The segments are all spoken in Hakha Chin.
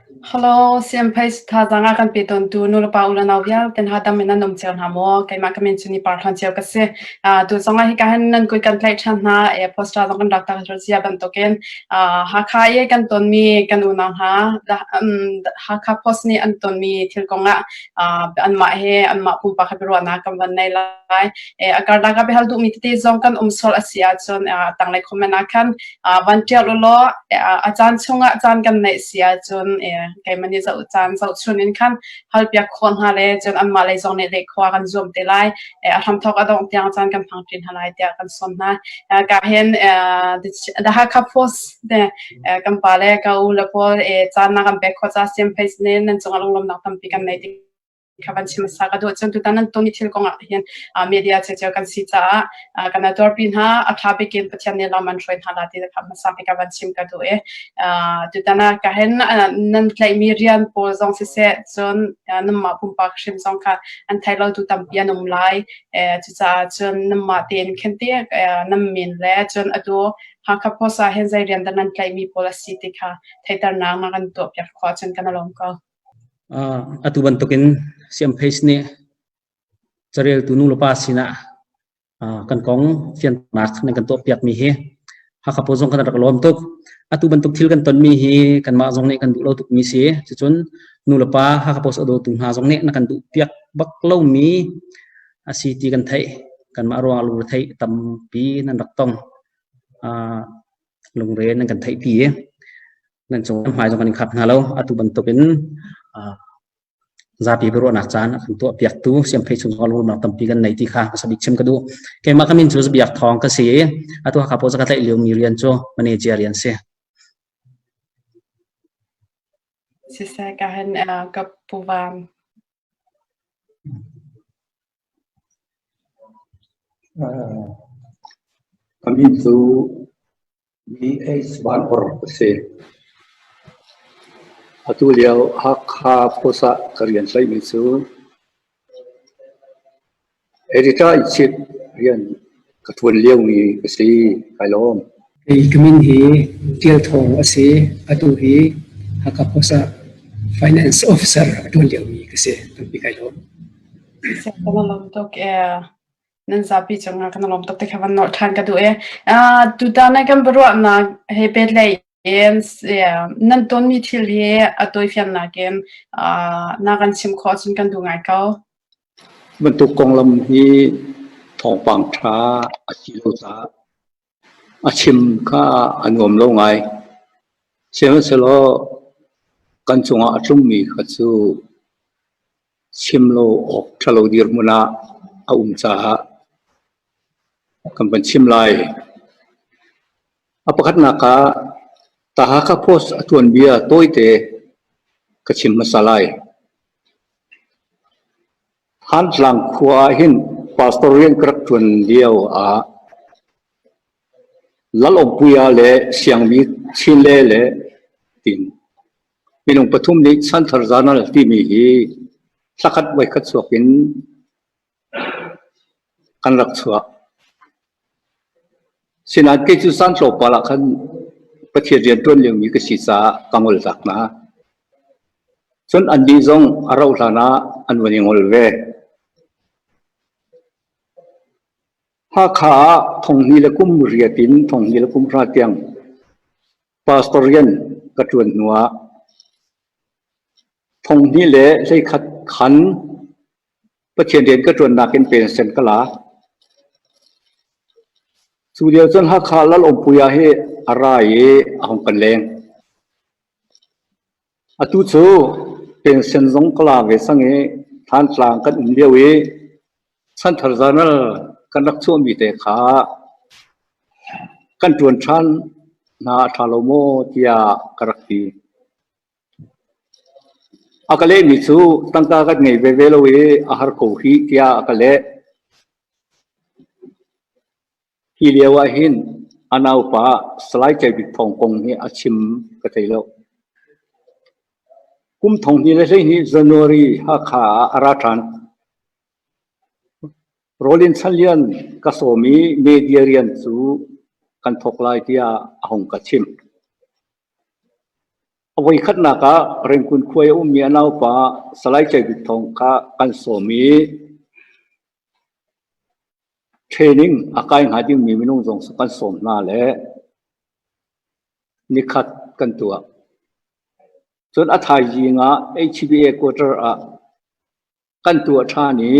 Hello, CMPace thazaang a kan pe tawntu nulepa u le nau vialte hna dam in nan um cio hna maw? Keimah ka min cu Ni Par Hlawn Cio ka si. Tu zong ah hika hin nan kut kan tlaih ṭhan hna. E, poster zong kan rak tar cia bantukin Hakha i kan tonmi kan unau hna, Hakha Post nih an tonmi thil kongah anmah he anmah pumpak he biaruahnak kan van nei lai. E, a karlak ah biahal duhmi tete zong kan um sual a si ahcun tanglei comment ah khan van ṭial u law a caan chungah caan kan neih si ahcun keimah nih zoh caan zohchun in khan halpiak khawh hna le cun anmah lei zong nih leh khawh kan zuam te lai. A hramthawk a dongh tiang caan kan hmang ṭin hna lai tiah kan sawm hna. Ka hin The Hakha Post te kan pa le ka u le pawl caan na kan pek khawh ca siam face ne nan cungah lunglawmnak tampi kan nei kha van chim hmasa ka duh. Cun tutan nan ton thil kong ah hin media ciocio kan si caah kan tuarpi hna a ṭha bik in Pathian nih lam an hruai hna la ti kha hmasa bik van chim ka duh i tutan ah ka hin nan tlaihmi rian pawl zong siseh cun nanmah pumpak hrim zong kha an thei lo tu tampi an um lai. Cucaah cun nanmah tein khin te nan min le cun atu Hakha Post ah hin zei rian dah nan tlaihmi pawl a si ti kha theihternak na kan tuahpiak khawh ahcun kan i lawm ko. Atu bantukin Siamphei nih careltu nulepa sinah kan kong fianternak nan kan tuahpiakmi hi Hakha pawl zong kan rak lawm tuk. Atu bantuk thil kan tonmi hi kanmah zong nih kan duh lo tukmi si. Cucun nulepa Hakha Post a dawtu hna zong nih na kan duhpiak bak lomi a si ti kan theih. Kanmah ruangah lungretheih tampi nan rak tong. Lungre nan kan theihpi i nan cung hmai zong kan in khap hna lo. Atu bantukin zapi biaruahnak caan a kan tuahpiaktu Siamphei chung zong lungrualnak tampi kan nei ti kha hmasa bik chim ka duh. Keimah ka min cu Biak Thawng ka si i atu Hakha Post ka tlaih liomi rian cu manager rian si. Siseh ka hin ka pu Van. Ka min cu V.H. Van Or ka si. Atu lio Hakha Post ah ka rian tlaihmi cu Editor-in-Chief rian ka ṭuan liomi ka si. Kai lawm. Kei ka min hi Ṭial Thawng a si. Atu hi Hakha Post ah Finance Officer a ṭuan liomi ka si. Tampi kai lawm. Siseh kan i lawm tuk ee. Nan zapi cungah kan i lawm tuk ti kha van nolh ṭhan ka duh ee. Tutan ah kan biaruahnak he pehtlaih in nan tonmi thil hi a tawifiannak in na kan chim khawh ahcun kan duh ngai ko. Bantuk konglam hi thawngpang ṭha a si lo caah a chim kha a nuam lo ngai. Sihmanhsehlaw kan cungah a tlungmi kha cu chim lo awk ṭhalo dirhmun ah a um caah kan van chim lai. A pakhatnak ah The Hakha Post a tuanbia tawite ka chim hmasa lai. Thantlang khua ah hin pastor rian ka rak ṭuan lio ah Lal Awmpuia le Siangmi Chinle le tiin minung pathum nih Chanthar Journal timi hi thlakhat voikhat chuak in kan rak chuah. Sinain kei cu caan tlawmpal ah khan Pathian rian ṭuan liomi ka si caah ka ngol tak hna. Cun annih zong a rauh hlan ah an van i ngol ve. Hakha ah thonghnih le kum riat in thonghnih le kum hra tiang pastor rian ka ṭuan hnuah thonghnih le hleikhat khan Pathian rian ka ṭuannak in pension ka la. Cu lio cun Hakha Lal Awmpuia hi a ra i a hung kan leng. Atu cu pension zong ka la ve cang i Thantlang kan um lio i Chanthar Journal kan rak chuahmi te kha kan ṭuan ṭhan hna a ṭha lo maw tiah ka rak ti. A ka lehmi cu tangka kan ngei veve lo i a har ko hih tiah a ka leh. Hi lio ah hin a naupa Salai Cai Bik Thawng kong hi a chim ka thei lo. Kum 2012 January Hakha ah a ra ṭhan. Rawlin Chanlian ka sawm i media rian cu kan thawk lai tiah a hung ka chimh. A voikhatnak ah Rengkun khua i a ummi a naupa Salai Cai Bik Thawng kha kan sawm i training a kai hnga dingmi minung zong kan sawm hna le nikhat kan tuah. Cun a thaizing ah HBA quarter ah kan tuah ṭhan i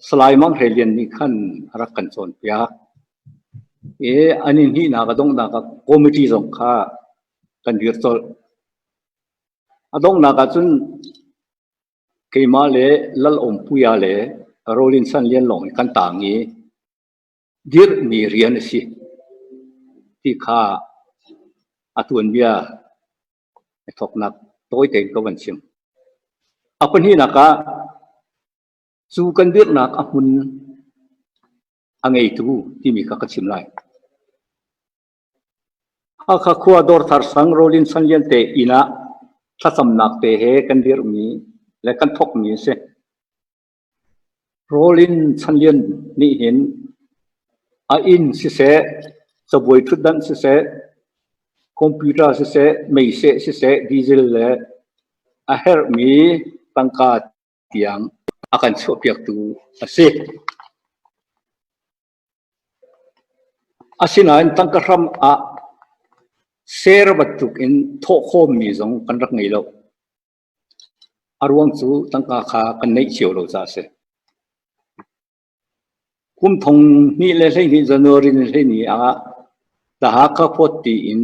Salai Mang Hre Lian nih khan a rak kan cawnpiak. I an i hnihnak a donghnak ah committee zong kha kan dir colh. A donghnak ah cun keimah le Lal Awm Puia le Rolin San Lian lawng hi kan taang i dirhmi rian a si ti kha a tuanbia a thawknak tawi tein ka van chim. A pahnihnak ah cu kan dirhnak a hmun a ngeitu timi kha ka chim lai. Hakha khua Dawrthar sang Rolin Sanlian te inn ah thlacamnak te he kan dirhmi le kan thawkmi a si. Rawlin Chanlian nih hin a inn siseh, cabuai ṭhutdanh siseh, computer siseh, meiseh siseh, diesel le a herhmi tangka tiang a kan chuahpiaktu a si. Asinain tangka hram ah ser bantukin thawh khawmmi zong kan rak ngei lo. A ruang cu tangka kha kan neih cio lo caah a si. Kum 2012 January ni 12 ah The Hakha Fort tiin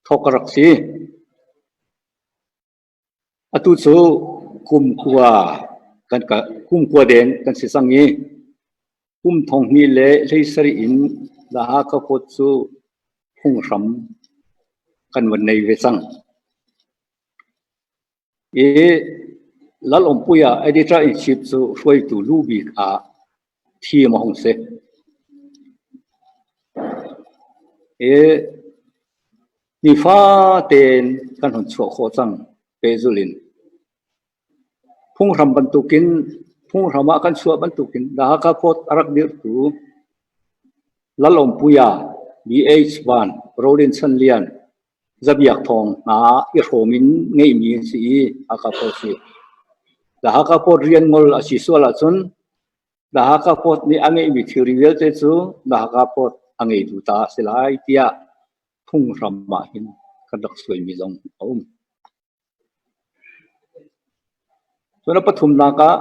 thawk a rak si. Atu cu kum kua kan kum kua deng kan si cang i kum 2017 in The Hakha Fort cu phunghram kan van nei ve cang. I Lal Awmpuia editor-in-chief cu hruaitu lu bik ah thim a hung si. I nifa tein kan hun chuah khawh cang pehzulh in. Phunghram bantukin phunghram ah kan chuah bantukin The Hakha Court a rak dirhtu Lal Awmpuia, BH Van, Rolin Chan Lian, Zabiak Thawng hna i hrawm in ngeihmi an si i Hakha Court si. The Hakha Court rian ngol a si sual ahcun The Hakha Court nih a ngeihmi thilri vialte cu The Hakha Court a ngeitu ta a si lai tiah phunghram ah hin kan rak suaimi zong a um. Cun a pathumnak ah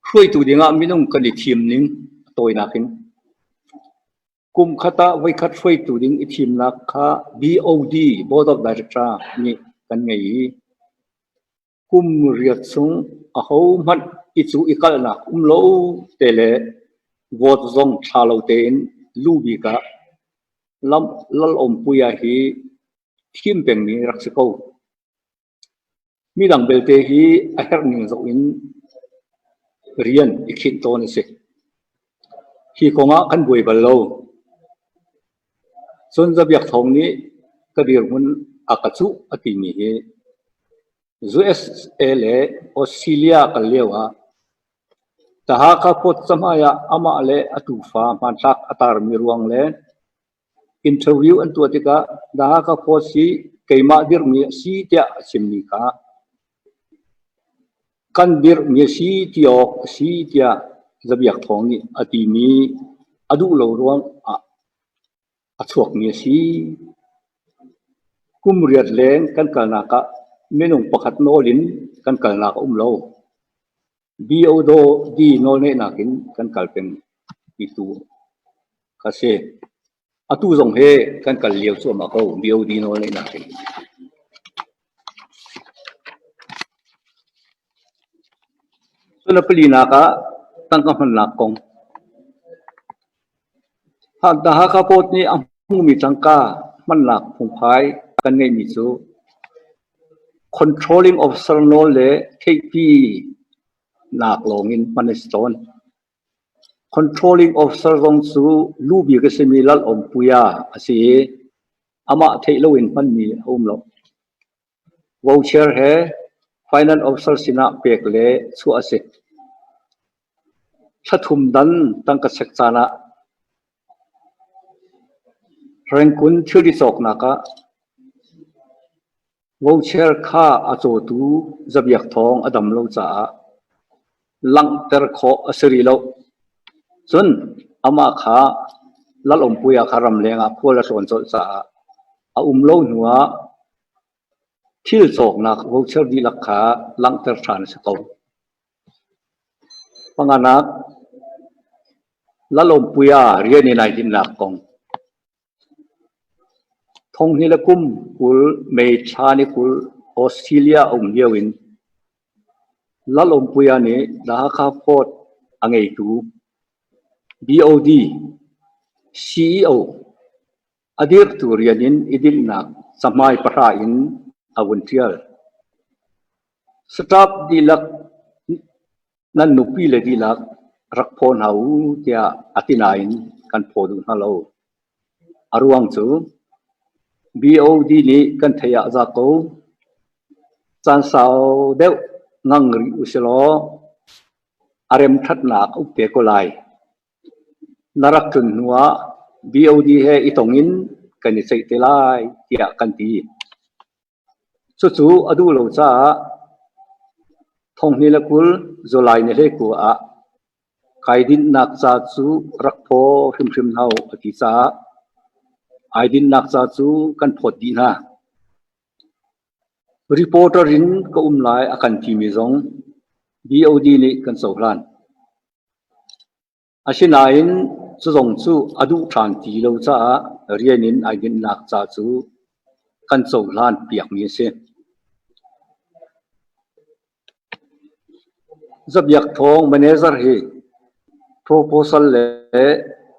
hruaitu dingah minung kan i thim ning a tawinak in kum khat ah voikhat hruaitu ding i thimnak kha BOD Board of Director nih kan ngei i kum riat chung ahohmanh i cu i kalhnak um lo te le vote zong thla lo tein lu bik ah Lal Awmpuia hi thim pengmi rak si ko. Midang belte hi a herh ning zoh in rian i khinh tawn a si. Hi kong ah kan buai bal lo. Cun Zabiak Thawng nih ka dirhmun a ka cuh a timi hi USA le Australia kal lio ah The Hakha Port cahmai ah amah le a tufa hmanthlak a tarmi ruang le Interview an tuah tikah The Hakha Post hi keimah dirhmi a si tiah a chimmi kha kan dirhmi a si ti awk a si tiah Zabiak Thawng nih a timi a duh lo ruang ah a chuakmi a si. Kum riat leng kan kalnak ah minung pakhat nawl in kan kalnak a um lo. BOD nawlngeihnak in kan kal peng ti tu kha si. Atu zong hi kan kal lio cuahmah ko BOD nawlngeihnak in. Cun a palinak ah tangka hmannak kong. The Hakha Post nih a hmuhmi tangka hmannak phungphai kan ngeihmi cu controlling officer nawl le theihpi nak lawngin hman a si tawn. Controlling officer zong cu lu bik a simi Lal Awm Puia a si i amah theih loin hmanmi a um lo. Voucher he finance officer sinah pek le chuah a si. Thla thum dan tangka chek caan ah Rengkun thilri cawknak ah. Vaucher kha a cawtu Za Biak Thawng a dam lo caah langhter khawh a si rih lo. Cun amah kha Lal Awmpuia kha ramleng ah khual a tlawn colh caah a um lo hnuah thil cawknak voucher dihlak kha langhter ṭhan a si ko. Panganak, Lal Awmpuia rian in ai dinhnak kong. Thonghnih le kum 20 May thla ni 20 Australia a um lio in Lal Awmpuia nih The Hakha Fort a ngeitu BOD CEO a dirhtu rian in i dinhnak cahmai pahra in a vun ṭial. Staff dihlak Nan nupile dihlak rak phaw hna u tiah a ti nain kan phaw duh hna lo. A ruang cu BOD nih kan theih ah za ko. Caan sau deuh ngang rih usilaw a remṭhatnak a um te ko lai. Na rak tlun hnu ah BOD he i tong in kan i ceih te lai tiah kan ti. Cucu a duh lo caah 2020 July ni 19 ah kai dinhnak ca cu rak phaw hrimhrim hna u a ti caah ai dinhnak ca cu kan phawt dih hna. Reporter in ka um lai a kan timi zong BOD nih kan cohlan. Asinain cuzong cu a duh ṭhan ti lo caah rian in ai dinhnak ca cu kan cohlan piakmi a si. Za Biak Thawng manager hi proposal le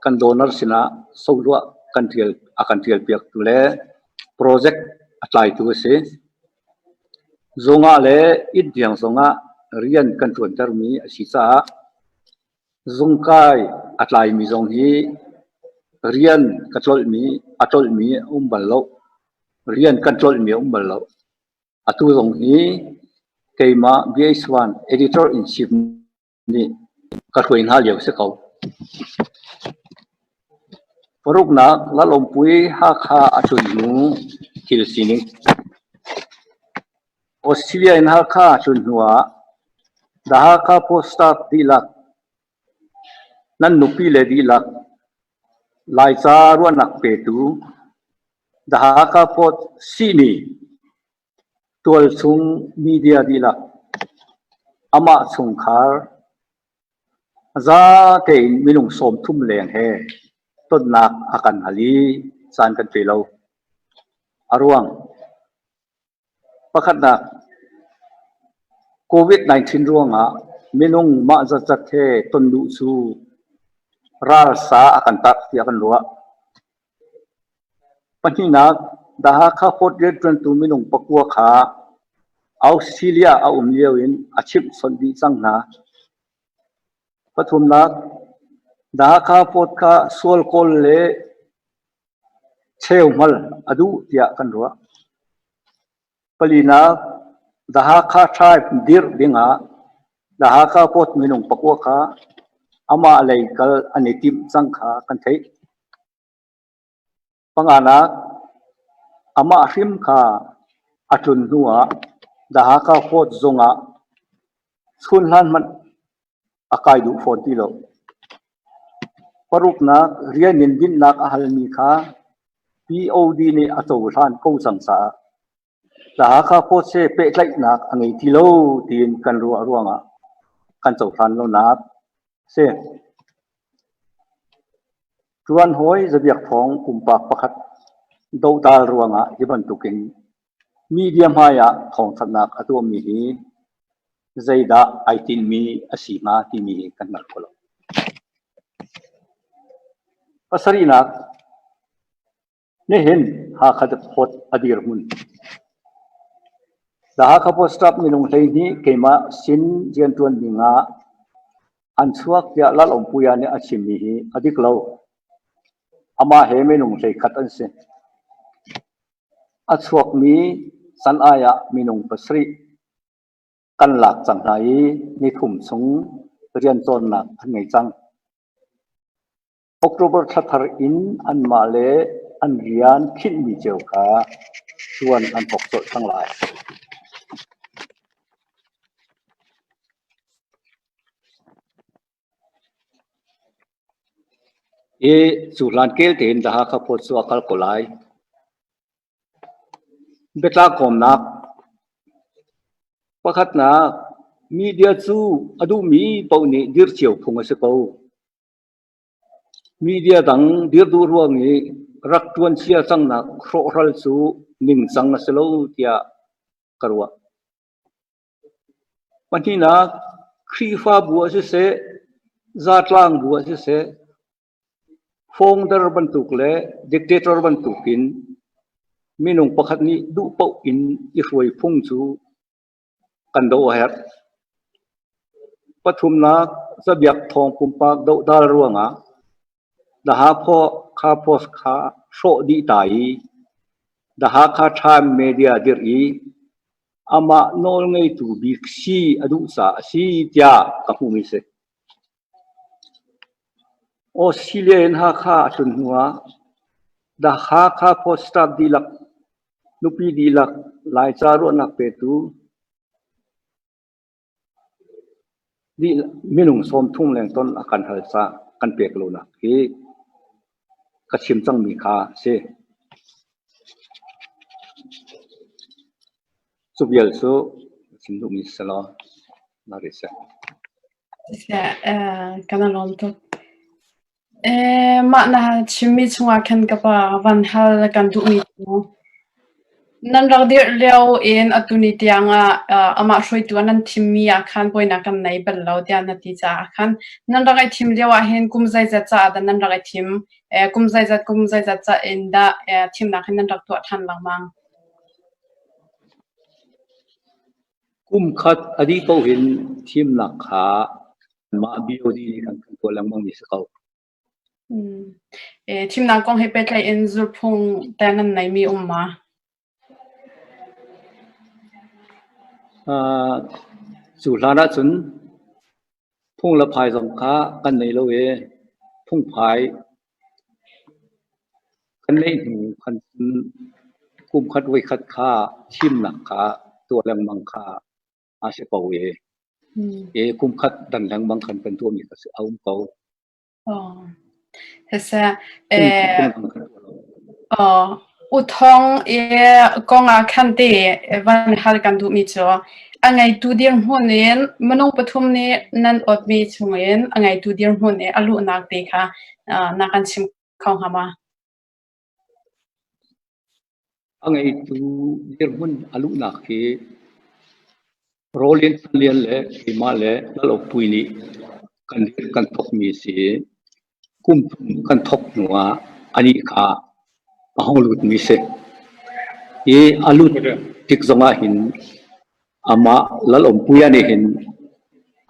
kan donor sinah sohluah kan ṭial a kan ṭial piaktu le project a tlaitu a si. Zung ah le inn tiang zongah rian kan ṭuantermi a si caah Zungkai a tlaimi zong hi rian ka tlolhmi a tlolhmi a um bal lo. Rian kan tlolhmi a um bal lo. Atu zong hi keimah BH1 editor-in-chief nih ka hruai hna lio si ko. Paruknak Lalawmpui Hakha a tlun hnu thil sining. Australia in Hakha a tlun hnu ah The Hakha Post staff dihlak, nan nupi le dihlak, Laica ruahnak petu The Hakha Post sihni, tualchung media dihlak, amah chungkhar, Za tein minung 30 leng he tonnak a kan hal i caan kan pe lo. A ruang pakhatnak, COVID-19 ruangah minung mah zatzat he ton duh cu ralsa a kan tarh tiah kan ruah. Pahnihnak, The Hakha Fort rianṭuantu minung pakua kha Australia a um lio in a chimhchawnh dih cang hna. Pathumnak, The Hakha Fort kha sual kawl le cheuhmal a duh tiah kan ruah. Palinak, The Hakha Tribe dirh dingah The Hakha Fort minung pakua kha amah lei kal an i timh cang kha kan theih. Panganak, amah hrim kha a tlun hnu ah The Hakha Fort zung ah chunhlan hmanh a kai duh fawn ti lo. Paruknak, rian in dinhnak a halmi kha POD nih a cohlan ko cang caah The Hakha Fort he pehtlaihnak a ngei ti lo tiin kan ruah ruangah kan cohlan lonak a si. Ṭuanhawi Za Biak Thawng pumpak pakhat dohdal ruangah hi bantukin media hmai ah thawngthanhnak a tuahmi hi zeidah ai tinhmi a si hnga timi hi kan hngal kho lo. Pasarihnak, Nihin Hakha Depot a dirhmun. The Hakha Post Staff minung 12 keimah sin rianṭuan ding ah an chuak tiah Lal Awmpuia nih a chimmi hi a dik lo. Amah he minung 11 an si. A chuakmi san ai ah minung pasarih kan lak cang hna i nithum chung rian cawnnak an ngei cang. October thla thar in anmah le an rian khinhmi cio kha ṭuan an thawk colh cang lai. I cu hlan kel tein The Hakha Post cu a kal ko lai. Biatlang kawmnak Pakhatnak, media cu a duhmi paoh nih dir cio phung a si ko. Media dang dir duh ruang i rak ṭuan cia cangnak hrawhhral cu ningcang a si lo tiah ka ruah. Pahnihnak, Khrihfabu ah siseh, zatlang bu ah siseh, founder bantuk le dictator bantukin minung pakhat nih duh paoh in i hruai phung cu kan doh a herh. Pathumnak, Zabiak Thawng pumpak dohdal ruangah The Hakha Post kha hrawh dih ta i The Hakha Time Media dirh i amah nawlngeitu bik si a duh caah a si tiah ka hmuhmi a si. Australia in Hakha a tlun hnuah The Hakha Post staff dihlak, nupi dihlak, Laica ruahnak petu minung 30 leng ton a kan hal caah kan pek lonak hi ka chim cangmi kha a si. Cu vial cu chim duhmi si law na ri seh. Siseh, kan i lawm tuk. Mah na chimmi chungah khan ka pa van hal kan duhmi cu nan rak dirh lio in atu ni tiang ah amah hruaitu ah nan thimmi ah khan buainak kan nei bal lo tiah na ti caah khan nan rak i thim lio ah hin kum zeizat caah dah nan rak i thim? Kum zeizat kum zeizat ca in dah thimnak hi nan rak tuah ṭhan lengmang? Kum khat a dih paoh in thimnak kha mah BOD nih khan kan tuah lengmang mi si ko. Thimnak kong he pehtlaih in zulhphung te nan neimi um ma? Cu hlan ahcun phung le phai zong kha kan nei lo i phungphai Kan neih hnu khan cun kum khat voikhat kha thimnak kha tuah lengmang kha a si ko i i kum khat dan lengmang khan kan tuahmi kha a um ko. Oh. Siseh, U Thawng i kong ah khan te van hal kan duhmi cu a ngeitu dirhmun in minung pathum nih nan awtmi chungin a ngeitu dirhmun i a luhnak te kha na kan chim kho hnga ma? A ngeitu dirhmun a luhnak hi Rawlin Lian le keimah le Lalawpui nih kan kan thawkmi a si i kum thum kan thawk hnuah anih kha a hung lutmi a si. Hi a lut tik zongah hin amah Lalawmpuia nih hin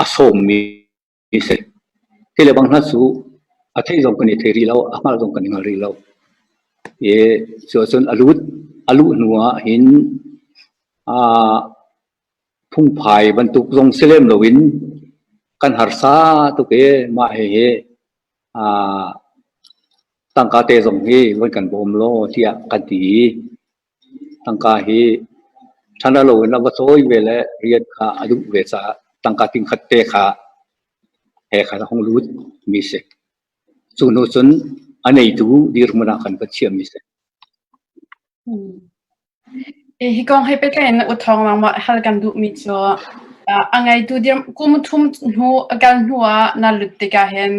a sawmmi a si. Hi le bang hna cu a theih zong kan i thei rih lo, a hngalh zong kan i hngal rih lo. I cuahcun a lut, a luh hnu ah hin aa phungphai bantuk zong si lem loin kan harsa tuk i mah hihi aa tangka te zong hi van kan bawm law tiah kan ti i Tangka hi ṭhan loin a va cawi ve le rian kha a duh ve caah tangka tingkhat te kha he khan a hung lut mi si. Cu hnu cun a neitu dirhmun ah khan va chiahmi si. Hi kong he pehtlai in U Thawng nangmah hal kan duhmi cu a ngeitu dir kum thum hnu a kal hnu ah na lut tikah hin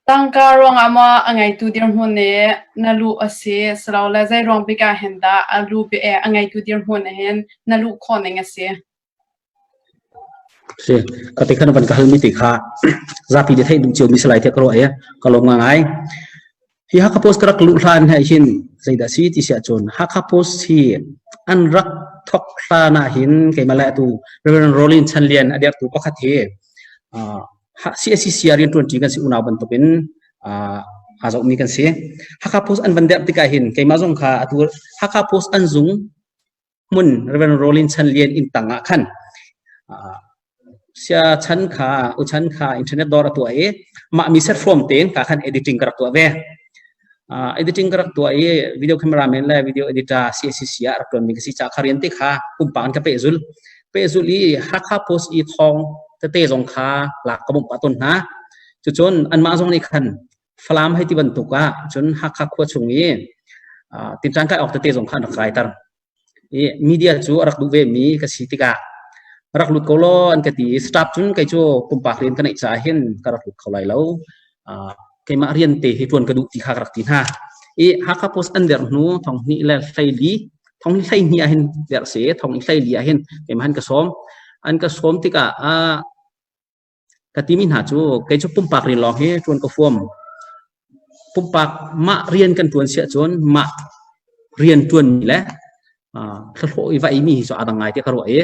Tangka ruangah maw a ngeitu dirhmun i na luh a si, silole zeiruang bik ah hin dah a lu a ngeitu dirhmun ah hin na luh khawh ning a si? Si, ka te khan van ka halmi te kha zapi te theih duh cio mi si lai te ka ruah i ka lawm ngai. Hi Hakha Post ka rak luh hlan he hin zeidah si ti si ahcun Hakha Post hi an rak thok hlan ah hin keimah le atu Reverend Rolin Chan Lian a dertu pakhat hi CSCC rianṭuanṭi kan si unau bantukin aa zohmi kan si. Hakha Post an van derh tikah hin keimah zong kha atu Hakha Post an zung hmun Reverend Rolin Chan Lian inn tang ah khan sia chan kha u chan kha internet dawr a tuah i mah mi set form tein ka khan editing ka rak tuah ve. Editing ka rak tuah i video cameraman le video editor CACC ah rak ṭuanmi ka si caah kha rian te kha pumpak in ka pehzul. Pehzul i Hakha Post i thawng tete zong kha lak ka bawmh pah tawn hna. Cucun anmah zong nih khan Falam hei ti bantuk ah cun Hakha khua chung i tinṭan kai awk tete zong kha an rak kaiter. I media cu a rak duh vemi ka si tikah rak lut ko law an ka ti i staff cun kei cu pumpak rian ka neih caah hin ka rak lut kho lai lo. Keimah rian te hi ṭuan ka duh ti kha ka rak ti hna. I Hakha Post an derh hnu thong hnih le 12 thong 12 ah hin derh si thong 12 ah hin keimah han ka sawm. An ka sawm tikah Ka timi hna cu kei cu pumpak rian lawng hi ṭuan ka huam. Pumpak mah rian kan ṭuan si ahcun mah rian ṭuanmi le thlahlawh i va eimi hi cu aa dang ngai tiah ka ruah i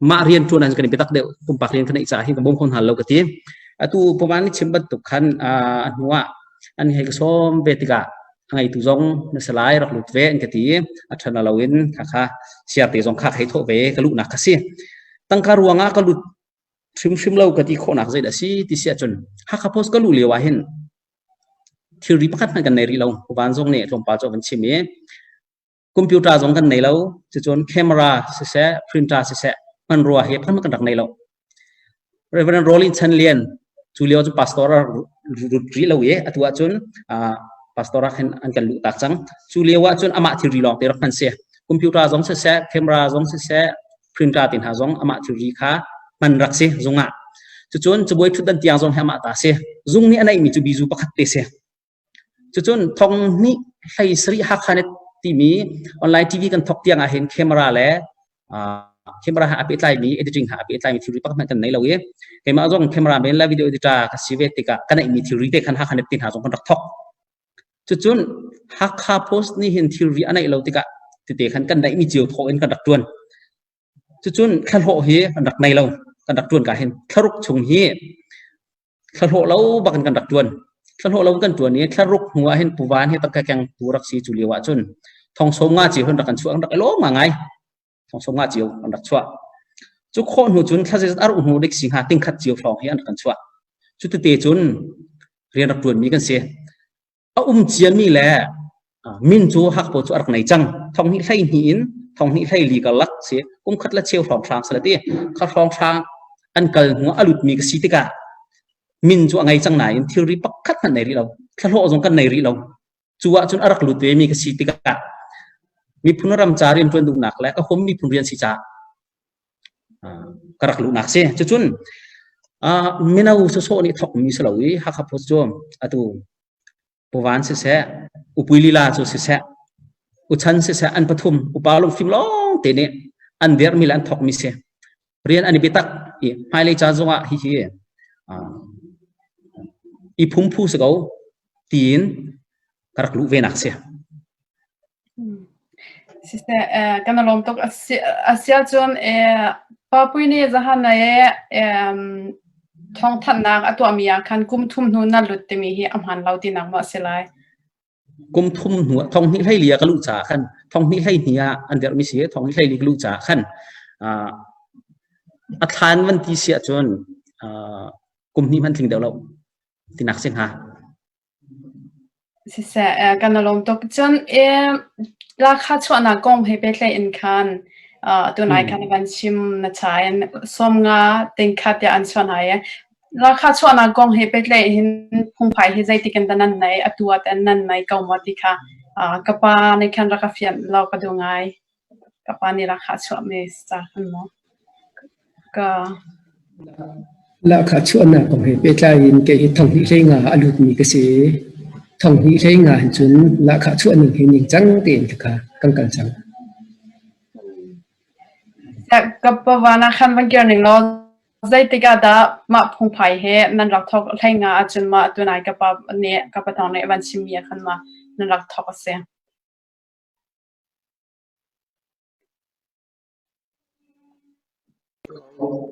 mah rian ṭuan ahcun kan i biatak deuh. Pumpak rian ka neih caah hin ka bawm kho hna lo ka ti. Atu pawan nih chim bantuk khan a hnu ah an hei ka sawm ve tikah a ngeitu zong na si lai rak lut ve an ka ti i a ṭhan lo in khakha siarte zong kha hei thawh ve ka luhnak kha si. Tangka ruangah ka lut hrimhrim lo ka ti khawhnak zeidah a si ti si ahcun Hakha Post ka luh lio ah hin thilri pakhat hmanh kan nei rih lo. Van zong nih tlawmpal cu a van chim i computer zong kan nei lo. Cucun camera siseh, printer siseh hmanrua hi pakhat hmanh kan rak nei lo. Reverend Rolling Chan Lian cu lio cu pastor a lut rih lo i atu ahcun pastor ah khin an kan luh tak cang. Cu lio ahcun amah thilri lawng te rak hman si. Computer zong siseh, camera zong siseh, printer te hna zong amah thilri kha hman rak si zung ah. Cucun cabuai ṭhutdan tiang zong hi amah ta si. Zung nih a neihmi cu bizu pakhat te si. Cucun thong hnih hlei sarih Hakha Net timi online TV kan thok tiang ah hin camera le camera ha a pehtlaimi editing ha a pehtlaimi thilri pakhat hmanh kan nei lo i keimah zong camera men le video editor ka si ve tikah ka neihmi thilri te khan Hakha Net te hna zong kan rak thok. Cucun Hakha Post nih hin thilri a neih lo tikah tete khan kan neihmi cio thawh in kan rak ṭuan. Cucun thlahlawh hi kan rak nei lo. Kan rak ṭuan ka hin thlaruk chung hi thlahlawh lo bak in kan rak ṭuan. Thlahlawh lo kan ṭuan i thlaruk hnu ah hin puvan hi tangka keng tu rak si cu lio ah cun thong som nga cio hin rak kan chuah kan rak i lawm ngai. Thong som nga cio kan rak chuah. Cu khawh hnu cun thla zeizat a ruh hnu dik si hnga tingkhat cio hrawng hi an rak kan chuah. Cu tete cun rian rak ṭuanmi kan si. A um ciami le min cu Hakpo cu a rak nei cang. Thong hnih hlei hnih in thong hnih hlei li karlak si kum khat le cheu hrawnghrang sala ti. Kha hrawnghrang an kal hnu a lutmi ka si tikah min cu a ngei cang nain thilri pakhat hmanh nei rih lo. Thlahlawh zong kan nei rih lo. Cu ahcun a rak lut vemi ka si tikah miphun ram ca rian ṭuan duhnak le ka huam miphun rian si caah ka rak luhnak si. Cucun mino sawsawh nih thawkmi si lo i Hakha Post cu atu Puvan siseh, Upui lila cu siseh, Uchan siseh an pathum upa lungfim lawng te nih an dirhmi le an thawkmi si. Rian an i biatak i hmailei ca zongah hihi i phungphu si ko tiin ka rak luh ve nak si. Siseh, kan i lawm tuk. A si ahcun Papui nih zahan i thawngthanhnak a tuahmi ah khan kum thum hnu na lut timi hi a hmaan lo tinak maw a si lai? Kum thum hnu ah thong hnih hlei li ah ka luh caah khan thong hnih hlei hnih ah an dirhmi si thong hnih hlei li ka luh caah khan a thlan van ti si ahcun kum hnih hmanh tling deuh lo tinak si hnga. Siseh, kan i lawm tuk. Cun lahkhah chuahnak kong he pehtlaih in khan tunai khan van chim na cha in 50 tingkhat tiah an chuah hna i lahkhah chuahnak kong he pehtlaih hin phungphai hi zeitik in dah nan nei, atu ah teh nan nei ko maw ti kha ka pa nih khan rak ka fianh law ka duh ngai. Ka pa nih lahkhah chuahmi ca khan maw? Ka Lahkhah chuahnak kong he pehtlai in kei hi thong hnih hlei nga a lutmi ka si. Thong hnih hlei nga hin cun lahkhah chuah ning hi ningcang tein khakha kan kal cang. Ka pavan ah khan van kir ning law zeitik ah dah mah phungphai he nan rak thawk hlei nga ahcun mah tunai ka pa nih ka pathawng nih van chimmi ah khan ma nan rak thawk a si.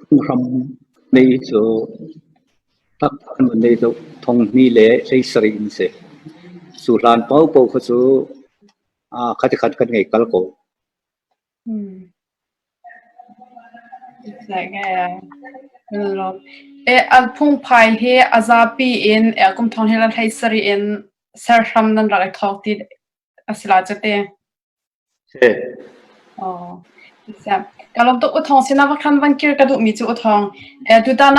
Phunghram nei cu taktak an van nei lo. Thong hnih le hlei sarih in si. Cu hlan paohpaoh kha cu khati khat kan ngei kal ko. A phungphai hi a zapi in kum thong hi le hlei sarih in. ser hram nan rak i thawk ti a si la cu te. Si. Oh. Ka lawm tuk u thong sinah va khan van kir ka duhmi cu u thong. Eh, tutan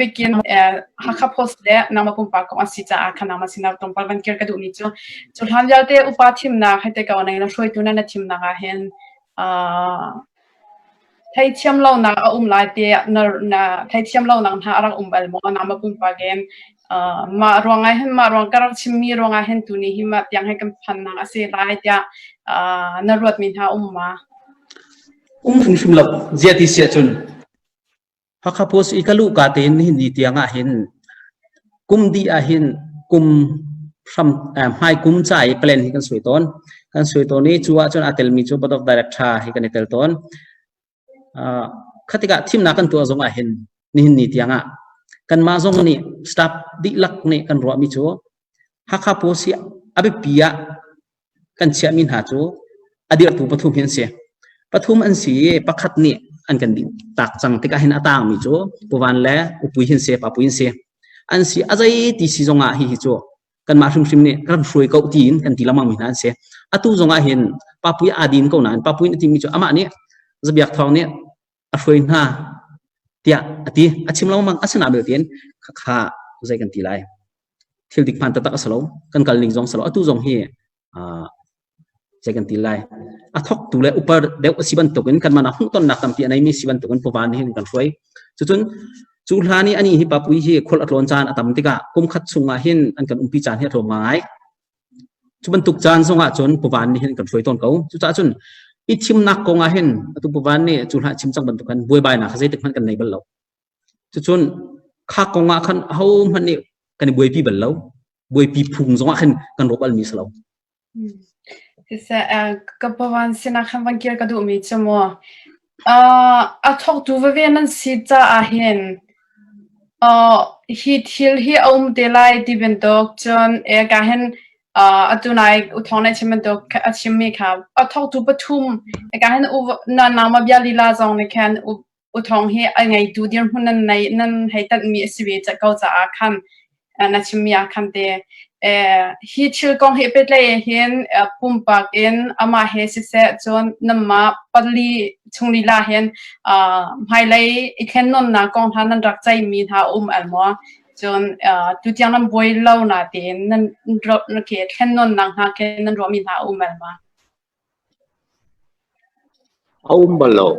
bikin Hakha Post le nangmah pumpak kong a si caah khan nangmah sinah tlawmpal van kir ka duhmi cu cu hlan vialte upa thimnak hei te ko nang na hruaitu na na thimnak ah hin theithiam lonak a um lai te na na theithiam lonak hna a rak um bal maw nangmah pumpak in mah ruangah hin mah ruang ka rak chimmi ruangah hin tuni hi mah tiang he kan phannak a si lai tiah na ruatmi hna um ma? Um hrimhrim lo zia ti si ahcun Hakha Post i ka luhka tein nihin ni tiang ah hin kum dih ah hin kum hram hmai kum ca i plan hi kan suai tawn. Kan suai tawn i cu ahcun aa telmi cu board of director hi kan i tel tawn. Kha tikah thimnak kan tuah zong ah hin nihin ni tiang ah kanmah zong nih staff dihlak nih kan ruahmi cu Hakha Post hi a biapi ah kan chiahmi hna cu a dirhtu pathum hi an si. Pathum an si i pakhat nih an kan dih tak cang tikah hin a tangmi cu Puvan le Upui hin si, Papui hin si. An si a zei ti si zongah hi hi cu kanmah hrimhrim nih kan hruai ko tiin kan ti lengmang mi hna an si. Atu zongah hin Papui aa din ko nain Papui nih a timi cu amah nih Zabiak Thawng nih a hruai hna tiah a ti. A chim lengmang asinain belte in kha zei kan ti lai. Thil dik hmaan taktak a si lo. Kan kal ning zong si lo. Atu zong hi zei kan ti lai. A thawktu le upa deuh a si bantukin kanmah nak hmuhtonnak tampi a neimi si bantukin Puvan nih hin kan hruai. Cucun cu hlan i anih hi Papui hi khual a tlawn caan a tam tikah kum khat chungah hin an kan umpi caan hi a tlawm ngai. Cu bantuk caan zongah cun Puvan nih hin kan hruai tawn ko. Cucaah cun i thimnak kong ah hin atu Puvan nih cu hlan chim cang bantuk khan buaibainak kha zeitik hmanh kan nei bal lo. Cucun kha kong ah khan ahohmanh nih kan i buaipi bal lo. Buaipi phung zongah khin kan rawk almi si lo. Siseh, ka pawan sinah khan van kir ka duhmi cu mu. A thawktu veve nan si caah hin hi thil hi a um te lai ti bantuk cun ka hin atu nai uthawng na chim bantuk a chimmi kha a thawktu pathum ka hin na nangmah bia lila zong nih khan uthawng hi a ngeitu dirhmun nan nei nan hei tanhmi a si ve ko caah khan na chimmi ah khan te hi thil kong hi petlei hin pumpak in amah he siseh cun namah pali chung lila hin hmailei i thlen nonnak kong hna nan rak ceihmi hna um al maw cun tutiang nan buai lo na tein nan ke thlen nonnak hna ke nan ruahmi hna um al ma A um bal lo.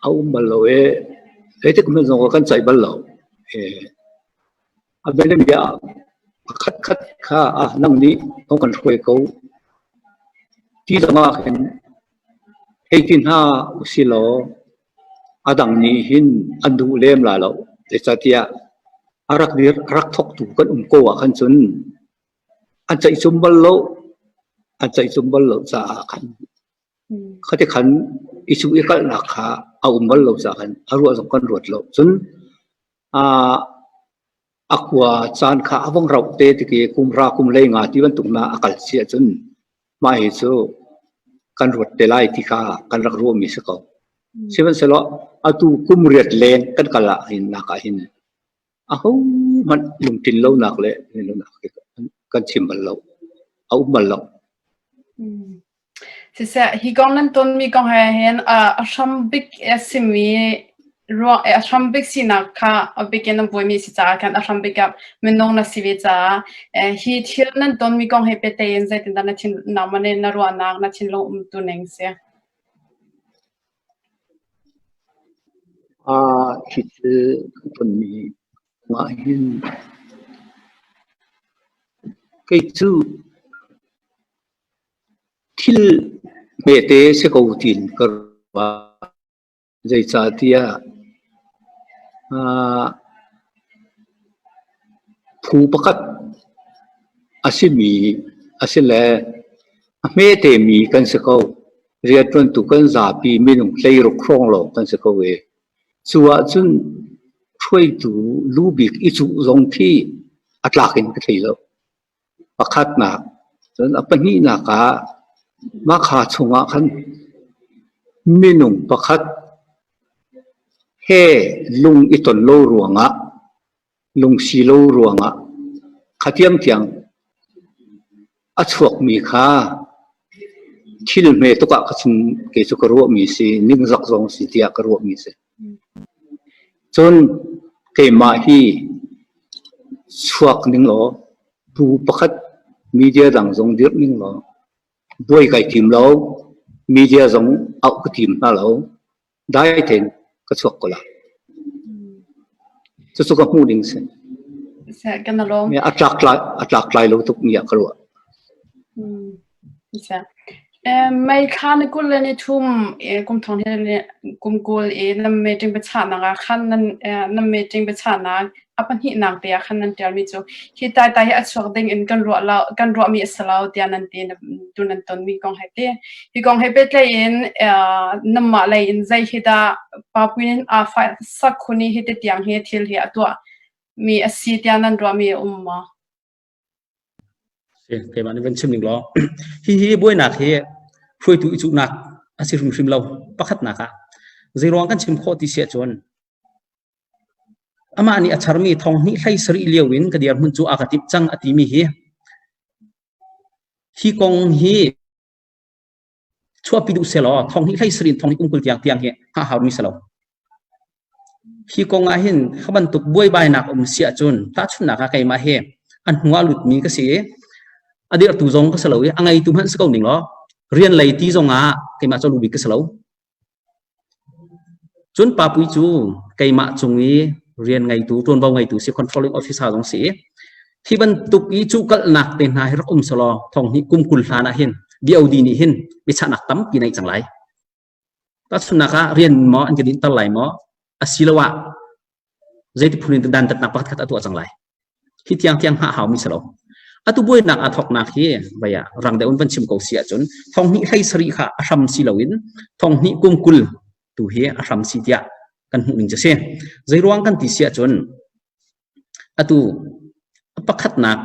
A um bal lo i zeitik hmanh zong ah kan ceih bal lo. A bianabia ah pakhatkhat kha ah nang nih hong kan hruai ko ti zongah khin hei ti hna usilaw a dang nih hin an duh lem lai lo. Zeicahtiah a rak dir a rak thawktu kan um ko ah khan cun An ceihcum bal lo. An ceihcum bal lo caah khan khati khan i cuh i kalhnak kha a um bal lo caah khan a ruah zong kan ruat lo. Cun a khua caan kha a vong rauh te tik i kum hra kum lei nga ti bantuk na a kal si ahcun mah hi cu kan ruat te lai ti kha kan rak ruahmi si ko. Sihmanhsehlaw atu kum riat leng kan kal ah hin nak ah hin Ahohmanh lungtlin lonak le lonak kan chim bal lo. A um bal lo. Siseh, hi kong nan tonmi kong he hin a hram bik a simi ruang a hram bik sinak kha a bik in nan buaimi si caah khan a hram bik ah minung na si ve caah hi thil nan tonmi kong he pehtlai in zeitindah na thin nangmah nih na ruahnak na thinlung umtu ning si? Hi thil kan tonmi kong ahhin kei cu thil hmete si ko tiin ka ruah. Zeicahtiah phu pakhat a simi a si le a hmetemi kan si ko. Rianṭuantu kan zapi minung 16 hrawng lawng kan si ko i cu ahcun hruaitu lu bik i cuh zong khi a tlak in ka thei lo. Pakhatnak, cun a pahnihnak ah mahka chungah khan minung pakhat he lung i ton lo ruangah, lungsi lo ruangah. Kha tiangtiang a chuakmi kha thil hme tuk ah ka chim kei cu ka ruahmi si, ningzak zong si tiah ka ruahmi si. Cun keimah hi chuak ning law bu pakhat media dang zong dirh ning law buai kai tim lo, media zong auh ka tim hna lo. Dai tein ka chuak ko lai. Cucu ka hmuh ding si. Kan alawm. A tlak tlai a tlak tlai lo tuk mi ah ka ruah. Mei thla ni 23 kum thong he kum 20 i nan meeting biachahnak ah khan nan nan meeting biachahnak a pahnihnak te ah khan nan ṭialmi cu hi taitai hi a chuak ding in kan ruah lo kan ruahmi a si lo tiah nan ti tu nan tonmi kong he ti. Hi kong he pehtlaih in nanmah lei in zei hi dah Papui in aa fai sak khun i hi te tiang hi thil hi a tuah mi a si tiah nan ruahmi a um maw? Keimah nih van chim ning law hihi buainak hi hruaitu i cuhnak a si hrimhrim lo. Pakhatnak ah zeiruang kan chim khawh ti si ahcun amah nih a charmi thong hnih hlei sarih lio in ka dirhmun cu a ka timh cang a timi hi hi kong hi chuahpi duh selaw thong hnih hlei sarih in thong hnih kum 20 tiang tiang hi hngah haumi si lo. Hi kong ah hin kha bantuk buaibainak um si ahcun tahchunhnak ah keimah hi a hnu ah lutmi ka si i a dirhtu zong ka si lo i a ngeitu hmanh si ko ning law rian lei ti zong ah keimah cu lu bik ka si lo. Cun Papui cu keimah cung i rian ngeitu, ṭuanvo ngeitu si, controlling officer zong si i hi bantuk i cuhkalhnak te hna hi rak um selaw thong hnih kum 20 hlan ah hin BOD nih hin biachahnak tampi nei cang lai. Tahchunhnak ah rian maw an ka dinhter lai maw asiloah zeiti phun in dantatnak pakhatkhat a tuah cang lai. Hi tiang tiang hngah haumi si lo. Atu buainak aa thawknak hi vei ah rang deuh in van chim ko si ahcun thong hnih hlei sarih kha a hram si loin thong hnih kum 20 tu hi a hram si tiah kan hmuh ning cu si. Zeiruang kan ti si ahcun atu pakhatnak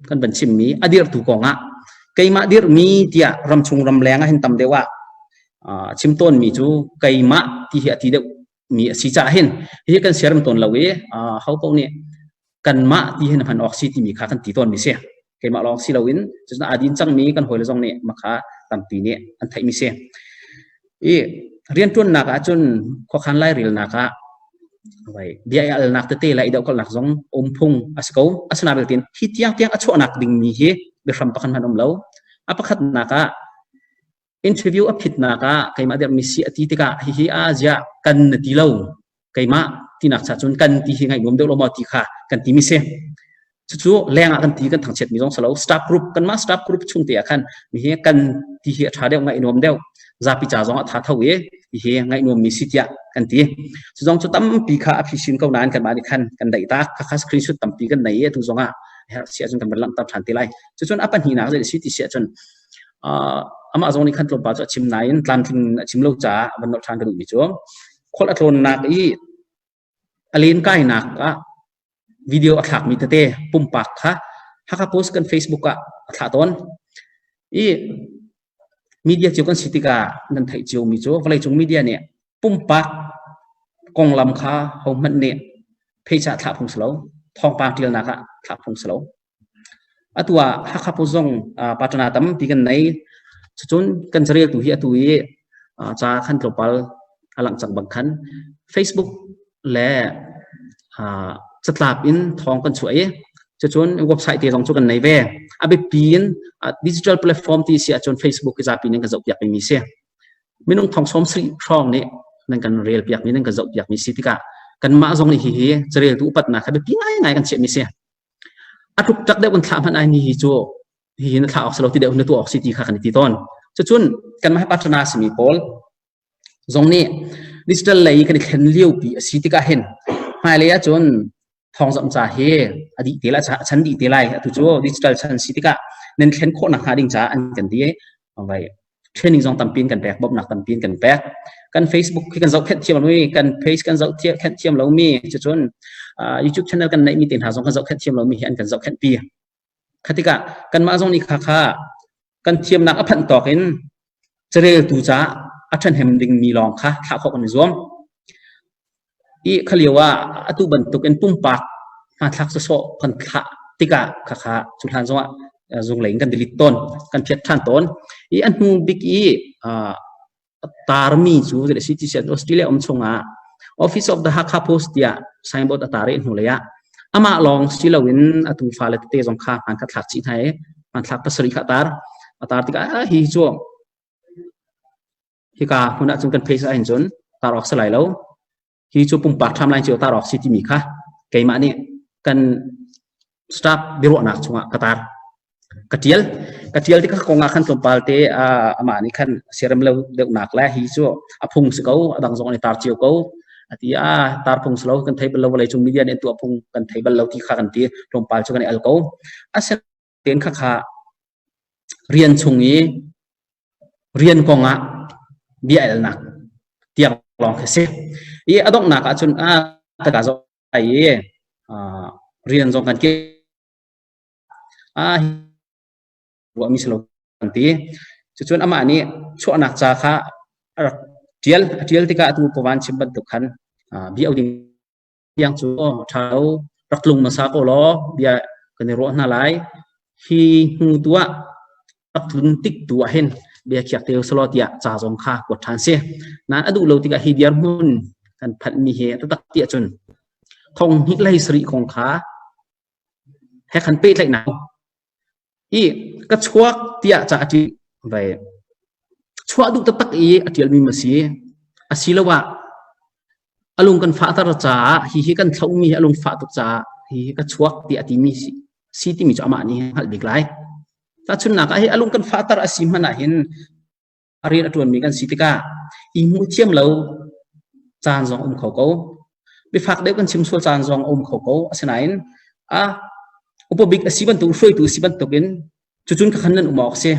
kan van chimmi a dirhtu kongah keimah dirhmi tiah ramchung ramleng ah hin tam deuh ah chim tawnmi cu keimah ti hi a ti deuh mi a si caah hin hi kan siaram tawn lo i ho paoh nih kanmah ti hin hman awk si timi kha kan ti tawn mi si. Keimah lawng si loin cucun aa din cangmi kan hawile zong nih makha tampi nih an theih mi si. I rianṭuannak ahcun khuakhan lairelnak ah bia i alnak tete le i dohkalhnak zong um phung a si ko. Asinain belte hi tiangtiang a chuahnak dingmi hi biahram pakhat hmanh um lo. A pakhatnak ah interview a phitnak ah keimah dirhmi si a ti tikah hihi a ziah kan na ti lo keimah tinak cha cun kan ti hi ngaih nuam deuh lo maw ti kha kan ti mi si. Cucu leng ah kan ti kan thangchiat mi zong si lo. Staff group kanmah staff group chung te ah khan mi hi kan ti hi a tha deuh ngaih nuam deuh zapi ca zong a tha tho i hi ngaih nuam mi si tiah kan ti. Cu zong cu tampi kha a phisin ko nain kanmah nih khan kan daih tak kha kha screenshot tampi kan nei i atu zong ah herh si ahcun kan van langhter than te lai. Cucun a pahnihnak zei si ti si ahcun amah zong nih khan tlawmpal cu a chim nain tlamtling a chim lo caah van nolh ṭhan ka duhmi cu khual a tlawnnak i a lenkainak ah video a thlakmi tete pumpak kha Hakha Post kan Facebook ah a thlah tawn i media cio kan si tikah nan theih ciomi cu vawleicung media nih pumpak konglam kha hohmanh nih page ah thlah phung si lo, thawngpang ṭialnak ah thlah phung si lo. Atu ah Hakha Post zong patana tampi kan nei. Cucun kan careltu hi atu i ca khan tlawmpal a langh cang bang khan Facebook le catlap in thawng kan chuah i cucun website te zong cu kan nei ve. A biapi in digital platform ti si ahcun Facebook hi zapi nih kan zohpiak mi si. Minung thong 70 hrawng nih nan kan rel piak mi nan kan zoh piak mi si tikah kanmah zong nih hihi careltu upatnak kha biapi ngaingai kan chiah mi si. A tluk tak deuh kan thlah hmanh ai ni hi cu hihi na thlah awk si lo ti deuh na tuah awk si ti kha kan i ti tawn. Cucun kanmah hi paṭana simi pawl zong nih digital lei kan i thlen liopi a si tikah hin hmailei ahcun thawngzamh ca hi a dih te lai a chan dih te lai. Atu cu digital chan si tikah nan thlen khawh nakhnga ding caah an kan ti. Vai training zong tampi in kan pek, bawmhnak tampi in kan pek. Kan Facebook khi kan zohkhenh thiam lomi, kan page kan zohkhenh thiam lomi, cucun YouTube channel kan neihmi te hna zong kan zohkhenh thiam lomi hi an kan zohkhenh pi. Kha tikah kanmah zong nih kha kha kan thiamnak a phanh tawk in careltu caah a ṭhahnem dingmi lawng kha thlah khawh kan i zuam. I kha lio ah atu bantuk in pumpak hmanthlak sawsawh kan thlah Tikah khakha cu hlan zongah zunglei in kan delete tawn, kan phiat ṭhan tawn. I a hnu bik i tarmi cu zei si ti si Australia um chungah Office of the Hakha Post tiah signboard a tar i hnulei ah amah lawng si loin atu fale tete zong kha hmaan kha thlak chih hna i hmanthlak pasarih kha a tar. A tar tikah hi cu hika hmun ah cun kan face ahhin cun tar awk si lai lo. Hi cu pumpak timeline cio tar awk si timi kha keimah nih kan staff biaruahnak chungah ka tar. Ka ṭial. Ka ṭial tikah kong ah khan tlawmpal te amah nih khan siarem lo deuhnak le hi cu a phung si ko, a dang zong an i tar cio ko. A ti a tar phung si lo, kan thei bal lo vawlei cung media nih an tuah phung kan thei bal lo ti kha kan ti. Tlawmpal cu kan i al ko. Asinain khakha rian chung i rian kong ah bia elnak tiang lawng khi si. I a donghnak ahcun a taka zong ai i rian zong kan ke a ruahmi si lo kan ti. Cucun amah nih chuahnak ca kha a rak ṭial. A ṭial tikah atu pawan chim bantuk khan bia ding tiang cu ṭha lo rak tlung hmasa ko law bia kan i ruah hna lai. Hi hnu tu ah rak tlun tik tu ah hin bia khiak te usalaw tiah ca zong kha kuat ṭhan si. Nain a duh lo tikah hi dirhmun kan phanhmi hi taktak ti ahcun thong hnih hlei sarih kong kha he khan pehtlaihnak i ka chuak tiah ca a ṭial ve. Chuah duh taktak i a ṭialmi ma si. Asiloah a lung kan fahter caah hihi kan thlauhmi hi a lung fah tuk caah hihi ka chuak tiah a timi si timi cu amah nih hngalh bik lai. Tahchunhnak ah hi a lung kan fahter a si hmanh ah hin a rian a ṭuanmi kan si tikah i hmuh thiam lo caan zong um kho ko. Biafak deuh kan chim sual caan zong a um kho ko. Asinain a upa bik a si bantuk hruaitu a si bantukin cucun ka khan nan um awk si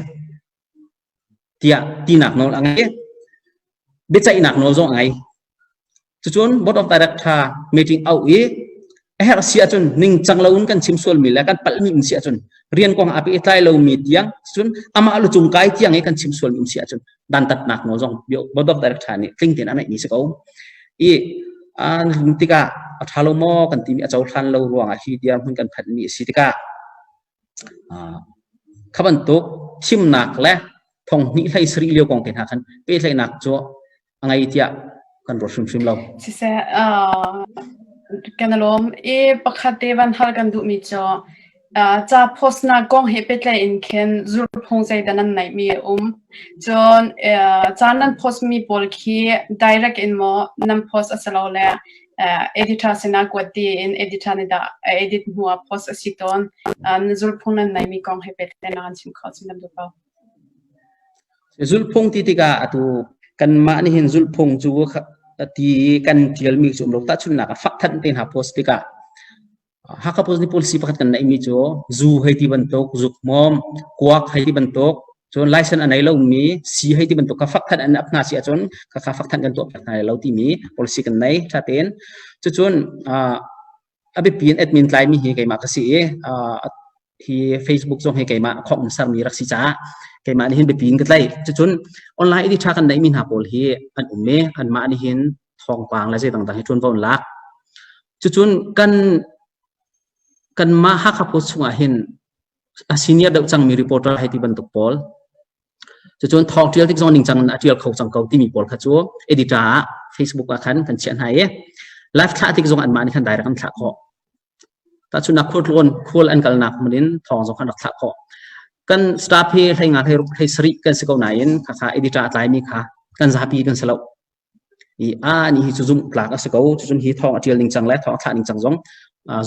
tiah tinak nawl a ngei. Biaceihnak nawl zong a ngei. Cucun Board of Director meeting auh i a herh si ahcun ningcang loin kan chim sualmi le kan palhmi um si ahcun rian kong aa pehtlai lomi tiang cun amah lucung kai tiang i kan chim sualmi um si ahcun dantatnak nawl zong Board of Director nih tling tein a neihmi si ko. I an tikah a ṭha lo maw kan timi a cohlan lo ruangah hi dirhmun kan phanhmi a si tikah kha bantuk thimnak le thong hnih hlei sarih lio kong te hna khan pehtlaihnak cu a ngei tiah kan ruat hrimhrim lo. Siseh, kan i lawm. I pakhat te van hal kan duhmi cu ca post nak kong he pehtlaih in khin zulphung zeidah nan neihmi a um. Cun ca nan post mi pawl khi direct in maw nan post a si lo le editor sinah kuat tiin editor nih dah a edit hnu ah post a si tawn. Na zulphung nan neihmi kong he pehtlaih na kan chim kho cun kan duh ko. Zulhphung ti tikah atu kanmah nih hin zulhphung cu ti kan ṭialmi cu um lo. Tahchunhnak ah fakthanh te hna post tikah Hakha Post nih policy pakhat kan neihmi cu zu hei ti bantuk, zukhmawm, kuak hei ti bantuk, cun license a nei lomi si hei ti bantuk kha fakthanh an ap hna si ahcun khakha fakthanh kan tuah piak hna lai lo timi policy kan nei ṭha tein. Cucun a biapi in admin tlaimi hi keimah ka si i hi Facebook zong hi keimah khong sermi rak si caah keimah nih hin biapi in ka tlaih. Cucun online editor kan neihmi hna pawl hi an um i anmah nih hin thawngpang le zei dangdang hi ṭuanvo an lak. Cucun kan kanmah Hakha Post chungah hin a senior deuh cangmi reporter hei ti bantuk pawl Cucun thawng ṭial tik zong ningcang in a ṭial kho cang ko timi pawl kha cu editor ah Facebook ah khan kan chiah hna i live thlah tik zong anmah nih khan direct an thlah khawh. Tahchunhnak khualtlawn khual an kalnak hmun in thawng zong khan rak thlah khawh. Kan staff hi hlei nga hlei ruk hlei sarih kan si ko nain khakha editor a tlaimi kha kan zapi kan si lo. I a ni hi cu zumh tlak a si ko cucun hi thawng a ṭial ning cang le thawng a thlah ning cang zong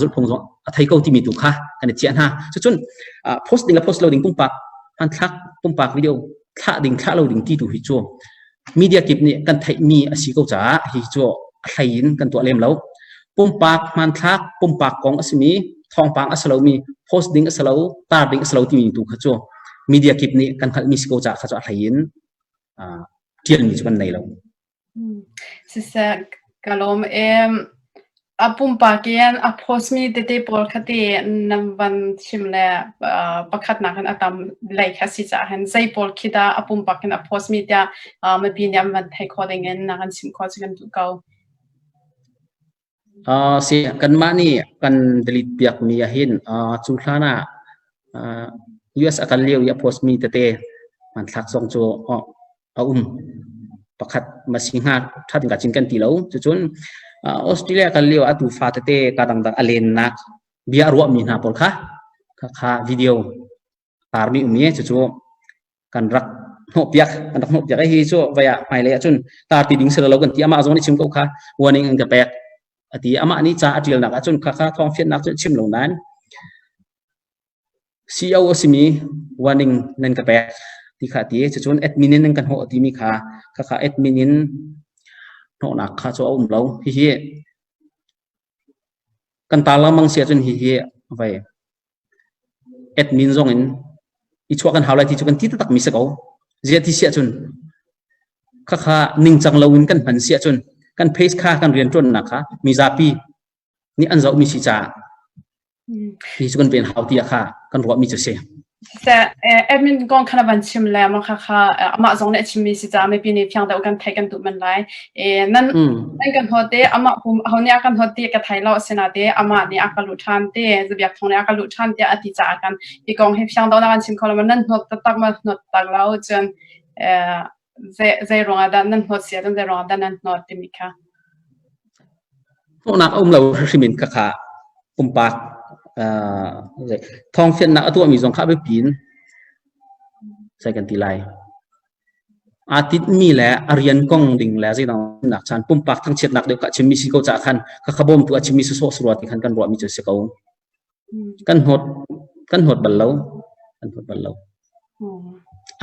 zulhphung zong a thei ko timi tu kha kan i chiah hna. Cucun post ding le post lo ding pumpak hmanthlak pumpak video thlah ding thlah lo ding ti tu hi cu media kip nih kan theihmi a si ko caah hi cu a hlei in kan tuah lem lo. Pumpak hmanthlak pumpak kong a simi thawngpang a si lomi post ding a si lo tar ding a si lo timi tu kha cu media kip nih kan hngalhmi si ko caah kha cu a hlei in ṭialmi cu kan nei lo. Siseh, ka lawm em. A pumpak in a post mi tete pawl kha ti nan van chim le pakhatnak in a tam lei kha si caah hin zei pawl khi dah a pumpak in a post mi tiah mipi nih an van thei khawh ding in na kan chim khawh cu kan duh ko. Si kanmah nih kan delete piakmi ahhin cu hlan ah US a kal lio i a post mi tete hmanthlak zong cu a um. Pakhat ma si hnga ṭha ding ka cin kan ti lo. Cucun Australia kal lio atu fa tete ka dangdang a lennak bia a ruahmi hna pawl kha kha video tarmi um i cucu kan rak hnawhpiak kan rak hnawhpiak hi cu vai ah hmailei ahcun tar ti ding si lo kan ti amah zong nih chim ko kha warning an ka pek ati amah nih ca a ṭialnak ahcun kha kha thawng fiannak cu chim lo nain CEO a simi warning nan ka pek ti kha ti cucun admin in nan kan hnawh timi kha kha kha admin in hnawhnak kha cu a um lo hihi kan tar lengmang si ahcun hihi vai admin zong in i chuah kan hau lai ti cu kan ti taktak mi si ko. Ziah ti si ahcun khakha ningcang lo in kan hman si ahcun kan page kha kan rianṭuannak kha mizapi nih an zohmi si caah hi cu kan ven hau tiah kha kan ruahmi cu si. Siseh, admin kong kha na van chim le mah kha kha amah zong nih a chimmi si caah mipi nih fiang deuh kan theih kan duh men lai. Nan nan kan hawt te amah pum aho nih a kan hawt ti ka thei lo asina te amah nih a ka luh ṭhan te zabiak thong nih a ka luh ṭhan tiah a ti caah kan hi kong hi fiang deuh na kan chim kho lo ma nan hnawt taktak ma hnawt tak lo cun zei zei ruangah dah nan hnawt si ahcun zei ruangah dah nan hnawt timi kha. Hnawhnak a um lo hrimhrim in khakha pumpak thawngfianhnak a tuahmi zong kha a biapi in zei kan ti lai. Aa tinhmi le a rian kong ding le zeidang nak chan pumpak thangchiatnak deuh kha chimmi si ko caah khan khakha bawmtu a chimmi sawsawh rua ti khan kan ruahmi cu si ko. Kan hnawt kan hnawt bal lo. Kan hnawt bal lo.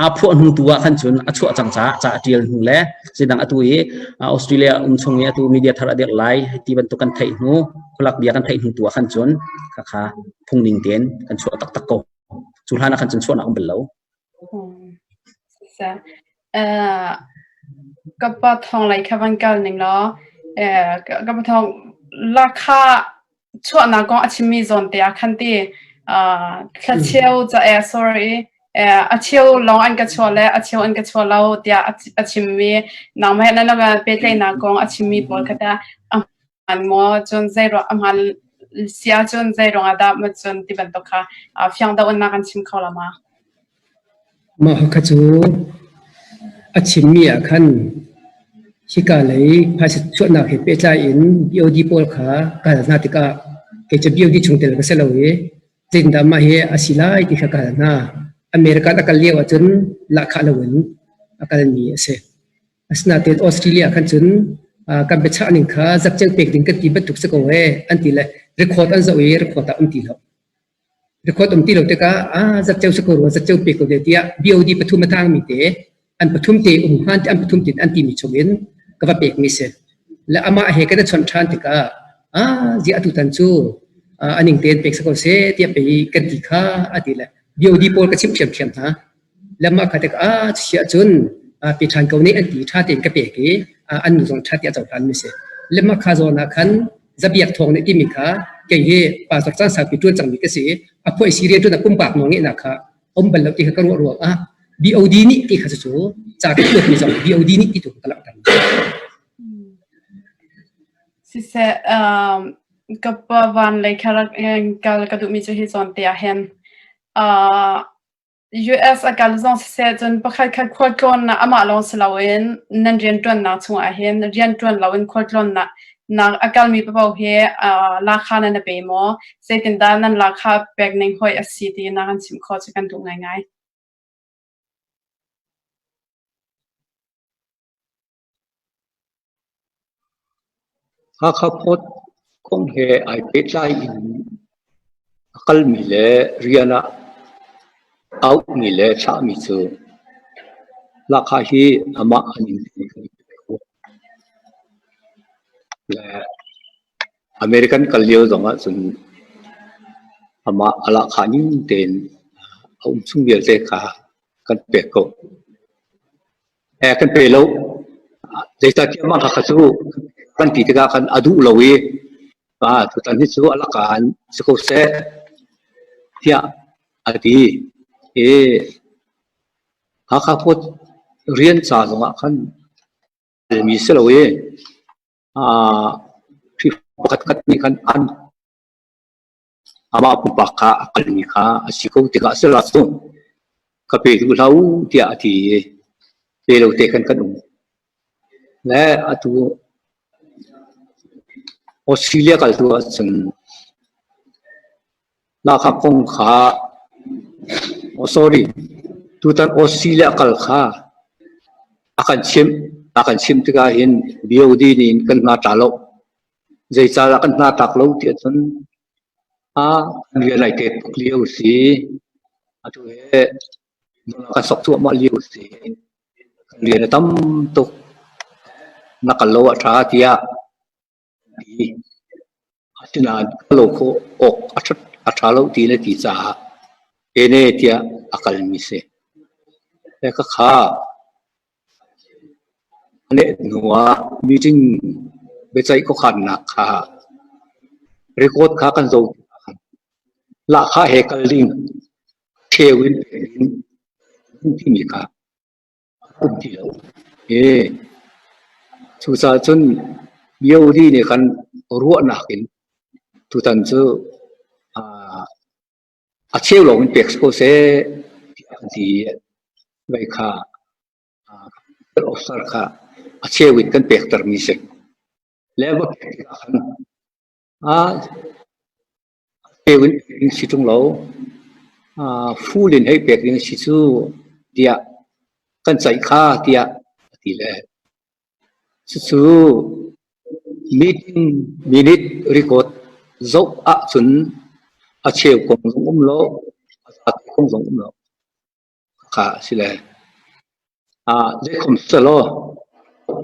Aa phuah hnu tu ah khan cun a chuah cang caah ca a ṭial hnu le zeidang atu i Australia um chung i atu media thar a dirh lai ti bantuk kan theih hnu khualak bia kan theih hnu tu ah khan cun khakha phungning tein kan chuah taktak ko. Cu hlan ah khan cun chuahnak um bal lo. Ka pa thawng lei kha van kal ning law ka pa thawng lakha chuahnak kong a chimmi zawn te ah khan ti thlacheu ca eh sorry a cheu lawng an ka chuah le a cheu an ka chuah lo tiah a chimmi nangmah he nan pehtlaihnak kong a chimmi pawl kha tah a hmaan maw cun zei ruah a hmaan si ahcun zei ruangah dah ma cun ti bantuk kha fiang deuh in na kan chim kho la ma? Mah kha cu a chimmi ah khan hika lei phaisa chuahnak he pehtlai in BOD pawl kha ka hal hna tikah kei cu BOD chungtel ka si lo i zeitindah mah hi a si lai ti kha ka hal hna. America a kal lio ahcun lahkhah loin a kalmi a si. Asinain Australia khan cun kan biachah ning kha zatceu pek ding kan ti bantuk si ko ee an ti le record an zoh i record ah um ti lo. Record um ti lo tikah ah zatceu si ko rua zatceu pe ko de tiah BOD pathum a tangmi te an pathum te um hman te an pathum te an timi chungin ka va pekmi si. Le amah he kan i chawnh ṭhan tikah ah ziah atutan cu aning tein pek si ko seh tiah pei kan ti kha a ti le BOD pawl ka chimh ṭhiamṭhiam hna. Le mah kha tikah ah chiah cun pe ṭhan ko nih an ti ṭha tein ka pek i an nu zong ṭha tiah a cohlan mi si. Le mah kha zawn ah khan zabiak thawng nih timi kha kei hi pastor caan saupi ṭuan cangmi ka si i a phuai si rian ṭuan a pumpak nawl ngeihnak kha um bal lo ti kha ka ruah ruang ah BOD nih ti kha cucu ca ka kuatmi zong BOD nih ti tu ka langhter. Siseh, ka pa van lei kha rak kal ka duhmi cu hi zawn te ah hin US a kal zong siseh cun pakhatkhat khualtlawnnak amah lawng si loin nan rianṭuannak chungah hin rianṭuan loin khualtlawnnak nak a kalmi paoh hi lahkhah nan i pe maw? Zeitindah nan lahkhah pek ning hawih a si ti na kan chimh khawh cu kan duh ngaingai. Hakha Port kong he ai pehtlai in a kalmi le rian ah auhmi le thlahmi cu lahkhah hi amah an in le American kal lio zong ah cun amah a lahkhah ning tein a um chung vialte kha kan pek ko. Kan pe lo. Zeicahtiah mah kha cu kan ti tikah khan a duh lo i tutan hi cu a lakah an si ko seh tiah a ti. I Hakha Port rian ca zongah khan mi si lo i. Pakhat khat nih khan an amah pumpak kha a kalmi kha a si ko tikah sila cu ka pe duh hlah u tiah a ti i pe lo te khan kan um. Le atu Australia kal tu ahcun Lahkhah kong kha oh sorry tutan Australia kal kha a kan chimh. A kan chimh tikah hin BOD nih in kan hna tla lo. Zeicahdah kan hna tlak lo ti ahcun a kan rian ai tet tuk lio si. Atu he kan sok cuahmah lio si. Kan rian a tam tuk. Na kal lo ah ṭha tiah ti. Asinain ka lo khawh awk a ṭha lo ti na ti caah ene tiah a kalmi si. Le khakha a leh hnu ah meeting biaceih khuakhannak kha record kha kan zoh tikah khan lahkhah he kal ding ṭheo in pek ding timi kha um ti lo. Cucaah cun BOD nih khan ruahnak in tutan cu a cheu lawng in pek si ko seh tiah an ti i vei kha officer kha a cheu in kan pektermi si. Le va pek tikah khan Cheu in pek ding si ṭung lo, full in hei pek ding si cu tiah kan ceih kha tiah a ti le. Cucu meeting minute record zoh ahcun a cheu kong zong um lo, a zate kong zong um lo. Kha a si le. Zeikhom selaw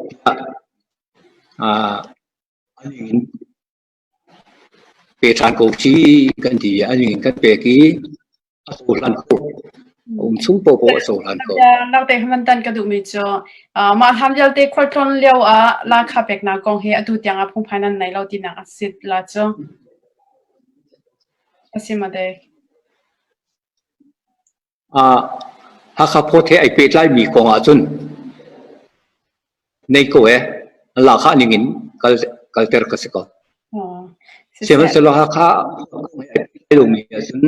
tiah a ning in Pe ṭhan ko ci kan ti i a ning in kan pek i a cohlan ko. A um chung paohpaoh a cohlan ko. Naute man tan ka duhmi cu mah hlam vialte khualtlawn lio ah lahkhah peknak kong hi atu tiang ah phungphai nan nei lo tinak a si la cu. A si ma dek? Hakha Phawt he ai pehtlaimi kong ahcun nei ko ee. An lahkhah ning in kal kalter ka si ko. Sihmanhsehlaw Hakha kong he ai pehtlai lomi ahcun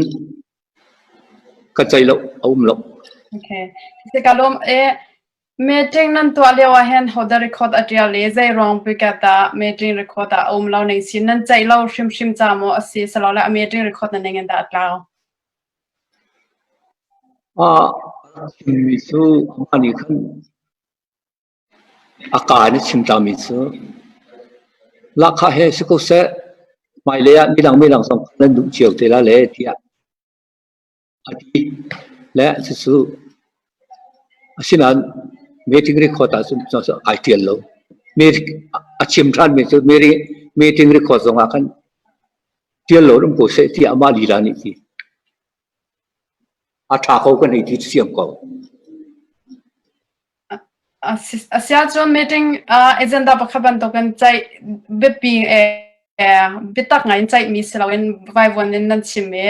ka ceih lo, a um lo. Okay. Ka lawm e meeting nan tuah lio ah hin hodah record a ṭial i zei ruang pikat ah meeting record ah a um lo ning si nan ceih lo hrimhrim ca maw a si silole a meeting record na ning in dah a tlau? A chimmi cu amah nih khan a kaa in a chim tlangmi cu lahkhah he si ko seh, hmailei ah midang midang zong nan duh cio te la le tiah a ti. Le cucu asinain meeting record ah cun ai ṭial lo. A chim ṭhanmi cu meeting record zong ah khan Ṭial lo um ko seh tiah amah lila nih ti. A ṭha ko kan hei ti siam ko. Asiahcun meeting agenda pakhat bantukin ceih biapi biatak ngai in ceihmi si loin vaivuan in nan chim i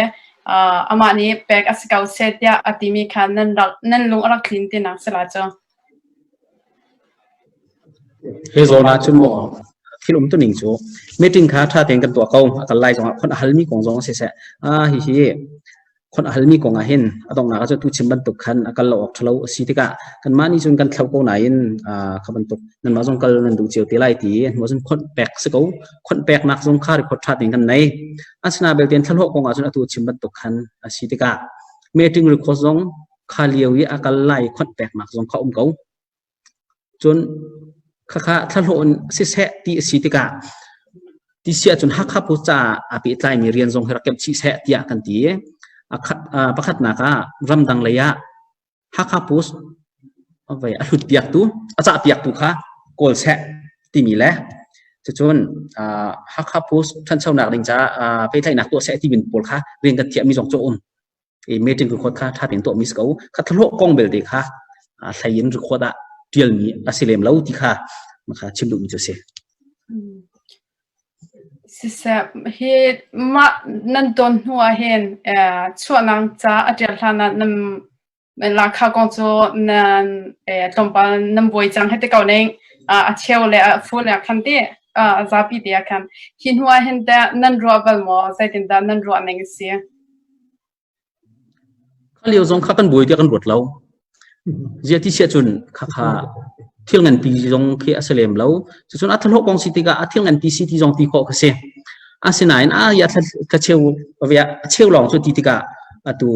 amah nih pek a si ko seh tiah a timi kha nan rak nan lung a rak tlin tinak si la cu. Hi zawn ah cun maw thil um tuning cu meeting kha ṭha tein kan tuah ko. A kal lai zongah khon a halmi kong zong siseh, ah hihi khon a halmi kong ah hin a donghnak ah cun tu chim bantuk khan a kal lo awk ṭhalo a si tikah kanmah nih cun kan thlo ko nain kha bantuk nanmah zong kal nan duh cio te lai ti hnu cun khonh pek si ko. Khonh peknak zong kha record ṭha tein kan nei. Asina belte thlahlawh kong ah cun atu chim bantuk khan a si tikah meeting record zong kha lio i a kal lai khonh peknak zong kha um ko. Cun khakha thlahlawh in siseh ti a si tikah ti si ahcun Hakha pu caah aa pehtlaimi rian zong hi rak kemh chih seh tiah kan ti. Pakhatnak ah ramdang lei ah Hakha Post a hlut piaktu, a cah piaktu kha kawl seh timi le cucun Hakha Post ṭhanchonak ding caah pehtlaihnak tuah seh timi pawl kha rian kan thiahmi zong cu a um. I meeting record kha ṭha tein tuahmi si ko. Kha thlahlawh kong belte kha hlei in record ah ṭialmi a si lem lo ti kha kha chim duhmi cu a si. Siseh, hi mah nan ton hnu ah hin chuahnak ca a ṭial hlan ah nan lahkhah kong cu nan tlawmpal nan buai cang hei ti ko ning. A cheu le a fu le a khan ti. Zapi te ah khan hi hnu ah hin teh nan ruah bal maw? Zeitindah nan ruah ning a si? Kha lio zong kha kan buai tiah kan ruat lo. Zia ti siah cun khakha thil nganpi zong khi a si lem lo. Cucun a thlahlawh kong si tikah a thil nganpi si ti zong ti khawh ka si. Asinain a ya thla cheu a cheu lawng cu ti tikah atu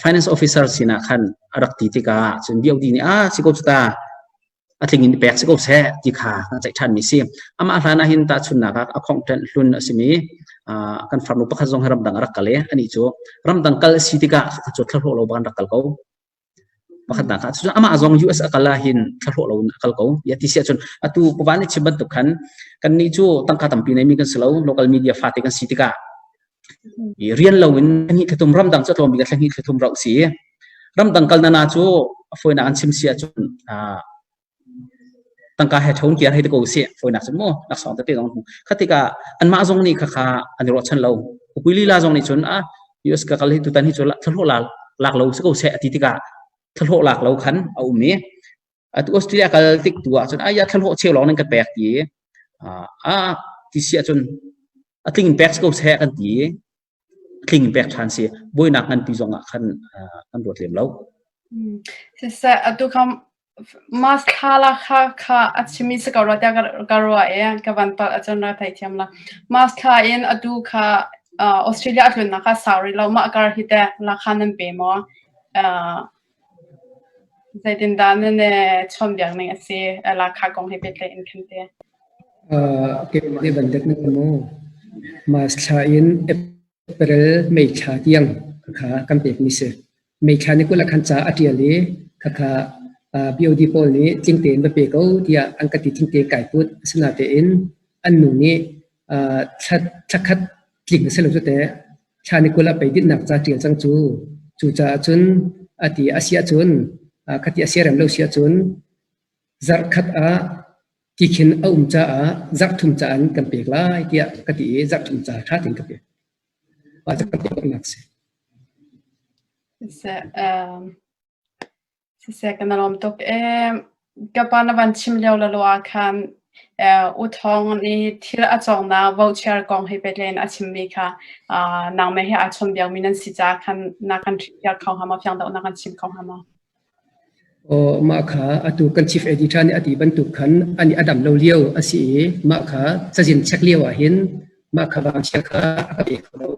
finance officer sinah khan a rak ti tikah cun BOD nih a si ko cu ta a tling in pek si ko seh ti kha kan ceih ṭhanmi si. Amah hlan ah hin tahchunhnak ah a khongṭenh hlun a simi kan farnu pakhat zong hi ramdang a rak kal i anih cu ramdang kal a si tikah cu thlahlawh lo bak an rak kal ko. Pakhatnak ah cun amah zong US a kal ah hin thlahlawh lo in a kal ko. Ya ti si ahcun atu pavan nih chim bantuk khan kannih cu tangka tampi neimi kan si lo, local media fate kan si tikah rian lo in thla thum ramdang cu a tlawm bik ah thla hnih thla thum rauh si. Ramdang kal nana cu a fawinak an chim si ahcun tangka he ṭhon kiar hei ti ko usih fawinak cun mu laksawng tete zong hmu. Kha tikah anmah zong nih khakha an i ruahchan lo. Upui lila zong nih cun ah US ka kal hi tutan hi cu thlahlawh lak lo si ko seh a ti tikah thlahlawh lak lo khan a um i atu Australia kal tik tu ahcun ai thlahlawh cheu lawng nan ka pek ti a ti si ahcun a tling in pek si ko seh kan ti a tling in pek ṭhan si buainak nganpi zong ah khan kan ruat lem lo. Siseh atu kham mas thla la kha kha a chimi si ko rua tiah ka ruah i ka van palh ahcun ra theithiam la. Mas thla in atu kha Australia a tlunnak kha sau rih lo mah kar hi teh lakha nan pe maw? Zeitindah nan i chawnhbiak ning a si? Lahkhah kong he pehtlaih in khan te. Keimah nih van let ning maw? March thla in April May thla tiang khakha kan pekmi si. May thla ni 20 ah khan ca a ṭial i khakha BOD pawl nih tling tein va pe ko tiah an ka ti tling tein kai put. Asinain an nu nih thla khat tling a si lo cu teh. Thla ni 20 ah pei dinhnak ca ṭial cang cu. Cucaah cun a ti a si ahcun khati a siarem lo si ahcun zarhkhat ah tikhin a um caah zarhthum ca in kan pek lai tiah ka ti i zarhthum ca ṭha tein ka pek. Mah cu kan peknak a si. Siseh, Siseh kan i lawm tuk ee. Ka pa na van chim lio lalo ah khan U Thawng nih thil a cawknak voucher kong he pehtlai in a chimmi kha nangmah he aa chawnbiakmi nan si caah khan na kan hrilhfiah kho hnga maw? Fiang deuh na kan chim kho hnga maw? Aw, mah kha atu kan chief editor nih a ti bantuk khan ani a dam lo lio a si i mah kha cazin check lio ah hin mah kha vangchia kha a ka pe kho lo.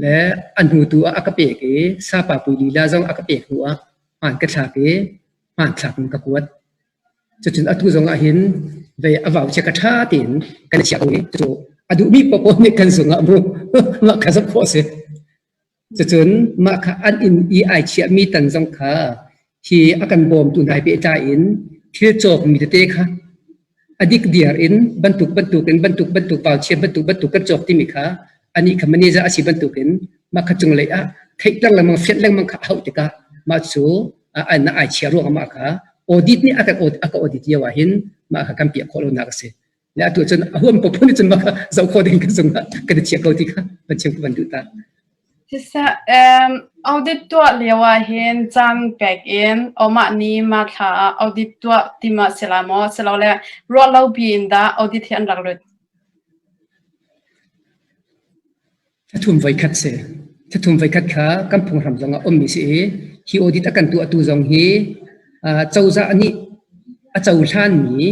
Le a hnu tu ah a ka pek i sapa pui lila zong a ka pek hnu ah hmaan ka thlak i hmanthlak in ka kuat. Cucun atu zong ah hin vei a vau chia ka ṭha tein kan i chiah ko i cucu a duhmi paohpaoh nih kan zung ah mu mah kha zoh khawh a si. Cucun mah kha an inn i ai chiahmi tan zong kha hi a kan bawmtu hna he pehtlai in thil cawkmi tete kha a dikdiar in bantuk bantuk in bantuk bantuk vauchia bantuk bantuk kan cawk timi kha anih kha manager a si bantuk in mah kha cunglei ah theihter lengmang fianh lengmang kha a hauh tikah mah cu an ai chia ruangah mah kha audit nih a kan a ka audit lio ah hin mah kha kan piah khawh lonak a si. Le atu cun a huam ko phun cun mah kha zoh khawh ding kan zung ah kan i chia ko ti kha van chim ka van duh ta. Siseh, audit tuah lio ah hin caan pek in omah ni ma thla ah audit tuah ti ma si la maw silole ruah lo pi in dah audit hi an rak lut? Thathum voikhat si. Thathum voikhat kha kan phunghram zong ah ummi si i hi audit a kan tuahtu zong hi cozah nih a cohlanmi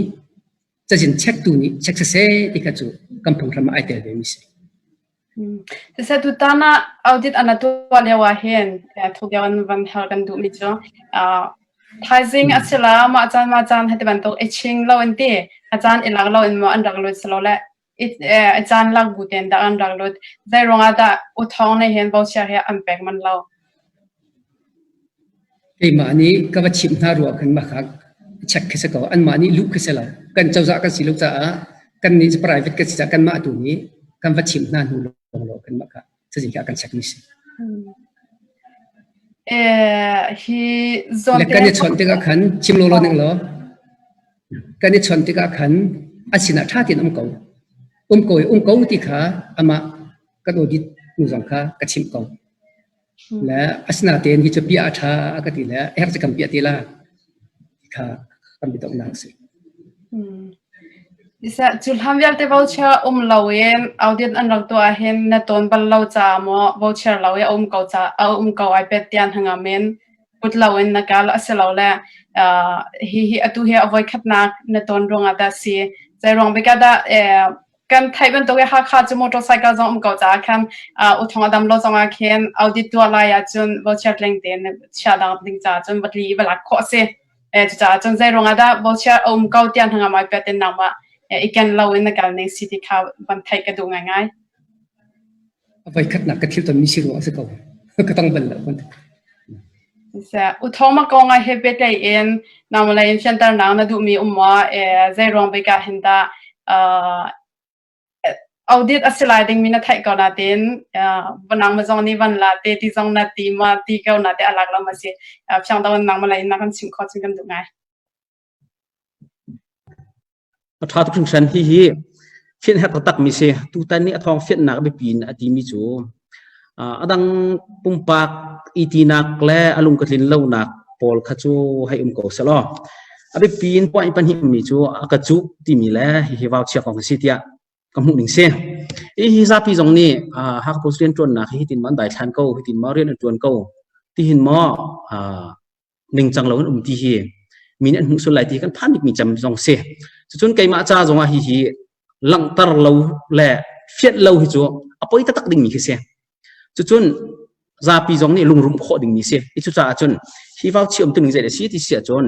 cazin chektu nih chek siseh ti kha cu kan phunghram ah ai tel vemi si. Siseh tutan ah audit an tuah lio ah hin thuk deuh in van hal kan duhmi cu thaizing a si la mah caan mah caan hiti bantuk i ching lo in ti a caan i lak lo in maw an rak lut silole i caan lak bu tein dah an rak lut zei ruangah dah u thawng nih hin voucher hi an pek man lo? Keimah nih ka va chimh hna ruah khan mah kha check khi si ko. Anmah nih luh khi si lo. Kan cozah kan si lo caah kannih cu private kan si caah kanmah tu nih kan va chimh hna hnu lawnglawng khan mah kha cazin kha kan check mi si. Hi zawn Le kan i chawnh tikah khan chim lawlaw ning law kan i chawnh tikah khan a sinah ṭha tein um ko. Um ko i um ko ti kha amah kan audit nu zong kha ka chimh ko. Le asinain hi cu piah a ṭha a ka ti le a herh cu kan piah te la kha kan biadomhnak a si. Cu hlan vialte voucher um loin audit an rak tuah ahhin na tawn bal lo caah maw voucher lo i a um ko ca a um ko ai pet tiang hangam in put loin na kal asilole hihi atu hi a voikhatnak na tawn ruangah dah si? Zei ruang bik ah dah kan theih bantuk i Hakha cu motorcycle zong um ko caah khan uthong a dam lo zongah khin audit tuah lai ahcun voucher tleng tein chiah dang ding caah cun va tli i va lak khawh a si. Cucaah cun zei ruangah dah voucher a um ko tiah hna ngai pet in nangmah i ken lo in na kal ning si ti kha van theih ka duh ngaingai. A voikhatnak ka thil tonmi si ruang a si ko. Ka tong bal lo. Uthong ma kong ah he pehtlaih in nangmah lei in fianternak na duhmi um maw? Zei ruang bik ah hin dah Audit a si lai dingmi na theih ko nain nangmah zong nih van la te ti zong na ti ma ti ko na te a lak lo ma si. Fiang deuh in nangmah lei in na kan chimh khawh cun kan duh ngai. A ṭha tuk hringhran. Hihi fianh herh taktak mi si. Tutan nih a thawng fianhnak biapi in a timi cu a dang pumpak i tinak le a lung ka tlin lonak pawl kha cu hei um ko selaw a biapi in point pahnih mi cu a ka cuh timi le hihi vau chia kong a si tiah ka hmuh ning si. Hi zapi zong nih Hakha Post rianṭuannak hi hitin maw an daithlan ko, hitin maw rian an ṭuan ko, tihin maw ningcang lo in um ti hi mi nih an hmuh sual lai ti kan phan bikmi cem zong si. Cucun keimah ca zong ah hihi langhter lo le fianh lo hi cu a poi taktak dingmi khi si. Cucun zapi zong nih lungrum khawh dingmi si. I cucaah cun hi vau chi um tu ning zei a si ti si ahcun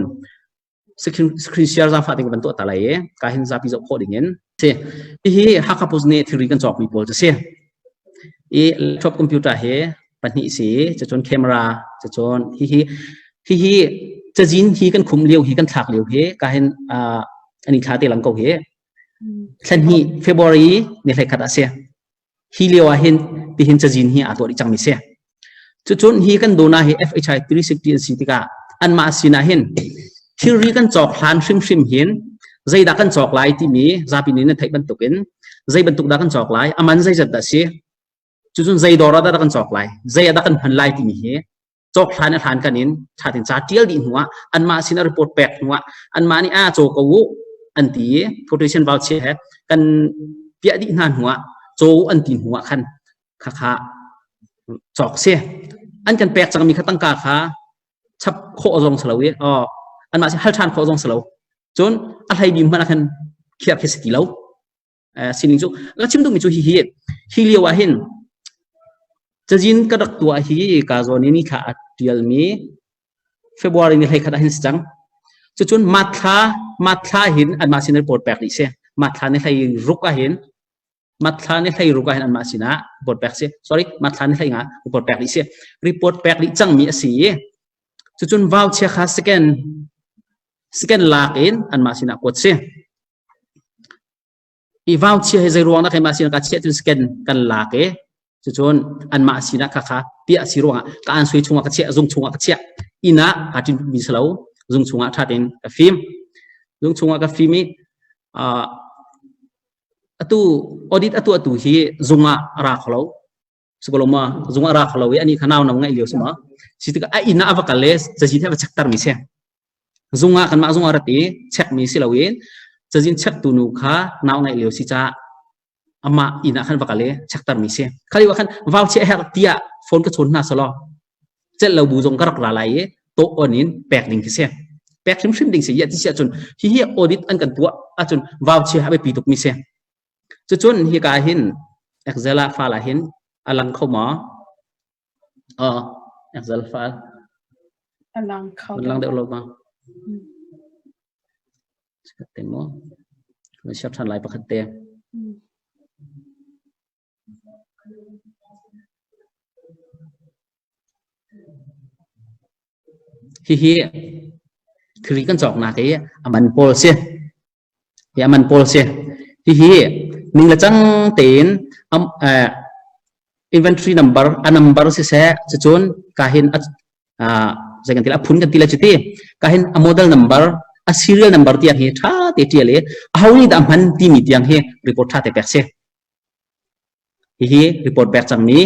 screen share zaangfah ding kan tuah ta lai i ka hin zapi zoh khawh ding in si. Hihi Hakha Post nih thilri kan cawkmi pawl cu si. I laptop computer hi pahnih si cucun camera cucun hihi hihi cazin hi kan khum lio hi kan thlak lio hi ka hin ani thla te lang ko hi thlan hi February ni hlei khat a si hi lio ah hin tihin cazin hi aa tuah dih cangmi si cucun hi kan dona hi FHI 360 an si tikah anmah sinah hin thilri kan cawk hlan hrimhrim hin zeidah kan cawk lai timi zapi nih nan theih bantukin zei bantuk dah kan cawk lai aman zeizat dah si cucun zei dawr ah dah kan cawk lai zei ah dah kan hman lai timi hi cawk hlan a hlan kan in thatin ca tial dih hnuah anmah sin a report pek hnuah anmah nih a caw ko u an ti i quotation voucher he kan piah dih hna hnuah caw an ti hnuah khan khakha cawk si an kan pek cangmi kha tangka kha chap khawh zong si lo i oh anmah sin hal ṭhan khawh zong si lo cun a hlei bim hmanh ah khan khiar khi si ti lo sining cu ka chim duhmi cu hihi hi lio ah hin cazin ka rak tuah hi ka zawn i ni thla a tialmi February ni hlei khat ah hin si cang cucun mathla mathla hin anmah sin report pek dih si mathla ni hlei ruk ah hin mathla ni hlei ruk ah hin anmah sinah report pek si sorry mathla ni hlei nga report pek dih si report pek dih cangmi a si i cucun vau chia kha second second lak in anmah sinah kuat si I vau chia hi zei ruang dah keimah sinah ka chiah cun scan kan lak i cucun anmah sinah kha kha piah si ruangah ka an sui chungah ka chiah zung chungah ka chiah inn ah kaa ṭin mi si lo zung chungah ṭha tein ka fim zung chungah ka fim i atu audit atu atu hi zung ah a ra kho lo Sukoloma zung ah ra kho lo i ani kha nau no ngaih lio si ma si tikah a inn ah a va kal le cazin he va check ter mi si zung ah kanmah zung ah rat i check mi si loin cazin check tu nu kha nau ngaih lio si caah amah inn ah khan va kal i check ter mi si khali wa khan vau che her tiah phone ka chawn hna selaw celh lo bu zong ka rak ra lai i to on in pek ding khi si pek hrimhrim ding si ya ti si ahcun hi hi audit an kan tuah ahcun vau chia a biapi tuk mi si Cucun hika ah hin Excel ah file ah hin a lang kho maw? Oh, Excel file. A lang kho. A lang deuh lo ma? Pakhat te maw? Kan share ṭhan lai pakhat te. Hihi thilri kan cawknak i a man pawl si. Hi a man pawl si. Hihi ning le cang tein inventory number a number siseh cucun ka hin a zei kan ti a phun kan ti le cuti ka hin a model number a serial number tiang hi tha te tial i a ho nih dah hman timi tiang hi report tha te pek si. Hihi report pek cangmi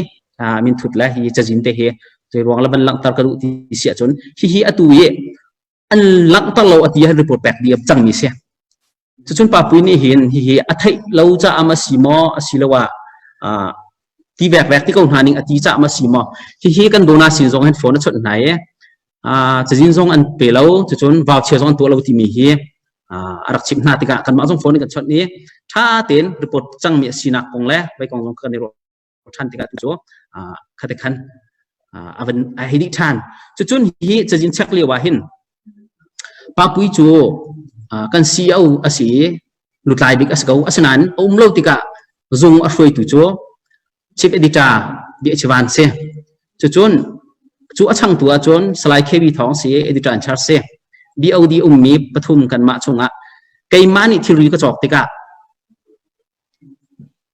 minthut le hi cazin te hi zei ruang le van langhter ka duh ti si ahcun hihi atu i an langhter lo a ti ah report pek dih cangmi si. Cucun Papui nih hin hihi a theih lo caah ma si maw asiloah ti vekvek ti ko hna ning a ti caah ma si maw hihi kan dona sin zong hin phone a chawnh hna i cazin zong an pe lo cucun vauchia zong an tuah lo timi hi a rak chimh hna tikah kanmah zong phone in kan chawnh i ṭha tein report cangmi a sinak kong le vei kong zong kan i ruah ṭhan tikah tu cu khate khan a van a hei dih ṭhan. Cucun hi cazin check lio ah hin Papui cu kan CEO a si i lutlai bik a si ko. Asinain a um lo tikah zung a hruaitu cu chief editor Bia Chivan si. Cucun cu a changtu ahcun Salai KB Thawng si editor in charge si. BOD ummi pathum kanmah chungah keimah nih thilri ka cawk tikah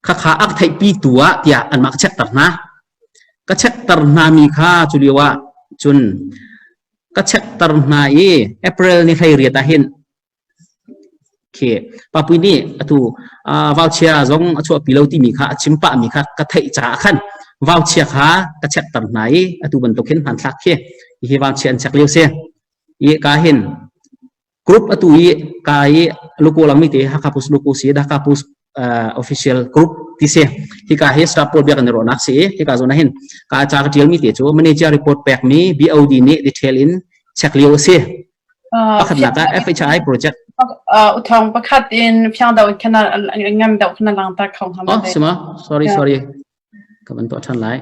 Khakha a ka theihpitu ah tiah anmah ka chekter hna. Ka chekter hnami kha cu lio ah cun ka chekter hna i April ni 18 ah hin khi Papui nih atu vauchia zong a chuahpi lo timi kha a chim pahmi kha ka theih caah khan vauchia kha ka chekter hna i atu bantuk hin hmanthlak khi hi vauchia an chek lio si. I ka hin Group atu i ka i logo langmi te Hakha Post logo si Dhaka Post official group ti si. Hika hi staff pawl biak an i ruahnak si i hika zawn ah hin ka ca ka tialmi te cu manager report pekmi BOD nih detail in check lio a si. Pakhatnak ah FHI project. Uthong pakhat in fiang deuh in khana ngam deuh khana langter kho hnga Oh, sima. Sorry, sorry. Ka van tuah ṭhan lai.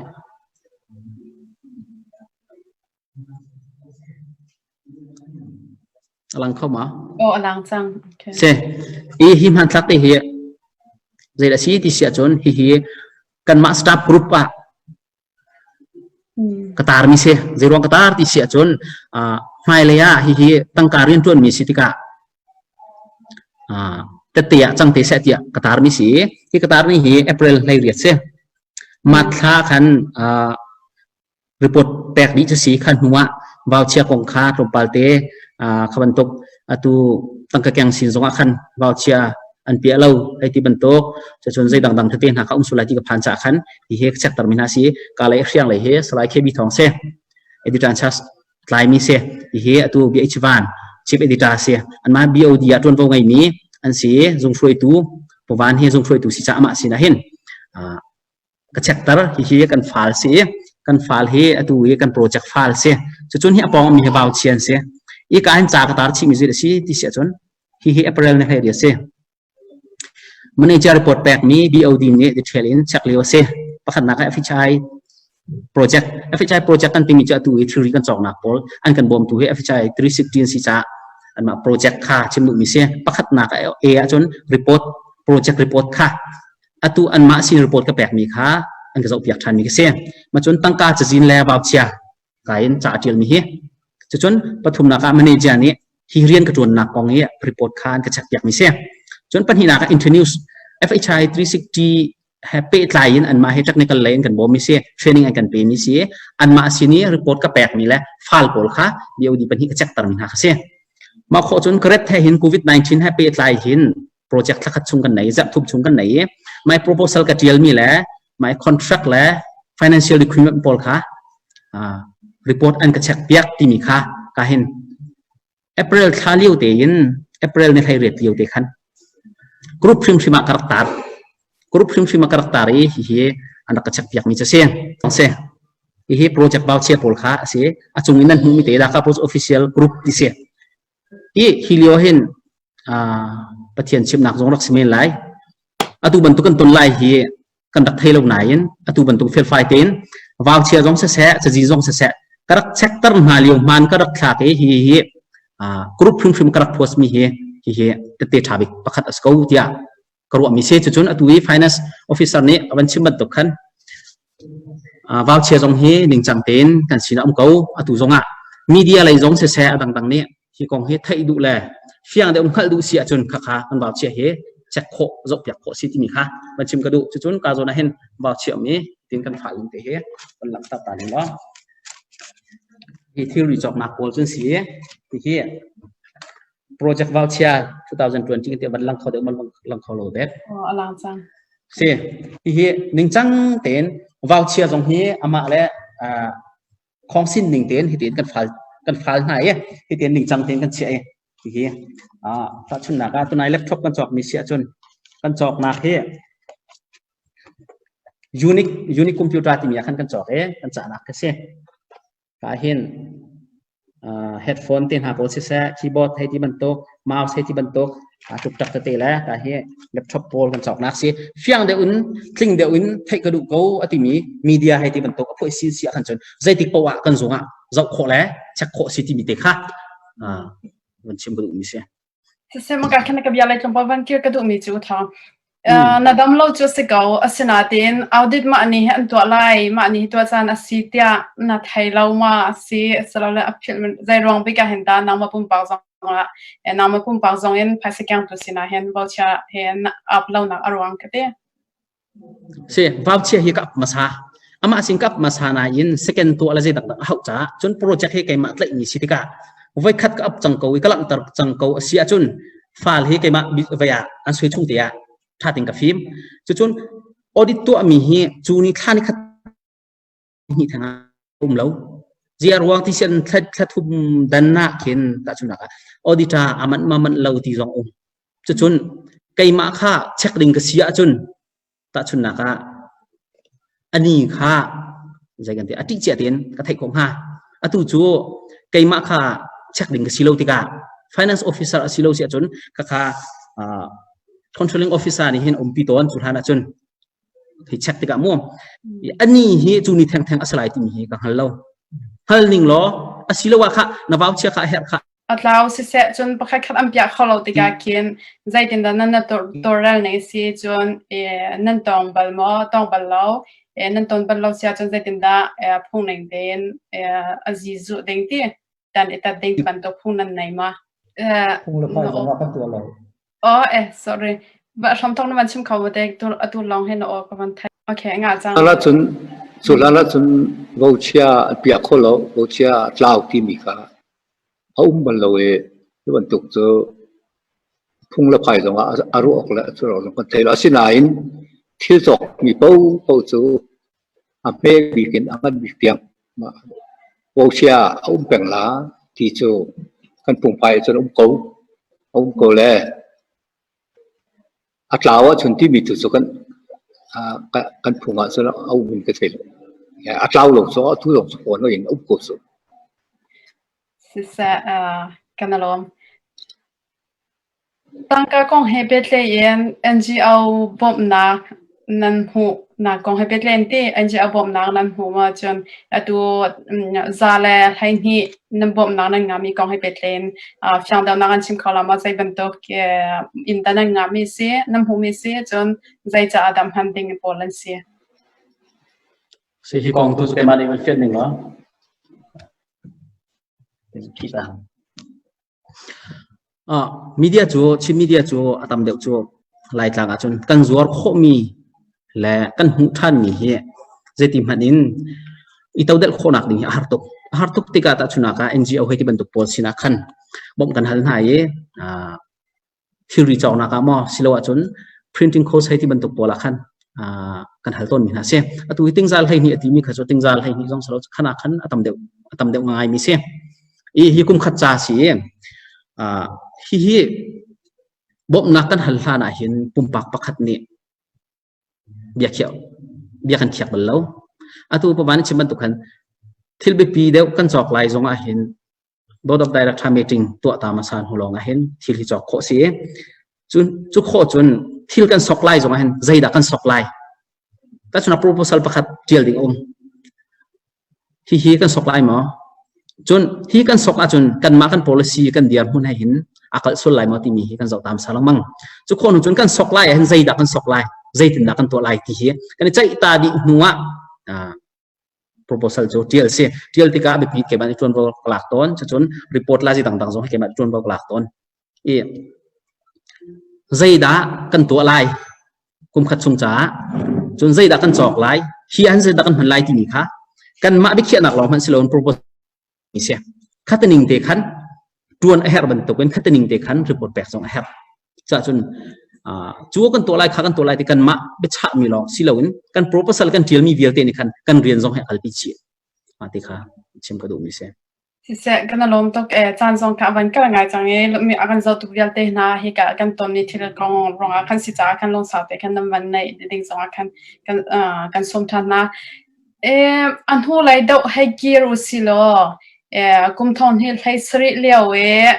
A lang kho ma? Aw, a lang cang. Okay. Si. I hi hmanthlak te hi zei dah si ti si ahcun hihi kanmah staff group ah ka tarmi si. Zeiruang ka tar ti si ahcun hmailei ah hihi tangka rianṭuanmi si tikah tette ah cang te seh tiah ka tarmi si. Hi ka tarmi hi April 18 si. Mat thla khan report pek dih cu si kha hnu ah vauchia kong kha tlawmpal te kha bantuk atu tangka keng sin zong ah khan vauchia an piah lo hei ti bantuk cucun zei dangdang tete hna kha um sulai ti ka phan caah khan hi he ka chekter mi hna si ka lei hriang lei he Salai KB Thawng si editor in charge tlai mi si hi hi atu BH Van chief editor si anmah BOD ah ṭuanvo ngei mi an si zung hruaitu Pawan hi zung hruaitu si caah amah sin ah hin ka chekter hihi kan fal si kan fal hi atu hi kan project fal si cucun hi a pawng mi hi vau chian si i ka hin ca ka tar chih mi zit si ti si ahcun hihi April ni hlei ria si manager report pek mi BOD nih detail in check lio si pakhatnak ah FHI project FHI project kan timi cu atu i thilri kan cawknak pawl an kan bawmtu hi FHI 316 si caah anmah project kha chim duhmi si pakhatnak A ahcun report project report kha atu anmah sin report ka pekmi kha an ka zohpiak ṭhanmi ka si. Ma cun tangka cazin le vauchia ka in ca a ṭialmi hi. Cucun pathumnak ah manager nih hi rian ka ṭuannak kong i report kha an ka checkpiakmi si. Cun pahnihnak ah introduce FHI 360 he pehtlai in anmah he technical lei in kan bawmmi si, training an kan pemi si, anmah sin i report ka pekmi le file pawl kha BOD pahnih ka checktermi hna kha si. Mah khawh cun correct he hin COVID-19 he pehtlai hin project thlakhat chung kan nei zarh thum chung kan nei i my proposal ka tial mi le my contract le financial requirement pawl kha report an ka check piak timi kha ka hin April thla lio te in April ni hlei riat lio te khan group hrimhrim ah ka rak tar group hrimhrim ah ka rak tar i hihi an rak ka check piak mi cu si si hihi project voucher pawl kha a si a cung in nan hmuh mi te Dhaka Post official group ti si I hi lio hin Pathian chimnak zong rak si men lai. Atu bantuk kan ton lai hi kan rak thei lo nain atu bantuk felfai tein vauchia zong siseh, cazi zong siseh, ka rak chekter hna lio hmaan ka rak thlak i hi hi group hrimhrim ka rak post mi hi hihi tette ṭha bik pakhat a si ko tiah ka ruahmi si. Cucun atu i finance officer nih a van chim bantuk khan vauchia zong hi ningcang tein kan sin ah um ko. Atu zong ah media lei zong siseh a dangdang nih hi kong hi theih duh le fiang deuh hngalh duh si ahcun khakha kan vauchia hi check khawh zohpiak khawh si timi kha van chim ka duh. Cucun ka zawn ah hin vauchia um i tin kan file te hi kan langhter ta ning law hi thilri cawknak pawl cun si hi project vauchia 2020 te van lang kho deuh man lang kho lo dek. A lang cang. Si hihi ningcang tein vauchia zong hi amah le khongsin ning tein hi tein kan fal kan fal hna i hi tein ningcang tein kan chiah i. Hihi tahchunhnak ah tunai laptop kan cawkmi si ahcun kan cawknak hi unique unique computer timi ah khan kan cawk i kan cahnak ka si. Ka hin headphone te hna pawl siseh, keyboard hei ti bantuk, mouse hei ti bantuk, tuk tak tete le ka hi laptop pawl kan cawknak si. Fiang deuh in, tling deuh in theih ka duh ko a timi media hei ti bantuk a phuah sin si ah khan cun zeitik poah ah kan zung ah zoh khawh le check khawh si timi te kha van chim ka duhmi si. Siseh maka khan ka bia lai tlawmpal van kir ka duhmi cu thawng. Na dam lo cu si ko asinain audit mah nih hi an tuah lai mah nih tuah caan a si tiah na thei lo ma a si asilole a philh zei ruang bik ah hin dah nangmah pumpak zong ah nangmah pumpak zong in phaisa kengtu sinah hin vauchia he na ap lonak a ruang ka ti. Si, vauchia hi ka ap hmasa. Amah sin ka ap hmasa nain second tuah le zei dangdang a hauh caah cun project hi keimah tlaihmi si tikah voikhat ka ap cang ko i ka langhter cang ko a si ahcun fal hi keimah vei ah an sui chung te ah ṭha tein ka fim. Cucun audit tuahmi hi cu ni thla ni khat hnih theng ah um lo. Zia ruang ti sian thla thla thum dan ah khin tahchunhnak ah auditor a manh ma manh lo ti zong um. Cucun keimah kha check ding ka si ahcun tahchunhnak ah ani kha zei kan ti a ṭih cia tein ka theih khawh hnga. Atu cu keimah kha check ding ka si lo tikah finance officer a si lo si ahcun khakha controlling officer nih hin umpi tawn cu hlan ahcun hei check tikah mu ani hi cu ni thengtheng a si lai timi hi ka hngal lo. Hngal ning law asiloah kha na vau chia kha a herh kha A tlau siseh cun pakhat khat an piah kho lo tikah khin zeitindah nan na tawlrel ning a si cun nan tawng bal maw tawng bal lo nan tawn bal lo si ahcun zeitindah phung ning tein a zizuh ding ti dan i tat ding ti bantuk phung nan nei ma? Phung le phai zong ah kan tuah lo. Oh eh sorry. Va hram thawk na van chim kho ma te atu lawng hin na aw ka van theih. Okay ngah cang. Hlan ahcun cu hlan ahcun vochia an piah kho lo, vochia a tlau timi kha a um bal lo i cu bantuk cu phung le phai zongah a ruah awk le a cuar awk zong kan thei lo. Asinain thil cawkmi paohpaoh cu a hme bik in a ngan bik tiang vochia a um peng la ti cu kan phungphai ah cun a um ko. A um ko le A tlau ahcun timi tu cu kan phung ahcun a um in ka thei lo. A tlau lo cu atu zong cu fawn in a um ko cu. Siseh, kan i lawm. Tangka kong he pehtlaih in NGO bawmhnak nan hmuhnak kong he pehtlaih in ti NGO bawmhnak nan hmuh ma cun atu za le 12 nan bawmhnak nan ngahmi kong he pehtlaih in fiang deuhnak an chim kho la maw zei bantuk inn dah nan ngahmi si nan hmuhmi si cun zei caah dah hman ding pawl an si. Si hi kong tu cu keimah nih van fian ning law. Media cu Chin media cu a tam deuh cu Laitlang ahcun kan zuar khawhmi le kan hmuh ṭhanmi hi zeiti hmanh in i todelh khawhnak ding hi a har tuk. A har tuk tikah tahchunhnak ah NGO hei ti bantuk pawl sinah khan bawmh kan hal hna i thilri cawknak ah maw silo ahcun printing cost hei ti bantuk pawl ah khan kan hal tawnmi hna si. Atu hi tingzal 12 a timi kha cu tingzal 12 zong silo khan ah khan a tam deuh a tam deuh ngaimi si. I hi kum khat ca si i hihi bawmhnak kan hal hlan ah hin pumpak pakhat nih bia khiah bia kan khiak bal lo. Atu pavan chim bantuk khan thil biapi deuh kan cawk lai zong ah hin board of director meeting tuah ta hmasa hnu lawng ah hin thil hi cawk khawh si i cun cu khawh cun thil kan sok lai zong ah hin zeidah kan sok lai Tahchunhnak proposal pakhat ṭial ding a um. Hihi kan sok lai maw? Cun hi kan sok ahcun kanmah kan policy kan dirhmun he hin a kalh sual lai maw timi hi kan zoh ta hmasa lengmang. Cu khawh hnu cun kan sok lai ahhin zeidah kan sok lai, zeitindah kan tuah lai ti hi kan i ceih ta dih hnu ah proposal cu ṭial si. Ṭial tikah a biapi keimah nih ṭuanvo ka lak tawn. Cucun report la dangdang zong hi keimah ṭuanvo ka lak tawn. I zeidah kan tuah lai kum khat chung caah cun zeidah kan cawk lai hi an zeidah kan hman lai timi kha kanmah biakhiahnak lawng hmanh si loin proposal si khataning te khan tuan a herh bantukin khataning te khan report pek zong a herh cah cun cu kan tuah lai kha kan tuah lai ti kanmah biachahmi lawng si loin kan proposal kan tialmi vialte nih khan kan rian zong he kalpi chih ti kha chim ka duhmi si. Siseh, kan i lawm tuk ee. Caan zong kha a van kal ngai cang i mi a kan zohtu vialte hna hika kan tonmi thil kong ruangah khan si caah khan lungsau te khan nan van neih ding zongah khan kan kan sawm ṭhan hna. A hnulei deuh hei kir u si law kum thong hnih hlei sarih lio i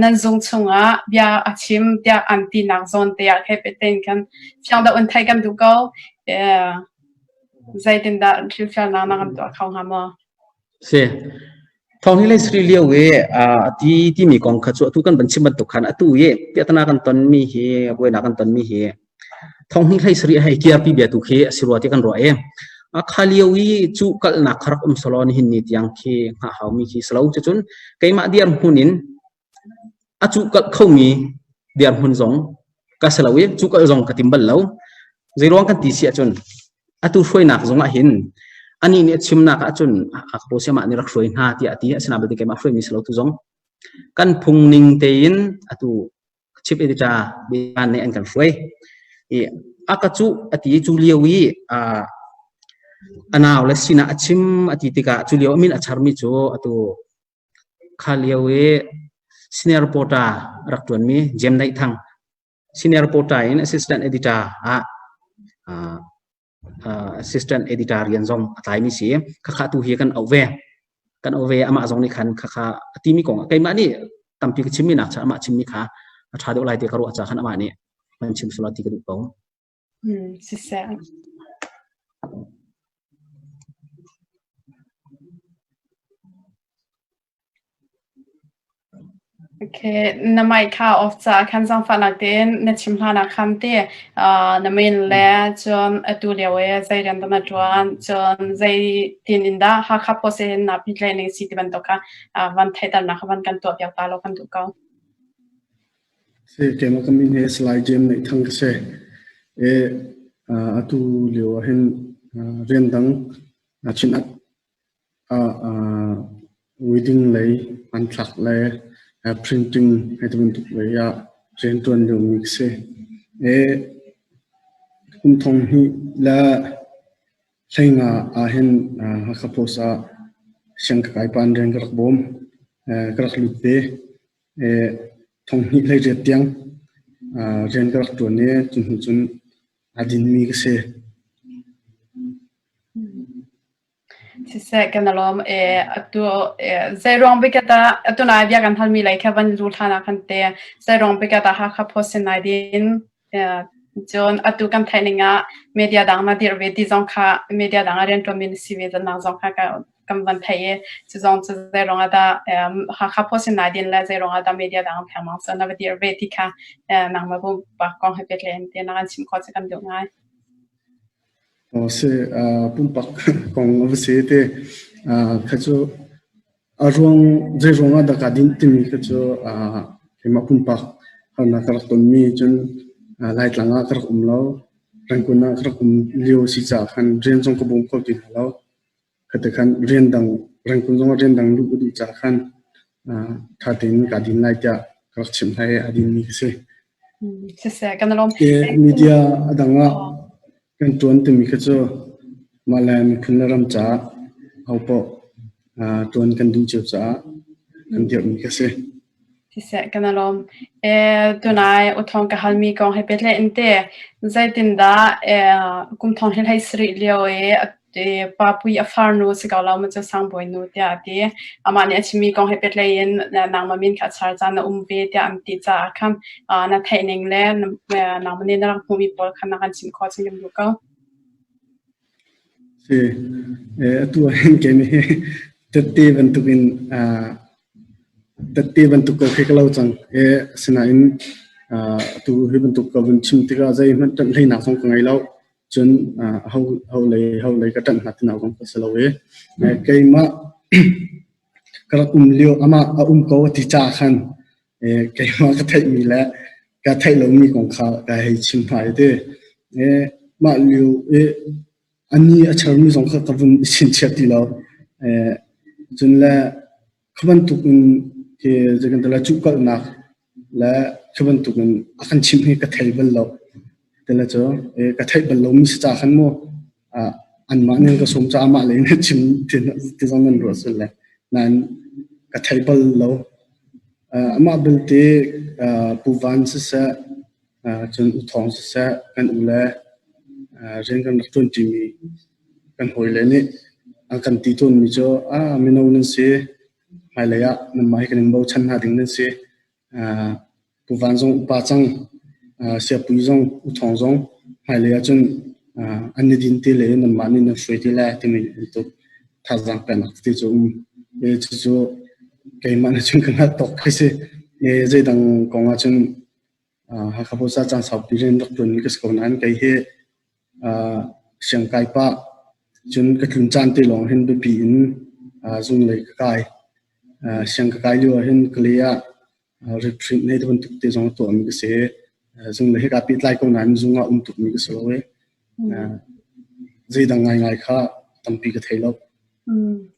nan zung chungah bia a chim tiah an tinak zawn te ah khe petein khan fiang deuh in theih kan duh ko. Zeitindah thilfialnak na kan tuah kho hnga maw? Si. Thawng hi lei sri lio i a ti timi kong kha cu atu kan van chim bantuk khan atu i piahtana kan tonmi hi buainak kan tonmi hi thong hnih hlei sarih hei kiarpi bia tu khi a si rua ti kan ruah i a kha lio i cu kalnak kha rak um solo nihin ni tiang khi hngah haumi khi si lo cucun keimah dirhmun in A cuhkalh khomi dirhmun zong ka si lo i cuhkalh zong ka tim bal lo. Zeiruang kan ti si ahcun atu hruainak zong ah hin anih nih a chimnak ahcun a ka siamah nih rak hruai hna tiah a ti. Asinain belte keimah hruaimi si lo tu zong kan phung ning tein atu chief editor bian nih an kan hruai. I a ka cuh a ti cu lio i a nau le sinah a chim a ti tikah cu lio a min a charmi cu atu Kha lio i senior reporter rak ṭuanmi Jem Neih Thang, senior reporter in assistant editor ah assistant editor rian zong a tlaimi si. Khakha tu hi kan auh ve. Kan auh ve amah zong nih khan khakha a timi kong keimah nih tampi ka chimmi nak cha amah chimmi kha a ṭha deuh lai ti ka ruah ca khan amah nih kan chim sula ti ka duh ko. Siseh. Okay, na mic kha off ca khan zaangfahnak tein na chim hlan ah khan te na min le cun atu lio i zei rian dah na ṭuan, cun zei tin in dah Hakha Post in naa pehtlaih ning si ti bantuk kha van theihternak kha van kan tuah piak ta law kan duh ko. Si, keimah ka min hi Salai James Neih Thang ka si. I atu lio ah hin rian dang Chin ah wedding lei hmanthlak le printing hei ti bantuk lei ah rianṭuan liomi ka si. I kum thong hnih le hleinga ah hin Hakha Post ah siang ka kai pah in rian ka rak bawm. Ka rak lut ve. Thong hnih hleiriat tiang rian ka rak ṭuan i cu hnu cun aa dinmi ka si. Siseh kan i lawm. Atu zeiruang bik dah atu nai bia kan halmi lei kha van lu hlan ah khan te zeiruang bik dah Hakha Post sin nai din cun atu kan theih ning ah media dang na dirh ve ti zong kha media dang ah rianṭuanmi na si ve nak zong kha kan van theih i cu zong cu zeiruang ah dah Hakha Post in nai din le zeiruang ah dah media dang phengmang cu na va dirh ve ti kha nangmah pumpak kong he pehtlai in te na kan chim khawh cu kan duh ngai. Si pumpak kong a va si te kha cu a ruang zei ruang ah dah kaa dinh timi kha cu keimah pumpak harnak ka rak tonmi cun Laitlang ah ka rak um lo. Rangoon ah ka rak um lio si caah khan rian zong ka bawm kho ti hna lo. Khate khan rian dang Rangoon zong ah rian dang luh ka duh caah khan ṭha tein kaa din lai tiah ka rak chimh hna i aa dinmi ka si. Siseh, kan i lawm. Media a dang ah kan ṭuan timi kha cu mah le miphun le ram caah ahopaoh ṭuan kan duh cio caah kan dirhmi kha si. Siseh, kan i lawm. Tunai uthawng ka halmi kong he pehtlaih in te zeitindah kum thong hi hlei sarih lio i Papui a farnu si ko lo maw cu Sangbawi nu tiah a ti. Amah nih a chimmi kong he pehtlaih in nangmah min kha a char caan na um ve tiah an ti caah khan na theih ning le nangmah nih na rak hmuhmi pawl kha na kan chimh khawh cun kan duh ko. Si, atu ah hin keimah hi tette bantukin tette bantuk ko khi ka lo cang. Asinain atu hi bantuk ka vun chim tikah zeihmanh ṭanh hleinak zong ka ngei lo. Cun ho lei ka ṭanh hna tinak zong ka si lo i keimah ka rak um lio amah a um ko a ti caah khan keimah ka theihmi le ka theih lomi kong kha ka hei chim hna i ti. Mah lio i a ni a chermi zong kha ka vun i chinchiah ti lo. Cun le Kha bantuk in hi zeikanti cuhkalhnak le khi bantuk in a kan chimh hi ka thei bal lo. Tile cu ka theih bal lomi si ca khan mu anmah nih an ka sawm caah amah lei in a chim ti zong nan ruah sual lai. Nain ka thei bal lo. Amah belte Pu Van siseh, cun U Thawng siseh, kan u le rian kan rak ṭuanṭimi kan hawile nih an kan ti tawnmi cu ah mino nan si, hmailei ah nanmah hi kan in bochan hna ding nan si. Pu Van zong upa cang, Siapui zong, U Thawng zong hmailei ahcun an i din te le nanmah nih nan hruai te lai timi bantuk thazaang peknak tete cu a um. Cucu keimah nih cun ka hngalh tawk khi si. Zeidang kong ahcun Hakha Posa caan saupi rian rak ṭuanmi ka si ko nain kei hi siangkai pah cun ka tlun caan te lawng hin biapi in zunglei ka kai. Siang ka kai lio ahhin Kalay ah retreat nei ti bantuk te zong a tuahmi ka si. Zung le hika pehtlai ko nain zung ah um tukmi ka si lo i zeidang ngaingai kha tampi ka thei lo.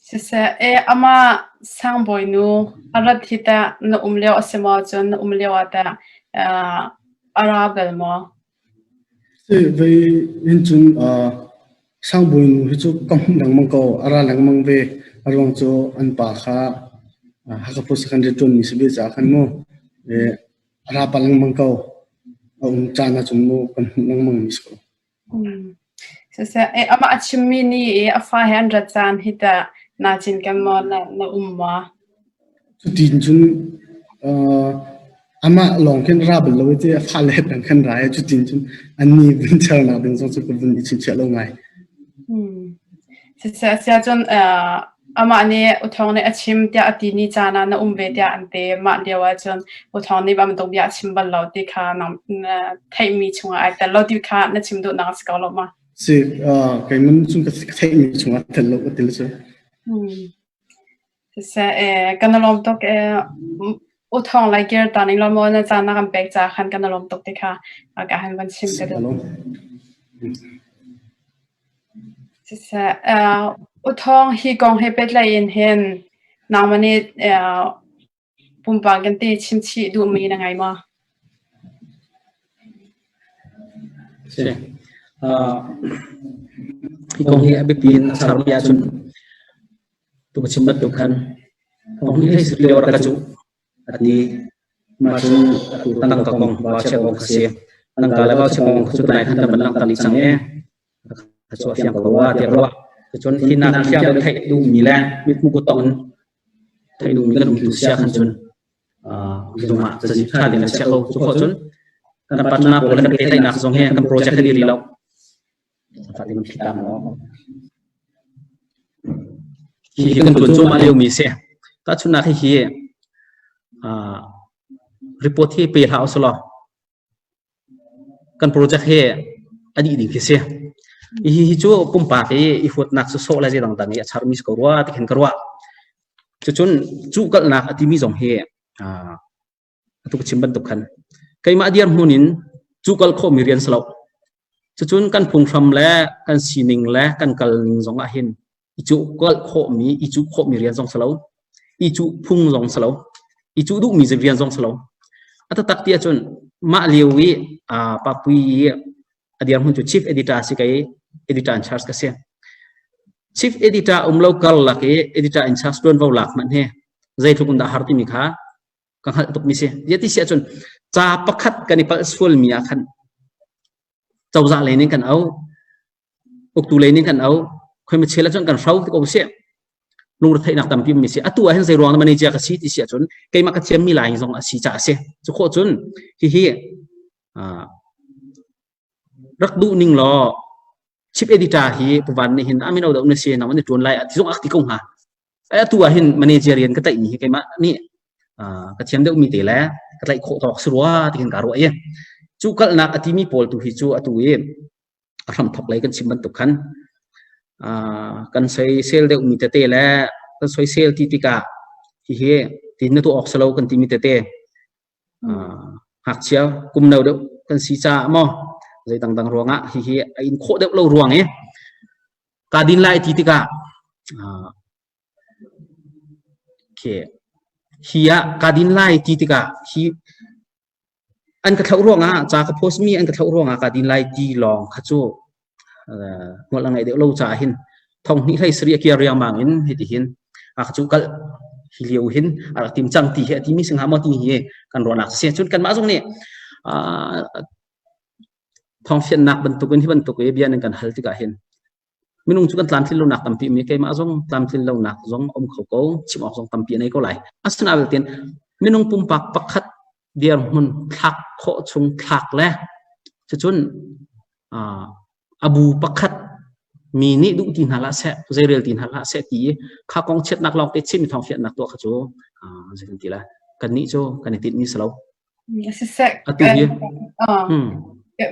Siseh, e amah sangbawi nu a rat hi tah na um lio a si maw cun na um lio ah tah a ra bal maw? Si vei hin cun Sangbawi nu hi cu ka hmuh lengmang ko. A ra lengmang ve. A ruang cu an pa kha Hakha Post kan rianṭuanmi si ve caah khan mu a ra pah lengmang ko. A um caan ahcun mu kan hmuh lengmang mi si ko. Siseh, amah a chimmi nih i a fa he an rat caan hi tah naa cinken maw, na um maw? Cutin cun amah lawng khin ra bal lo i a fale he peng khan ra i cutin cun annih vun chernak ding zong cu ka vun i chingchiah lo ngai. Siseh, siahcun amah nih U Thawng nih a chim tiah a ti ni caan ah na um ve tiah an ti. Mah lio ahcun U Thawng nih bantuk bia a chim bal lo ti kha na theihmi chungah ai tel lo ti kha na chim duhnak a si ko lo ma? Si, keimah cun ka theihmi chungah tel lo ka til cu. Siseh, kan i lawm tuk u thawng lai kir ta ning law maw na caan na kan pek caah khan kan i lawm tuk ti kha ka han van chim ka duh. Siseh, u thawng hi kong he pehtlaih in hin nangmah nih pumpak kan ti chimchih duhmi na ngei maw? Si. Hi kong hi a biapi in a charmi ahcun tu ka chim bantuk khan thong hi hlei lio rak ka cuh a ti. Mah cu atu tangka kong vauchia kong kha si. Tangka le vauchia kong cu tunai khan kan van langhter dih cang i a cu a fiang ko rua tiah ka ruah. Cucun hi nak fiang deuh theih duhmi le mithmuh kut in theih duhmi kan um tu sia khan cun zung ah cazin ṭha tein an chiah ko. Cu khawh cun kan partner pawl kan pehtlaihnak zong hi kan project kan i ri lo. Hi kan tuan cuahmah liomi a si. Tahchunhnak hihi report hi pe hlah usih kan project hi a dih ding khi si. Hihi hi cu pumpak i i huatnak sawsawh le zeidang dang i a charmi si ko rua ti khin ka ruah. Cucun cuhkalhnak a timi zong hi atu ka chim bantuk khan keimah dirhmun in cuhkalh khawhmi rian si lo. Cucun kan phunghram le kan sining le kan kalning zong ah hin i cuhkalh khawhmi, i cuh khawhmi rian zong si lo. I cuh phung zong si lo. I cuh duhmi rian zong si lo. A taktak ti ahcun mah lio i Papui i a dirhmun cu chief editor si ka i editor in charge ka si. Chief editor um lo karlak i editor in charge tuanvo lak hmanh hi zeitluk in dah har timi kha ka hngalh tukmi si. Ti si ahcun ca pakhat kan i palh sualmi ah khan cozah lei nih kan auh, uktu lei nih kan auh, khoi ma chel ahcun kan hro ti ko si. Lungretheihnak tampi mi si. Atu ah hin zei ruang na manager ka si ti si ahcun keimah ka thiammi lai zong a si caah a si. Cu khawh cun hihi rak duh ning law chief editor hi puvan nih hin amino deuh na si nang na tuan lai ti zong ak ti ko hnga. Atu ah hin manager rian ka tlaih mi hi keimah nih ka thiam deuh mi te le ka tlaih khawh tawk si rua ti khin ka ruah i cu kalnak a timi pawl tu hi cu atu i a hramthok lei kan chim bantuk khan kan soisel deuh mi tete le kan soisel ti tikah hihi tin na tuah awk si lo kan timi tete ngakchia kum no deuh kan si caah maw zei dangdang ruangah hihi a in khawh deuh lo ruang i ka din lai ti tikah okay hi ah ka din lai ti tikah hi an ka thlauh ruangah ca ka post mi an ka thlauh ruangah ka din lai ti lawng kha cu hmual a ngeih deuh lo caah hin thong hnih hlei sarih a kir riangmang in hiti hin a ka cu kal. Hi lio hin a rak tim cang ti hi a timi si hnga maw ti hi kan ruahnak si. Cun kanmah zong nih thawngfiannak bantukin hi bantuk i bia nan kan hal tikah hin minung cu kan tlamtlin lonak tampi mi keimah zong tlamtlin lonak zong um kho ko chim awk zong tampi nei ko lai. Asinain belte minung pumpak pakhat dirhmun thlak khawh chung thlak le cucun a bu pakhat mi nih duh ti hna hlah seh zeirel ti hna hlah seh ti i kha kong chiatnak lawng te chim thawng fiannak tuah kha cu zei kan ti lai kannih cu kan i tinh mi si lo. Siseh atu hi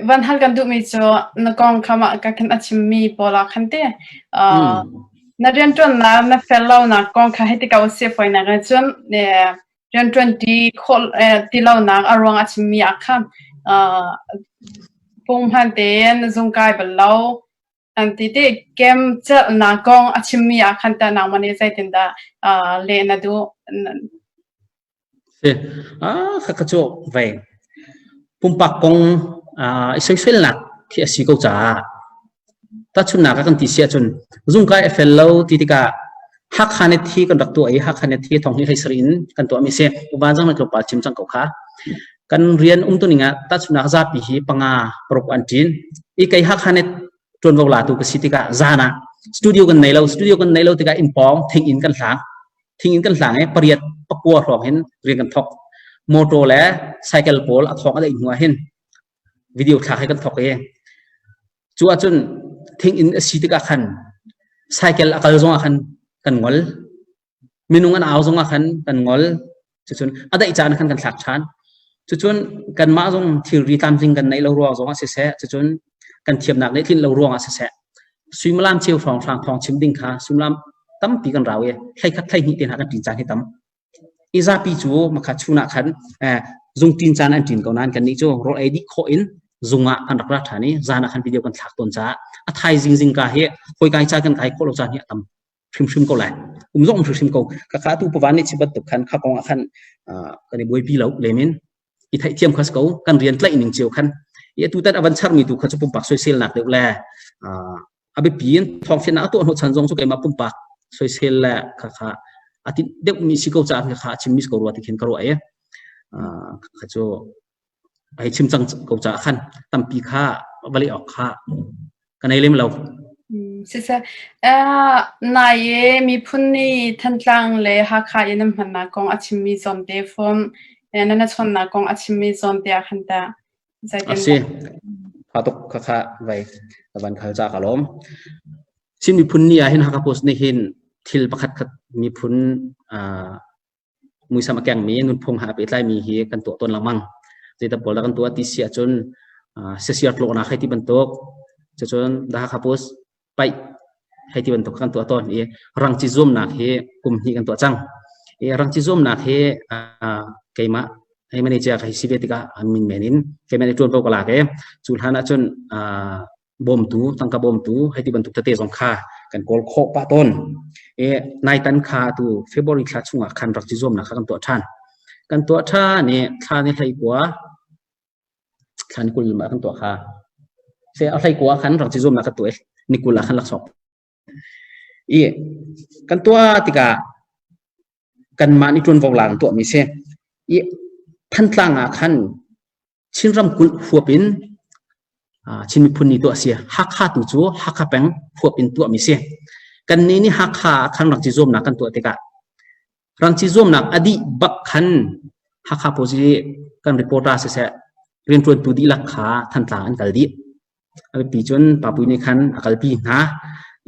van hal kan duhmi cu na kong kha mah ka khan a chimmi pawl ah khan te na rianṭuannak na fel lonak kong kha hei ti ko si fawinak ah cun rianṭuan ti khawh ti lonak a ruang a chimmi ah khan punghman tein zung kai bal lo an ti ti kem celhnak kong a chimmi ah khan tah nangmah nih zeitindah leh na duh? Si. Ah, kha cu vei. Pumpak kong i soiselnak khi a si ko caah tahchunhnak ah kan ti si ahcun zungkai a fel lo ti tikah Hakha net hi kan rak tuah i Hakha net hi thong hi hlei sarih in kan tuahmi si. Uban zong na tlawmpal chim cang ko kha. Kan rian umtuning ah tahchunhnak zapi hi panga paruk an ṭin. I kei Hakha net ṭuanvo latu ka si tikah zan ah studio kan nei lo. Studio kan nei lo tikah inn pawng thing in kan hlang. Thing in kan hlang i pariat pakua hrawng hin rian kan thok. Motor le cycle pawl a thawng a daih hnu ah hin video thlak hi kan thok i cu ahcun thing in a si tikah khan cycle a kal zongah khan kan ngol. Minung an au zongah khan kan ngol. Cucun a daih caan khan kan thlak ṭhan. Cucun kanmah zong thilri tlamtling kan neih lo ruang zongah siseh, cucun kan thiamnak nih tlinh lo ruangah siseh, suimilam cheu hrawnghrang thawng chim ding kha suimilam tampi kan rau i hleikhat hleihnih te hna kan ṭin caan hi tam. I zapi cu makha chun ah khan zung ṭin caan an ṭin ko nain kannih cu rawl ei dih khawh in zung ah kan rak ra ṭhan i zan ah khan video kan thlak tawn caah a thaizing zingka hi hawikai ca kan kai khawh lo caan hi a tam hrimhrim ko lai. Um zong um hrimhrim ko. Ka kha tu pavan nih chim bantuk khan kha kong ah khan kan i buaipi lo lemin i theihthiam khas ko kan rian tlaih ning cio khan i atu tan avan charmi tu kha cu pumpak soiselnak deuh le a biapi in thawngfiannak a tuah hnawh chan zong cu keimah pumpak soisel le kha kha a tinh deuh mi si ko caah kha kha a chim mi si ko rua ti khin ka ruah i kha cu ai chim cang ko caah khan tampi kha va leh awk kha ka nei lem lo. Siseh, nai i miphun nih Thantlang le Hakha i nan hmannak kong a chimmi zawnte fom, nan a chawnhnak kong a chimmi zawnte ah khan tah A si. Tha tuk kha kha vai van khal ca ka lawm. Chin miphun ni ah hin Hakha Post nih hin thil pakhat khat miphun muisam a kengmi nunphung ha pehtlaimi hi kan tuah tawn lengmang. Zeidah pawl dah kan tuah ti si ahcun sisiar tlawhnak hei ti bantuk cucun The Hakha Post paih hei ti bantuk kan tuah tawn i rangci zuamnak hi kum hnih kan tuah cang. I rangci zuamnak hi keimah hei manager ka hei si ve tikah min men in keimah nih ṭuanvo ka lak i cu hlan ahcun bawmtu tangka bawmtu hei ti bantuk tete zong kha kan kawl khawh pah tawn. I naitan kha tu February thla chungah khan rak ci zuamnak kha kan tuah ṭhan. Kan tuah ṭhan i thla ni 19 thla ni 20 ma kan tuah kha. Se a 19 khan rak ci zuamnak ka tuah i ni 20 ah khan laksawng. I kan tuah tikah kanmah nih ṭuanvo la kan tuahmi si. I Thantlang ah khan Chin ramkulh huap in Chin miphun ni tuah a si. Hakha tu cu Hakha peng huap in tuahmi si. Kannih nih Hakha ah khan rangci zuamnak kan tuah tikah rangci zuamnak a dih bak khan Hakha Post i kan reporter siseh rianṭuantu dihlak kha Thantlang an kal dih. A biapi cun Papui nih khan a kalpi hna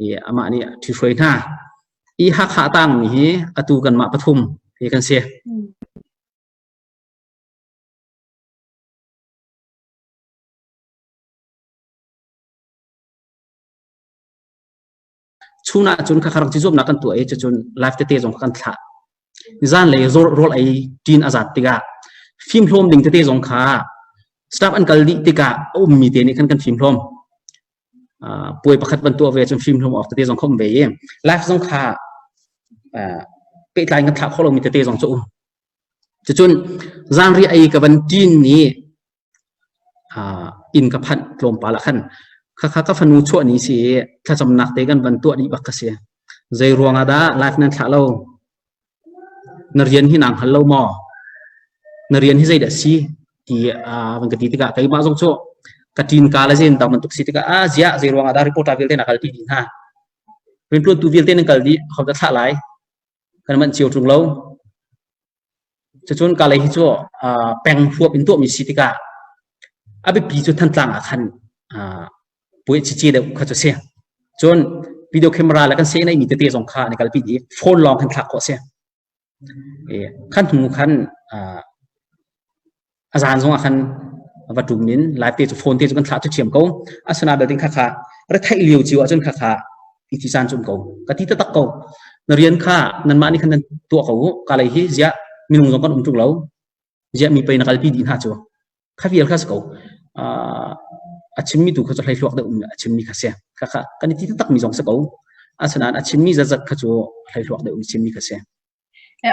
i amah nih a ṭhihruai hna. I Hakha a tangmi hi atu kanmah pathum hi kan si. Chun ah cun khakha rak ci zuamnak kan tuah i cucun live tete zong kan thlah. Zan lei rawl ei ṭin a zat tikah fimhlawm ding tete zong kha staff an kal dih tikah a ummi te nih khan kan fimhlawm. Puai pakhat van tuah ve cun fimhlawm awk tete zong kha um ve i live zong kha pehtlai in kan thlah khawh lomi tete zong cu um. Cucun zanriah ei ka van ṭin i inn ka phanh tlawmpal ah khan khakha ka fanu chuah ni si i thlacamnak te kan van tuah dih bak ka si. Zei ruang ah dah live nan thlah lo? Na rian hi naa hngal lo maw? Na rian hi zeidah a si? Ti van ka ti tikah keimah zong cu ka ṭin ka le zein dang bantuk si tikah ah ziah zei ruangah dah reporter vialte na kal ti dih hna? Rianṭuantu vialte nan kal dih, ho dah thlah lai? Kan manh cio ṭung lo. Cucun ka lei hi cu peng huap in tuahmi si tikah a biapi cu Thantlang ah khan puai cici deuh kha cu si. Cun video camera le kan seh neihmi tete zong kha an i kalpi dih. Phone lawng khan thlak khawh a si. Khan hnu khan a zan zong ah khan va ṭum in live te cu phone te cu kan thlah cu ṭhiam ko. Asinain belte kha kha retheih lio cio ahcun kha kha i ti caan cu um ko. Ka ti taktak ko. Na rian kha nanmah nih khan nan tuah ko u. Ka lei hi ziah minung zong kan um ṭung lo. Ziah mi pei na kalpi dih hna cu. Kha vial kha si ko. A chimmi tu kha cu hleihluak deuh in a chimmi kha si. Kha kha kan i ti taktakmi zong si ko. Asinain a chimmi zatzat kha cu hleihluak deuh in chimmi kha si.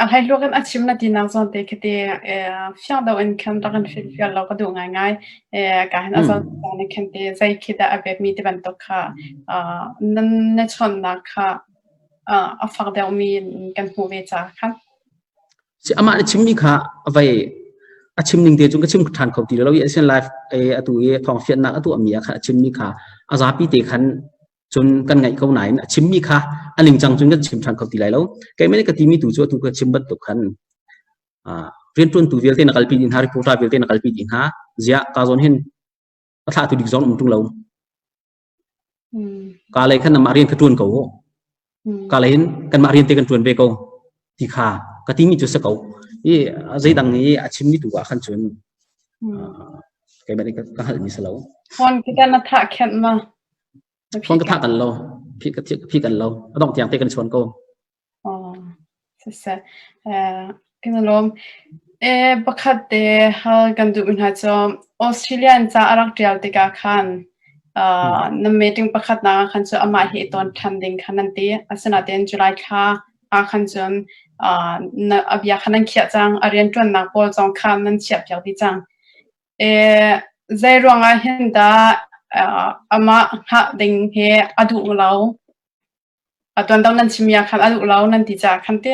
A hleihluak in a chim na tinak zawn te khi te fiang deuh in khan rak in hrilhfial law ka duh ngaingai. Ka hin a zawn ni khan te zei khi dah a biakmi ti bantuk kha nan na chawnhnak kha a fak deuhmi kan hmuh ve caah khan. Si amah na chimmi kha vai a chim ning te cu ka chim ṭhan kho ti lo i asian live atu i thawng fiannak a tuahmi ah khan a chimmi kha a zapi te khan cun kan ngaih ko nain a chimmi kha a ningcang cun kan chim ṭhan kho ti lai lo. Keimah nih ka timi tu cu atu ka chim bantuk khan rianṭuantu vialte na kalpi dih hna, reporter vialte na kalpi dih hna. Ziah ka zawn hin a thlahtu dik zong um ṭung lo. Ka lei khan namah rian ka ṭuan ko. Ka lei hin kanmah rian te kan ṭuan ve ko ti kha ka timi cu si ko. I zeidang i a chimmi tu ah khan cun keimah nih ka hngalhmi si lo. Phone kita na thah khenh ma? Phone ka thah kan lo. Phi kan lo. A dongh tiang te kan chuan ko. Oh, siseh. Kan i lawm. Pakhat te hal kan duh mi hna cu Australian ca a rak ṭial tikah khan na meeting pakhatnak ah khan cu amah hi i tawn ṭhan ding khan nan ti. Asinain July thla ah khan cun a bia kha nan khiah cang. A rianṭuannak pawl zong kha nan chiahpiak dih cang. Zei ruangah hin dah amah hngah ding hi a duh lo? A tuandang nan chimmi ah khan a duh lo nan ti caah khan ti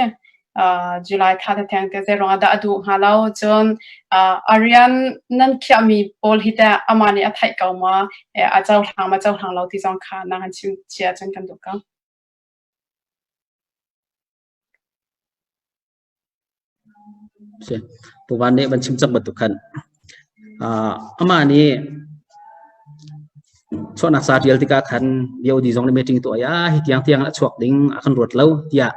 July thla te theng te zei ruangah dah a duh hnga lo? Cun a rian nan khiahmi pawl hi teh amah nih a theih ko ma? A cohlang ma cohlang lo ti zong kha na kan chim cia cun kan duh ko. Si. Puvan nih van chim cang bantuk khan amah nih chuahnak ca ṭial tikah khan BOD zong nih meeting tuah i ah hi tiang tiang a chuak ding a kan ruat lo tiah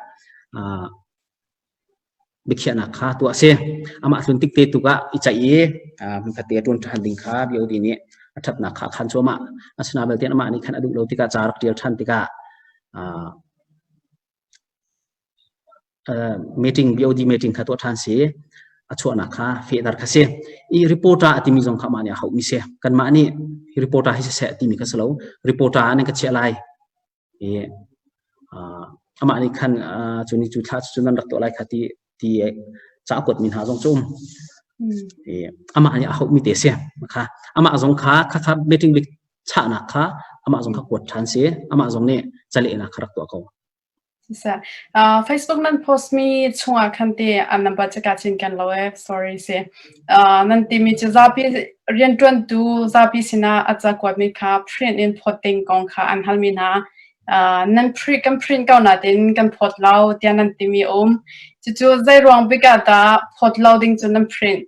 biakhiahnak kha tuah a si. Amah tlun tik te tuk ah i ceih i hmunkhat te ṭuan ṭhan ding kha BOD nih a ṭhatnak kha a khan cuahmah. Asinain belte amah nih khan a duh lo tikah ca rak ṭial ṭhan tikah Meeting BOD meeting kha tuah ṭhan si. A chuahnak kha fehter kha si. I reporter a timi zong kha amah nih a hauhmi si. Kanmah nih hi reporter hi siseh timi kha si lo. Reporter ah nan ka chiah lai. I amah nih khan cu ni cu thla cu nan rak tuah lai kha ti ti ca a kuatmi hna zong cu um. I amah nih a hauhmi te si. Kha amah zong kha kha kha meeting bik chahnak kha amah zong kha kuat ṭhan si. Amah zong nih calehnak kha rak tuah ko. Siseh. Facebook nan post mi chungah khan ti an number cu ka cin kan lo e. Sorry si. Nan timi cu zapi rianṭuantu zapi sinah a ca kuatmi kha print in phawt ding kong kha an halmi hna. Nan print kan print ko natin kan phawt lo tiah nan timi um. Cucu zei ruang bik ah dah phawt lo ding cu nan print?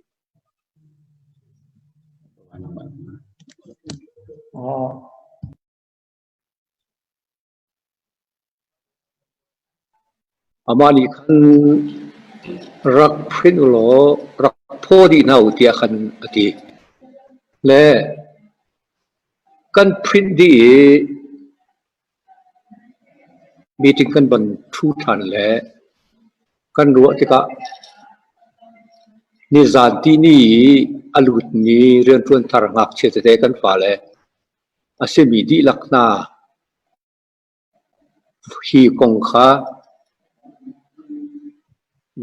Oh. Amah nih khan rak print ulaw rak phaw dih hna u tiah khan a ti. Le kan print dih i meeting kan van ṭhu ṭhan le kan ruah tikah nizan tihni i a lutmi rianṭuan thar ngakchia tete kan fale a simi dihlak hna Hi kong kha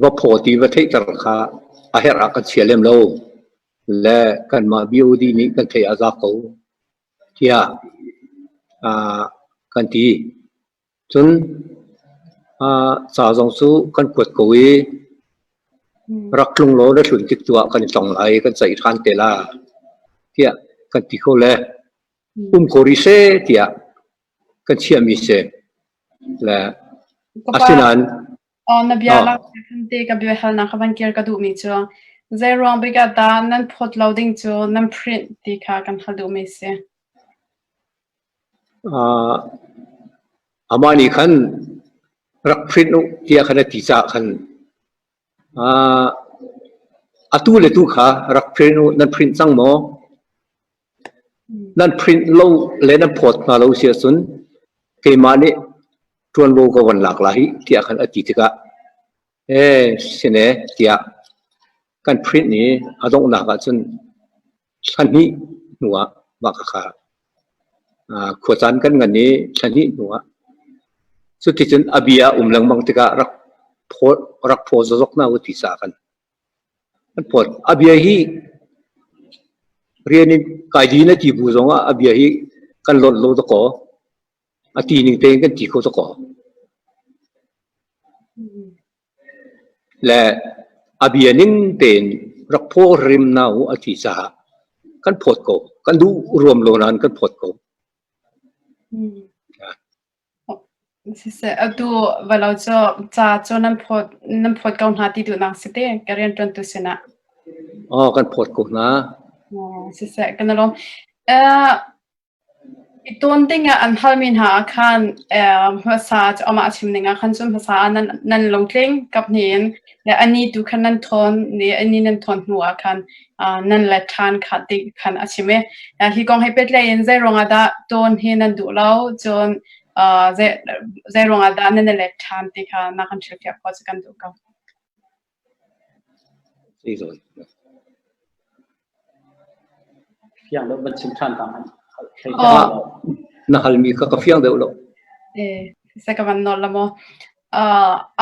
va phawt i va theihter kha a herh ah kan chia lem lo le kanmah BOD nih kan theih a za ko tiah kan ti. Cun ca zong cu kan kuat ko i. Rak tlung law na tlun tik tu ah kan i tong lai, kan ceih ṭhan te la tiah kan ti kho le um ko rih seh tiah kan chiahmi si. Le asinain Na bia lak te ka bia halnak ka van kir ka duhmi cu zei ruang bik ah dah nan phawt lo ding cu nan print ti kha kan hal duhmi si. Amah nih khan rak print u tiah khan a ti caah khan atu le tu kha rak print u, nan print cang maw? Nan print lo le nan phawt hna lo si ahcun keimah nih ṭuanvo ka von lak lai tiah khan a ti tikah ee sine tiah kan print i a donghnak ahcun thla hnih hnu ah mah khakha khuacaan kan ngan i thla hnih hnu ah cuticun a bia a um lengmang tikah rak phaw rak phaw zawzawk hna u ti caah khan an phawt. A bia hi rian in kai din a ti bu zongah a bia hi kan lonh lo dakaw. A ti ning tein kan ti kho dakaw. Le a bia ning tein rak phaw hrim na u a ti caah kan phawt ko. Kan duh ruam lo nain kan phawt ko. Siseh, atu valo cu ca cu nan phawt nan phawt ko hna ti duhnak si te ka rianṭuantu sinah. Aw, kan phawt ko hna. Siseh, kan i lawm. I tawn dingah an halmi hna ah khan hmasa cu amah a chim ning ah khan cun hmasa ah nan nan lungtling kaphnih in le ani tu khan nan thawn i ani nan thawn hnu ah khan nan let ṭhan kha ti khan a chim i hi kong he pehtlaih in zei ruangah dah tawn hi nan duh lo cun zei zei ruangah dah nan i let ṭhan ti kha na kan hrilhfiah khawh cu kan duh ko. Fiang deuh van chim ṭhan ta hmanh. Na halmi kha ka fiang deuh lo. Eh, se ka van nawl la maw?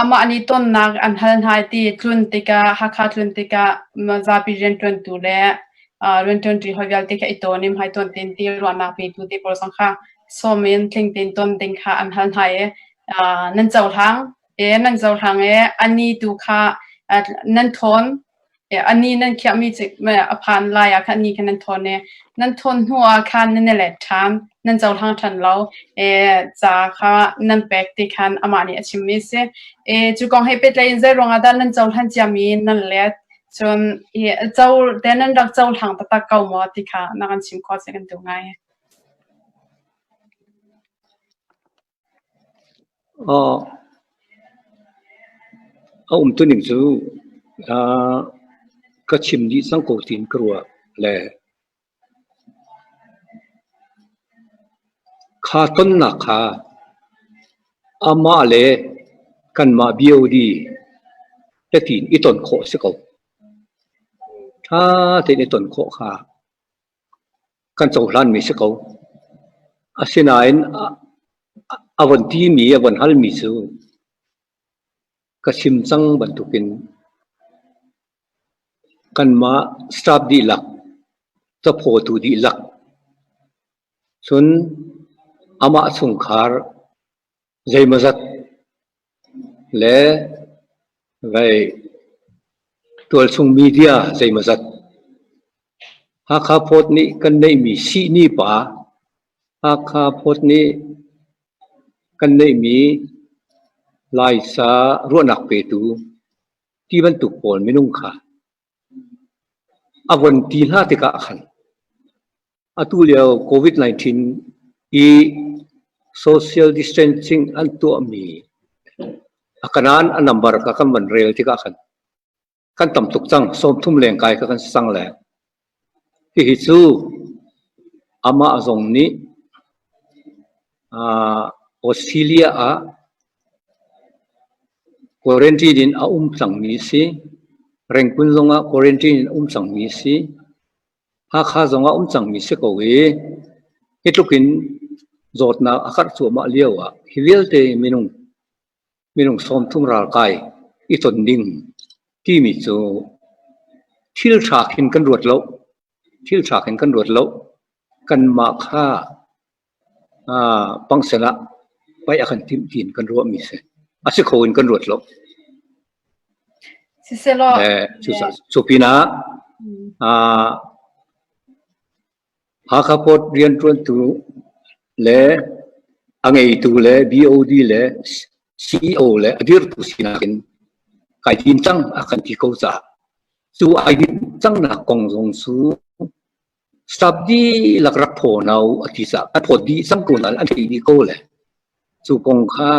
Amah nih tonnak an hal hna ti tlun tikah Hakha tlun tikah zapi rianṭuantu le rianṭuanṭi hawi vialte kha i tawn in hmai tawn tein ti ruahnak petu te pawl zong kha sawm in tling tein ton ding kha an hal hna i nan cohlang E nan cohlang i a ni tu kha nan thawn. A ni nan khiahmi a phan lai ah khan a ni kha nan thawn i nan thawn hnu ah khan nan i let ṭhan, nan cohlang ṭhan lo. E ca kha nan pek ti khan amah nih a chimmi a si. E cu kong he pehtlaih in zei ruangah dah nan cohlan ciami nan let? Cun i co te nan rak cohlang taktak ko maw ti kha na kan chim khawh si kan duh ngai. A umtuning cu ka chim dih cang ko tiin ka ruah le kha tonnak kha amah le kanmah BOD tiin i ton khawh a si ko. Ṭha tein i ton khawh kha kan cohlanmi si ko. Asinain a von timi, a von halmi cu ka chim cang bantukin kanmah staff dihlak, caphawtu dihlak, cun amah chungkhar zeimawzat le vei tualchung media zeimawzat Hakha Phawt nih kan neihmi sihni pa, Hakha Phawt nih kan neihmi Laisa ruahnak petu ti bantuk pawl minung kha a von ti hna tikah khan Atu lio COVID-19 i social distancing an tuahmi a kanan a number kha kan van rel tikah khan kan tam tuk cang. 30 lengkai kha kan si cang le. Hihi cu amah zong nih Australia ah quarantine in a um cangmi si. Rengkun zongah quarantine in a um cangmi si. Hakha zong ah um cangmi si ko i hi tluk in zawtnak a karh cuahmah lio ah hi vialte minung minung 30 ralkai i ton ding timi cu thil ṭha khin kan ruat lo. Thil ṭha khin kan ruat lo. Kanmah kha pangsen ah paih a kan timh tiin kan ruahmi si. A si kho in kan ruat lo. Siselaw Cu pinah Hakha Port rianṭuantu le a ngeitu le BOD le CEO le a dirtu sinak in kai din cang a kan ti ko caah cu ai din cangnak kong zong cu staff dihlak rak phaw hna u a ti caah a phawt dih cang ko nain an theih dih ko le cu kong kha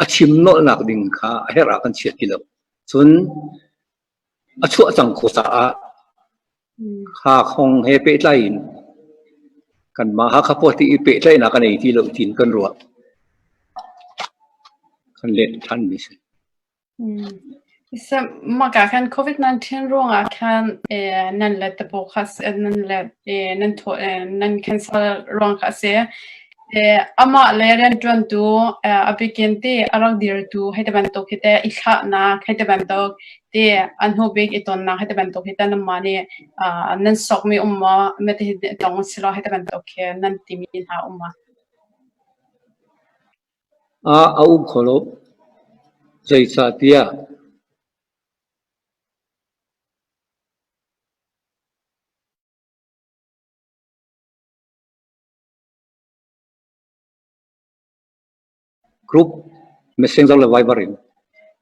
a chim nolhnak ding kha a herh ah kan chia ti lo. Cun a chuah cang ko caah kha kong he pehtlai in kanmah Hakha Pawti i pehtlaihnak a nei ti lo tiin kan ruah. Kan let ṭhan mi si. Mah ka khan COVID-19 ruangah khan nan let te pawl kha nan let nan thawh nan cancel ruang kha a si. Amah le rianṭuantu a bikin ti a rak dirtu hei ti bantuk hi teh i thlahnak hei ti bantuk ti a hnu bik i tonnak hei ti bantuk hi teh nanmah nih nan sokmi um maw? Mati hi tong si law hei ti bantuk khi nan timi hna um ma? A um kho lo. Zeicahtiah Group Messenger le Viber in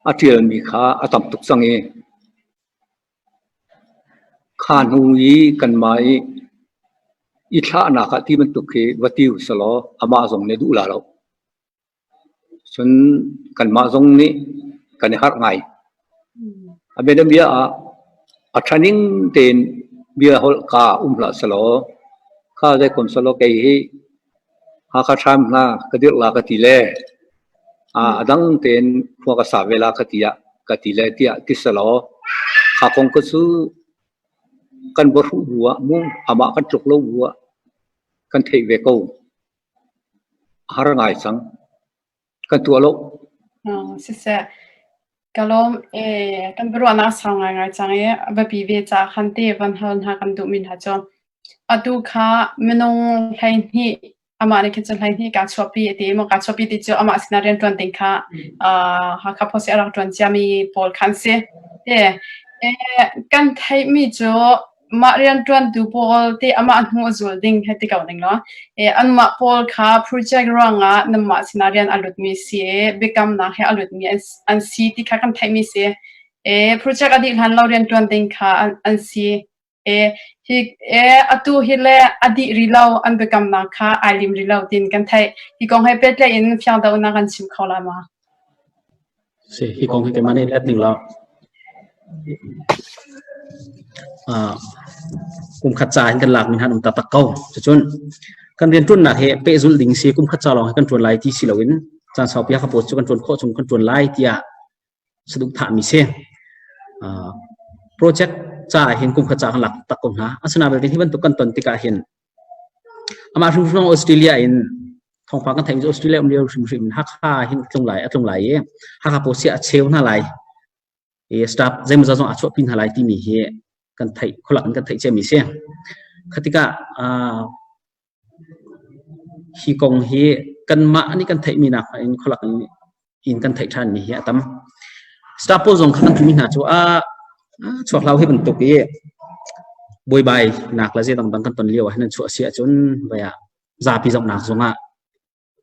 a ṭialmi kha a tam tuk cang i kha hnu i kanmah i i thlahnak ah ti bantuk khi va ti usalaw amah zong nih a duh la lo. Cun kanmah zong nih kan i harh ngai. A bianabia ah a ṭha ning tein bia holh kaa um hlah selaw kha zeikom selaw kei hi Hakha hram hna ka dirh la ka ti le a dang tein khua ka sa ve la ka ti ah ka ti le tiah ti selaw kha kong kha cu kan va hruh bu ah mu amah kan tluk lo bu ah kan theih ve ko. A har ngai cang. Kan tuah lo. Siseh, ka lawm ee kan biaruahnak a sau ngaingai cang i a biapi ve caah khan ti van hal hna kan duhmi hna cu atu kha minung 12 amah nih khin cun 12 kaa chuahpi a ti maw kaa chuahpi ti cu amah sinah rianṭuan ding kha Hakha Post i a rak ṭuan ciami pawl kha an si. Kan theihmi cu mah rianṭuantu pawl ti amah hnu a zul ding hei ti ko ning law anmah pawl kha project ruangah nanmah sinah rian a lutmi si i biakamnak he a lutmi an si ti kha kan theihmi si. Project a dih hlan lo rianṭuan ding kha an si. Hi atu hi le a dih rih lo an biakamnak kha ai lim rih lo tiin kan theih. Hi kong he pehtlaih in fiang deuh na kan chim kho lai ma? Si, hi kong hi keimah nih let ning law. Kum khat ca in kan lak mi han um taktak ko. Cucun kan rian ṭuannak hi pehzulh ding si kum khat ca lawng hi kan ṭuan lai ti si loin caan saupi ka post cu kan ṭuan khawh chung kan ṭuan lai tiah saduhthah mi si. Project ca hin kum khat ca kan lak tak ko hna. Asinain belte hi bantuk kan ton tikah hin Amah hrimhrim Australia in thawngpang kan theihmi cu Australia um lio hrimhrim in Hakha hin tlung lai a tlung lai i Hakha pawsi a cheu hna lai i staff zeimawzat zong a chuahpi hna lai timi hi kan theih khualak in kan theih ciami si. Khatikah hi kong hi kanmah nih kan theihmi nak in khualak in in kan theih ṭhanmi hi a tam. Staff pawl zong kha kan timi hna cu a chuak hlau hi bantuk i buaibai nak le zei dangdang kan ton lio ah hin an chuah si ahcun vai ah zapi zohnak zongah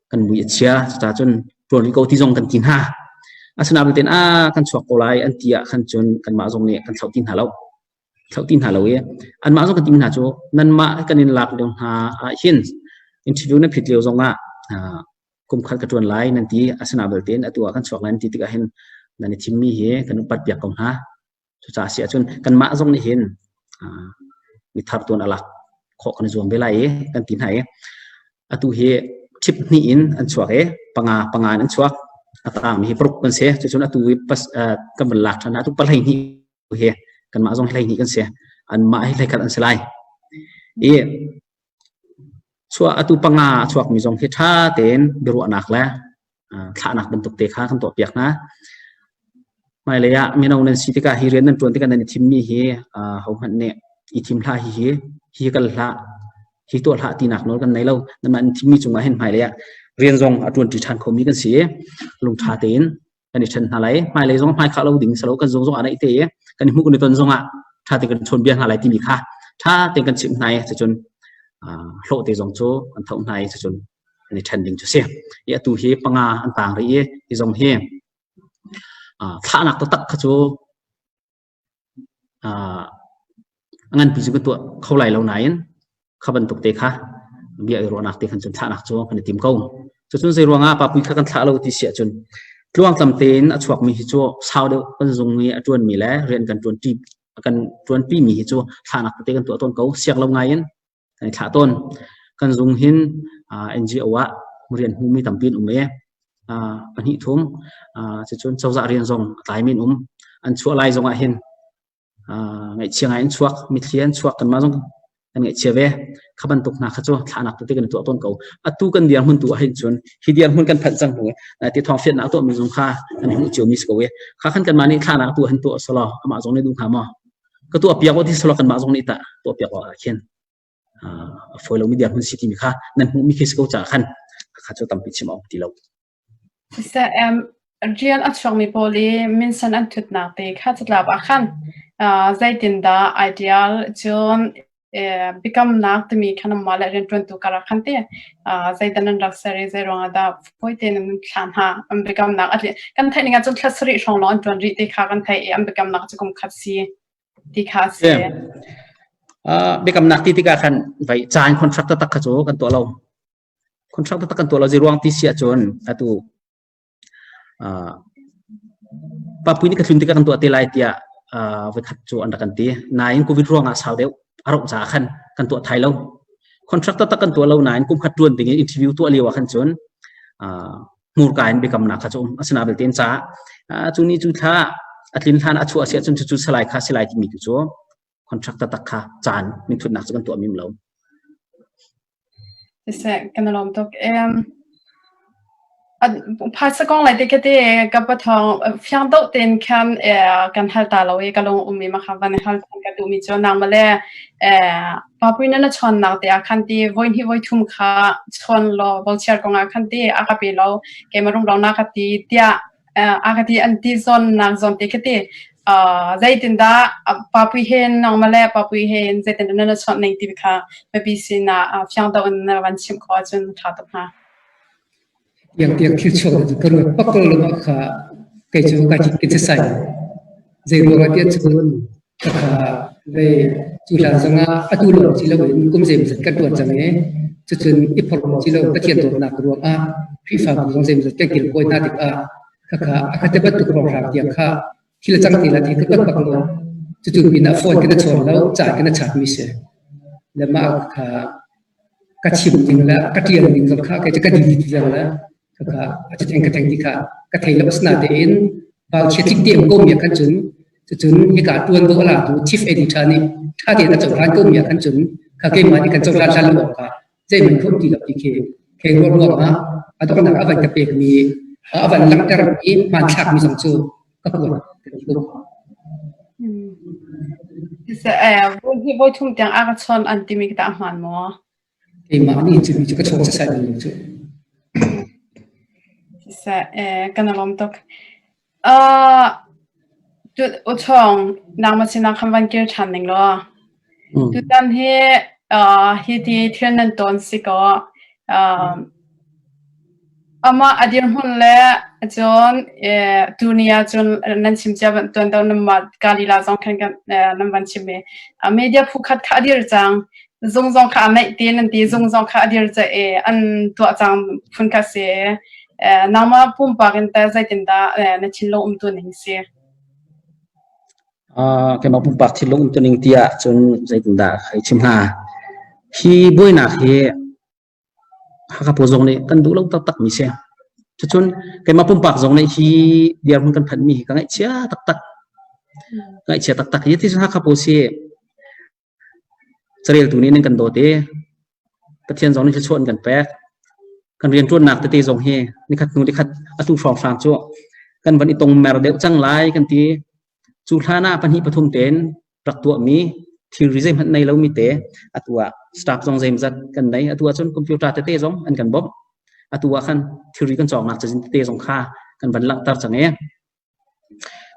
kan mui a chia cucaah cun ṭuan rih ko ti zong kan ti hna. Asinain ten a kan chuak ko lai an ti ah khan cun kanmah zong nih kan thlauh ti hna lo. Thlauh ti hna lo i anmah zong kan ti hna cu nanmah kan in lak lio hna ah hin interview na phit lio zongah kum khat ka ṭuan lai nan ti asinain belte in atu ah kan chuak lai nan ti tikah hin nan i thimmi hi kan upat piak ko hna. Cucaah si ahcun kanmah zong nih hin mithar tuan a lak khawh kan i zuam ve lai i kan ti hna i atu hi ṭhip hnih in an chuak i panga panga in an chuak a tangmi hi paruk kan si cucun atu i pas, kan van lak ṭhan atu 12 hi kanmah zong 12 kan si anmah hi 11 an si lai i Chuah atu panga a chuakmi zong hi ṭha tein biaruahnak le thlahnak bantuk te kha kan tuahpiak hna. Hmailei ah mino nan si tikah hi rian nan ṭuan tikah nan i thimmi hi hohmanh nih i thim hlah hi hi hi kal hlah hi tuah hlah tinak nawl kan nei lo. Nanmah nan thimmi cungah hin hmailei ah rian zong a ṭuanṭi ṭhan khomi kan si i lungṭha tein. Kan i ṭhen hna lai. Hmailei zong hmai khah lo ding si lo kan zung zong ah naih te i kan i hmuh kan i ton zong ah ṭha tein kan chawn bia hna lai timi kha ṭha tein kan chimh hna i cucun hlawh te zong cu an tho hna i cucun an i ṭhen ding cu si. I atu hi panga an tang rih i hi zong hi thlahnak taktak kha cu A nganpi cu ka tuah kho lai lo nain kha bantuk te kha bia i ruahnak te khan cun thlahnak cu kan i tim ko. Cucun zei ruangah papui kha kan thlah lo ti si ahcun tluangtlam tein a chuakmi hi cu sau deuh kan zung i a ṭuanmi le rian kan ṭuanṭi kan ṭuanpi mi hi cu thlahnak tete kan tuah tawn ko siak lo ngai in kan i thlah tawn. Kan zung hin NGO ah rian hmumi tampi an um i pahnih thum cucun cozah rian zong a tlaimi an um. An chuah lai zong ah hin ngaihchia ngai an chuak, mitthli an chuak kanmah zong kan ngaihchia ve. Kha bantuk hna kha cu thlahnak tete kan tuah tawn ko. Atu kan dirhmun tu ah hin cun hi dirhmun kan phanh cang hnu ti thawng fiannak tuahmi zong kha kan hmuh ciomi si ko i kha khan kanmah nih thlahnak tu han tuah selaw amah zong nih duh hnga maw? Ka tuah piak ti selaw kanmah zong nih tah tuah piak awk ah khin a fawi lomi dirhmun si timi kha nan hmuhmi khi si ko caah khan kha cu tampi chim awk ti lo. Siseh, rian a chuakmi pawl i minsen an thutnak te kha catlap ah khan zeitindah ideal cun biakamnak timi kha nanmah le rianṭuantu karah khan ti zeidah nan rak ser i zei ruangah dah fawi tein nan thlah hna an biakamnak a kan theih ning ahcun thla sarih hrawng lawng an ṭuan rih ti kha kan theih i an biakamnak cu kum khat si ti kha a si. Biakamnak ti tikah khan vai caan contract taktak kha cu kan tuah lo. Contract taktak kan tuah lo zei ruang ti si ahcun atu Papui nih ka tlun tikah kan tuah te lai tiah voikhat cu an rak kan ti. Nain COVID ruangah sau deuh a rauh caah khan kan tuah thai lo. Contract taktak kan tuah lo nain kum khat ṭuan ding in interview tuah lio ah khan cun hmurka in biakamnak kha cu um. Asinain belte in caah cu ni cu thla a tlin hlan a chuah si ahcun cucu salai kha si lai timi tu cu contract taktak kha caan minthutnak cu kan tuah mim lo. Siseh, kan i lawm tuk. Phaisa kong lai te khi ti ka pathawng fiang deuh tein khan kan hal ta lo i ka lung um i makha van hal ka duhmi cu nangmah le papui na na chawnnak te ah khan ti voi hnih voi thum kha chawn law vauchiar kong ah khan ti a ka pe lo keimah rumro na ka ti tiah a ka ti an ti zawn nak zawn te khi ti zeitindah papui he nangmah le papui he zeitindah na na chawnh ning ti kha mipi sinah fiang deuh in na van chimh khawh ahcun ṭha tuk hnga. Tiang tiang thil chuak cu ka ruat bak ko lo mah kha kei cu kai cit ka sai. Zei ruangah tiah cun khakha vei cu hlan zongah atu lawng si loin kum zeimawzat kan ṭuan cang i cucun i phorh si lo Pathian dawtnak ruangah Khrihfabu zong zeimawzat kan kilkawi hna tikah khakha a khate bantuk hrawnghrang tiang kha thil a cang ti la ti ka ruat bak lo. Cucu pinah phone kan i chawn lo, ca kan i chatmi si. Le mah kha ka chim ding le ka ṭial ding zong kha kei cu ka delete viar le khakha a cuteng ka teng ti kha ka thei lo asinatein vauchia tlik te ko mi ah khan cun cucun hika ṭuan dawh a latu chief editor nih ṭha tein a cohlan ko mi ah khan cun kha keimah nih kan cohlan hlan lo awk ah zeihmanh ka um ti lo ti khi khi ruah ruangah a donghnak a van ka pekmi a van langhter mi hmanthlak mi zong cu ka kuat ka ti ko. Voi thum tiang a ka chawn an timi ka ta hmaan maw? Keimah nih cun cu ka chawn sasai lo cu. Siseh, kan lawm tuk. Uchawng, nangmah sinah khan van kir ṭhan ning law. Tutan hi hi ti thil nan tawn si kaw amah a dirhmun le cun tuni ah cun nan chim cia tuan deuh nanmah Galila zong khan nan van chim i media phu khat kha a dir cang. Zung zong kha a neih ti nan ti zung zong kha a dir ca i an tuah cang phun kha si. Nangmah pumpak in teh zeitindah na thinlung umtu ning si? Keimah pumpak thinlung umtu ning ti ahcun zeitindah hei chim hnga? Hi buainak hi Hakha pawl zong nih kan duh lo taktak mi si. Cucun keimah pumpak zong nih hi dirhmun kan phanhmi hi ka ngaihchia taktak. Ngaihchia taktak. Hi ti cun Hakha pawl si Careltu nih nan kan dawt i Pathian zong nih thluachuah an kan pek. Kan rianṭuannak tete zong hi nikhat hnu nikhat atu hrawnghrang cu kan van i tongmer deuh cang lai kan ti. Cu hlan ah pahnih pathum tein rak tuahmi thilri zeihmanh nei lomi te atu ah staff zong zeimawzat kan nei. Atu ahcun computer tete zong an kan bawmh. Atu ah khan thilri kan cawknak cazin tete zong kha kan van langhter cang i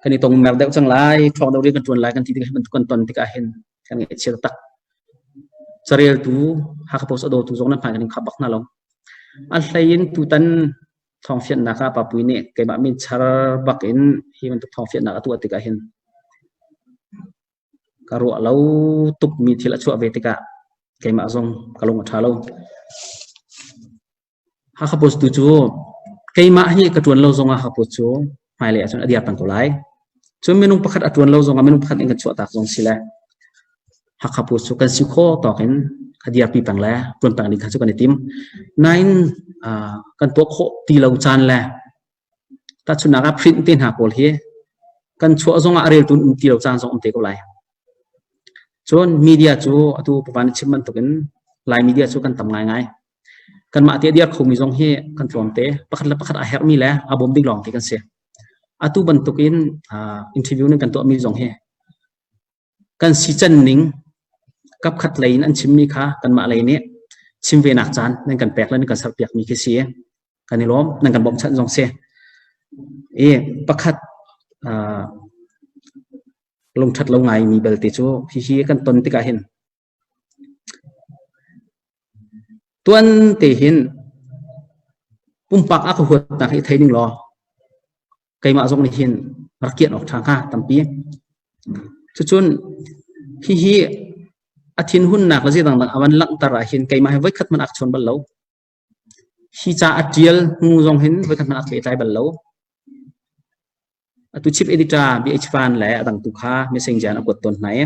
kan i tong mer deuh cang lai, ṭhawng deuh rian kan ṭuan lai kan ti tikah hi bantuk kan ton tikah hin kan ngaihchia taktak. Careltu Hakha Post a dawtu zong nan hmai kan in khap bak hna lo. A hlei in tutan thawngfianhnak ah Papui nih keimah min char bak in hi bantuk thawngfianhnak a tuah tikah hin ka ruah lo tukmi thil a chuah ve tikah keimah zong ka lung a ṭha lo. Hakha Post tu cu keimah hi ka ṭuan lo zongah Hakha Post cu hmailei ahcun a dir peng ko lai. Cun minung pakhat a ṭuan lo zongah minung pakhat in kan chuahtak zong si le Hakha Post cu kan si khawh tawk in a dirpi peng le ṭuan peng ding kha cu kan i tim. Nain kan tuah khawh ti lo caan le tahchunhnak ah print te hna pawl hi kan chuah zongah a reltu um ti lo caan zong um te ko lai. Cun media cu atu Pavan chim bantukin Lai media cu kan tam ngaingai. Kanmah te a dir khomi zong hi kan tlawmte. Pakhat le pakhat a herhmi le a bawm ding lawngte kan si. Atu bantukin interview nan kan tuahmi zong hi kan si can ning kapkhat lei in an chimmi kha kanmah lei nih chim ve nak caan nan kan pek le nan kan serpiakmi khi si. Kan i lawm, nan kan bawmhchanh zong si. I pakhat lungṭhat lo ngaimi belte cu hihi kan ton tikah hin Tuan te hin pumpak a ka huatnak hi thei ning law keimah zong nih hin rak kian awk ṭha hnga tampi. Cucun hihi a thinhunnak le zeidang dang a van langhter ah hin keimah hi voikhat hmanh a ka chawn bal lo. Hi ca a ṭial hnu zong hin voikhat hmanh a ka pehtlai bal lo. Atu chief editor BH Van le a dang tu kha messenger in a kuat tawn hna i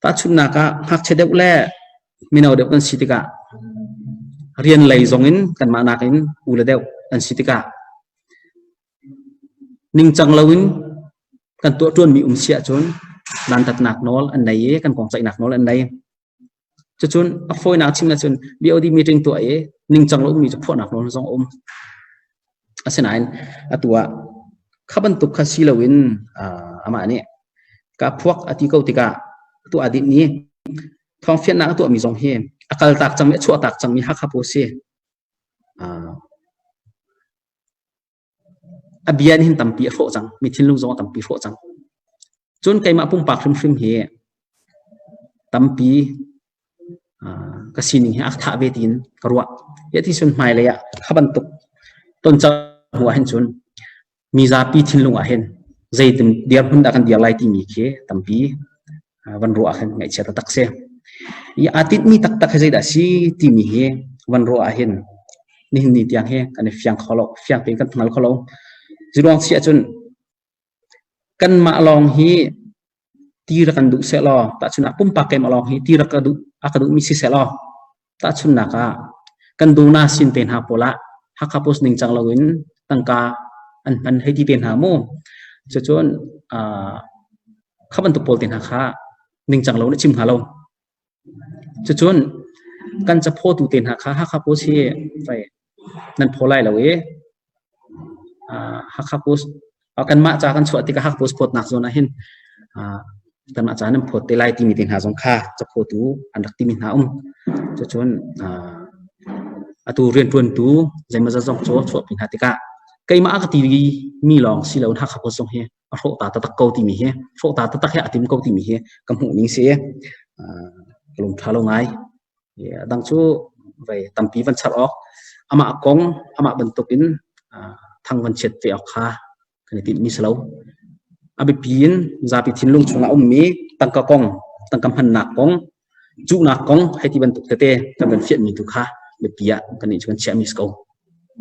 tahchunhnak ah ngakchia deuh le mino deuh kan si tikah rian lei zong in kanmah nakin u le deuh an si tikah ningcang loin kan tuah ṭuanmi um si ahcun dantatnak nawl an nei i kan kong ceihnak nawl an nei. Cucun a fawinak chim ahcun BOD meeting tuah i ningcang lo ummi cu phuahnak nawl zong a um. Asinain atu ah kha bantuk kha si loin amah nih ka phuak a ti ko tikah atu aa dinh i thawngfianhnak a tuahmi zong hi a kaltak cangmi a chuahtak cangmi Hakha pawl si. A bia nih hin tampi a hrawh cang. Mi thinlung zong a tampi hrawh cang. Cun keimah pumpak hrimhrim hi tampi ka sining hi a thah ve tiin ka ruah. Hi ti cun hmailei ah kha bantuk ton cang hnu ah hin cun mi zapi thinlung ah hin zeitin dirhmun dah kan dir lai timi khi tampi van ruah ah khin ngaihchia taktak si. I aa tinhmi taktak hi zeidah si timi hi van ruah ah hin nihin ni tiang hi kan i fiang kho lo, fiang tein kan hngal kho lo. Ziruang si ahcun kanmah lawng hi ti rak kan duh sehlaw tahchun ah pumpak keimah lawng hi ti rak ka duh a ka duhmi si sehlaw tahchunnak ah kan dona sin te hna pawl ah Hakha Post ningcang loin tangka an hman hei ti te hna mu. Cucun kha bantuk pawl te hna kha ningcang lo na chim hnga lo. Cucun kan caphawtu te hna kha Hakha Post hi fei nan phaw lai lo i Hakha Post kanmah ca kan chuah tikah Hakha Post phawtnak zawn ah hin kanmah ca nan phawt te lai timi te hna zong kha caphawtu an rak timi hna um. Cucun atu rianṭuantu zeimawzat zong cu chuahpi hna tikah keimah a ka ti mi lawng si loin Hakha Post zong hi a hrawh ta taktak ko timi hi hrawh ta taktak hi a tim ko timi hi ka hmuh ning si ka lung ṭha lo ngai. A dang cu vei tampi van char awk amah kong amah bantukin thang van chiat ve awk kha kan i tinhmi si lo. A biapi in zapi thinlung chungah ummi tangka kong, tangka hmannak kong, cuhnak kong hei ti bantuk tete kan van fianhmi tu kha biapi ah kan nih cu kan chiahmi si ko.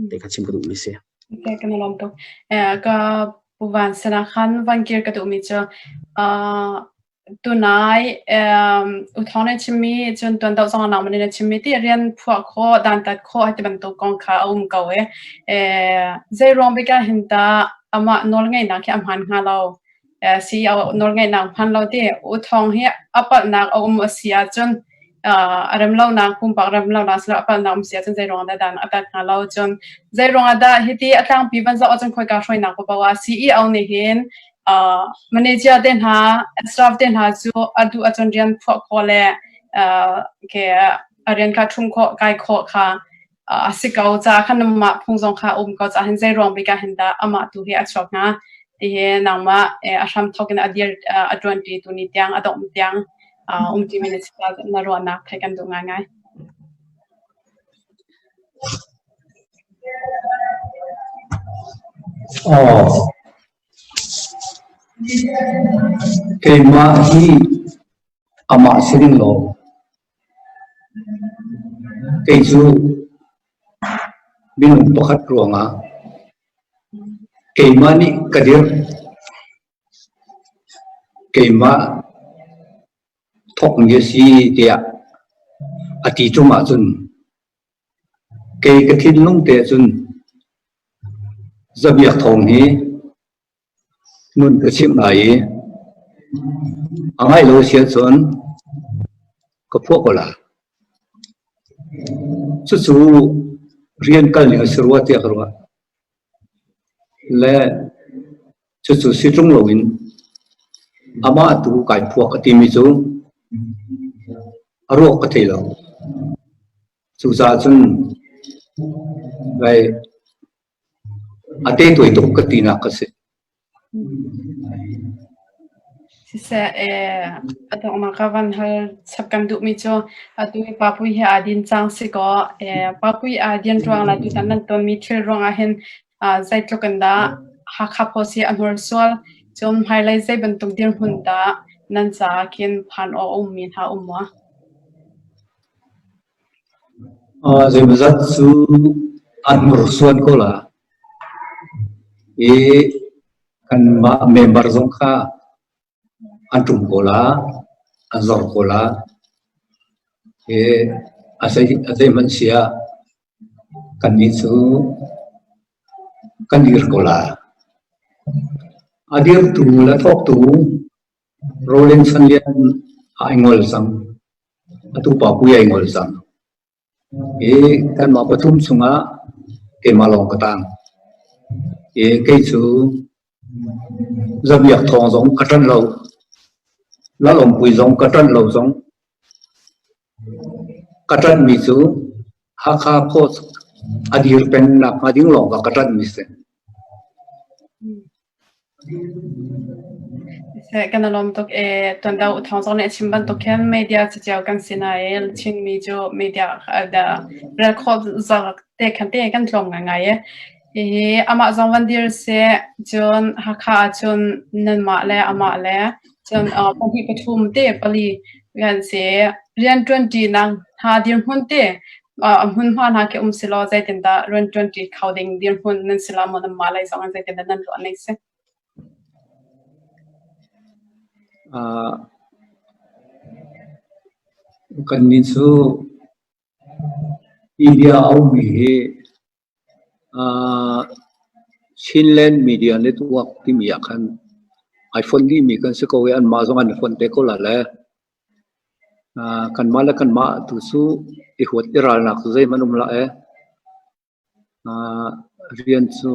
Te kha chim ka duhmi si. Okay, kan i lawm tuk. Ka Pu Van sinah khan van kir ka duhmi cu tunai U Thawng nih chimmi cun tuan doh zong nangmah nih na chimmi ti rian phuah khawh dantat khawh hei ti bantuk kong kha a um ko i zei ruang bik ah hin tah amah nawlngeihnak hi a hmaan hnga lo CEO nawlngeihnak hman lo ti U Thawng hi a palhnak a um a si ahcun a rem lonak pumpak rem lonak silo a palhnak um si ahcun zei ruang dah dan a tat hnga lo cun zei ruang ah dah hiti a tlangpi van zoh ahcun khoika hruainak paoh ah CEO nih hin manager te hna staff te hna cu a duh ahcun rian phuah khawh le ke a rian kha ṭhum khawh kai khawh kha. a si ko caah khan mah phung zong kha um ko caah hin zei ruang bik ah hin dah amah tu hi a chuak hnga ti hi nangmah a hram thawk in a dir a ṭuanṭi tu ni tiang a dongh tiang um ṭimi na si na ruahnak theih kan duh ngaingai. Aw. Keimah hi amah si ding law kei cu minung pakhat ruangah keimah nih ka dirh. Keimah thawkmi a si tiah a ti ṭung ahcun kei ka thinlung te cun Zabiak Thawng hi nun ka chimh lai i a ngaih lo si ahcun ka phuah ko lai. Cucu rian kal ning a si rua tiah ka ruah. Le cucu si ṭung loin amah tu kai phuak a timi cu a ruak ka thei lo. Cucaah cun a tetuai tuk ka tinak ka si. Siseh, a donghnak ka van hal chap kan duhmi cu atu hi Papui hi aa din cang si kaw, Papui aa din ruang le tutan nan tonmi thil ruangah hin zeitluk in dah Hakha Post hi a hnursual, cun hmailei zei bantuk dirhmun dah nan caah khin phan awk a ummi hna um maw? Zeimawzat cu an hnursuan ko la. I kanmah member zong kha an ṭum ko la, an zor ko la. I a zeihmanh si ah kannih cu kan dir ko la. A dirtu le thawktu Roling Sanlian ai ngol cang. Atu pa pui ai ngol cang. I kanmah pathum chungah keimah lawng ka tang. I kei cu Zabiak Thawng zong ka ṭanh lo. Lalawmpui zong ka ṭanh lo zong. Ka ṭanhmi cu Hakha Post a dir peng nakhnga ding lawng ka ṭanhmi si. Kan i lawm tuk ee. Tuan deuh thawng zong nih a chim bantuk khin media caceo kan si nain Chinmi cu media rel khawh zawk te khan te kan tlawm ngaingai ee. Hihi amah zong van dir seh, cun Hakha ahcun nanmah le amah le cun pahnih pathum te pali kan si. Rianṭuanṭinak hna dirhmun te a hmunhma hna khi um selaw zeitindah rianṭuanṭi kho ding dirhmun nan si la maw nanmah lei zong in zeitindah nan ruah ning si? Kannih cu India a ummi hi Chinland Media Network timi ah khan ai fonh dihmi kan si ko i anmah zong an i fonh te ko la le. Kanmah le kanmah tu cu i huat i ralnak cu zeihmanh um hlah ee. Rian cu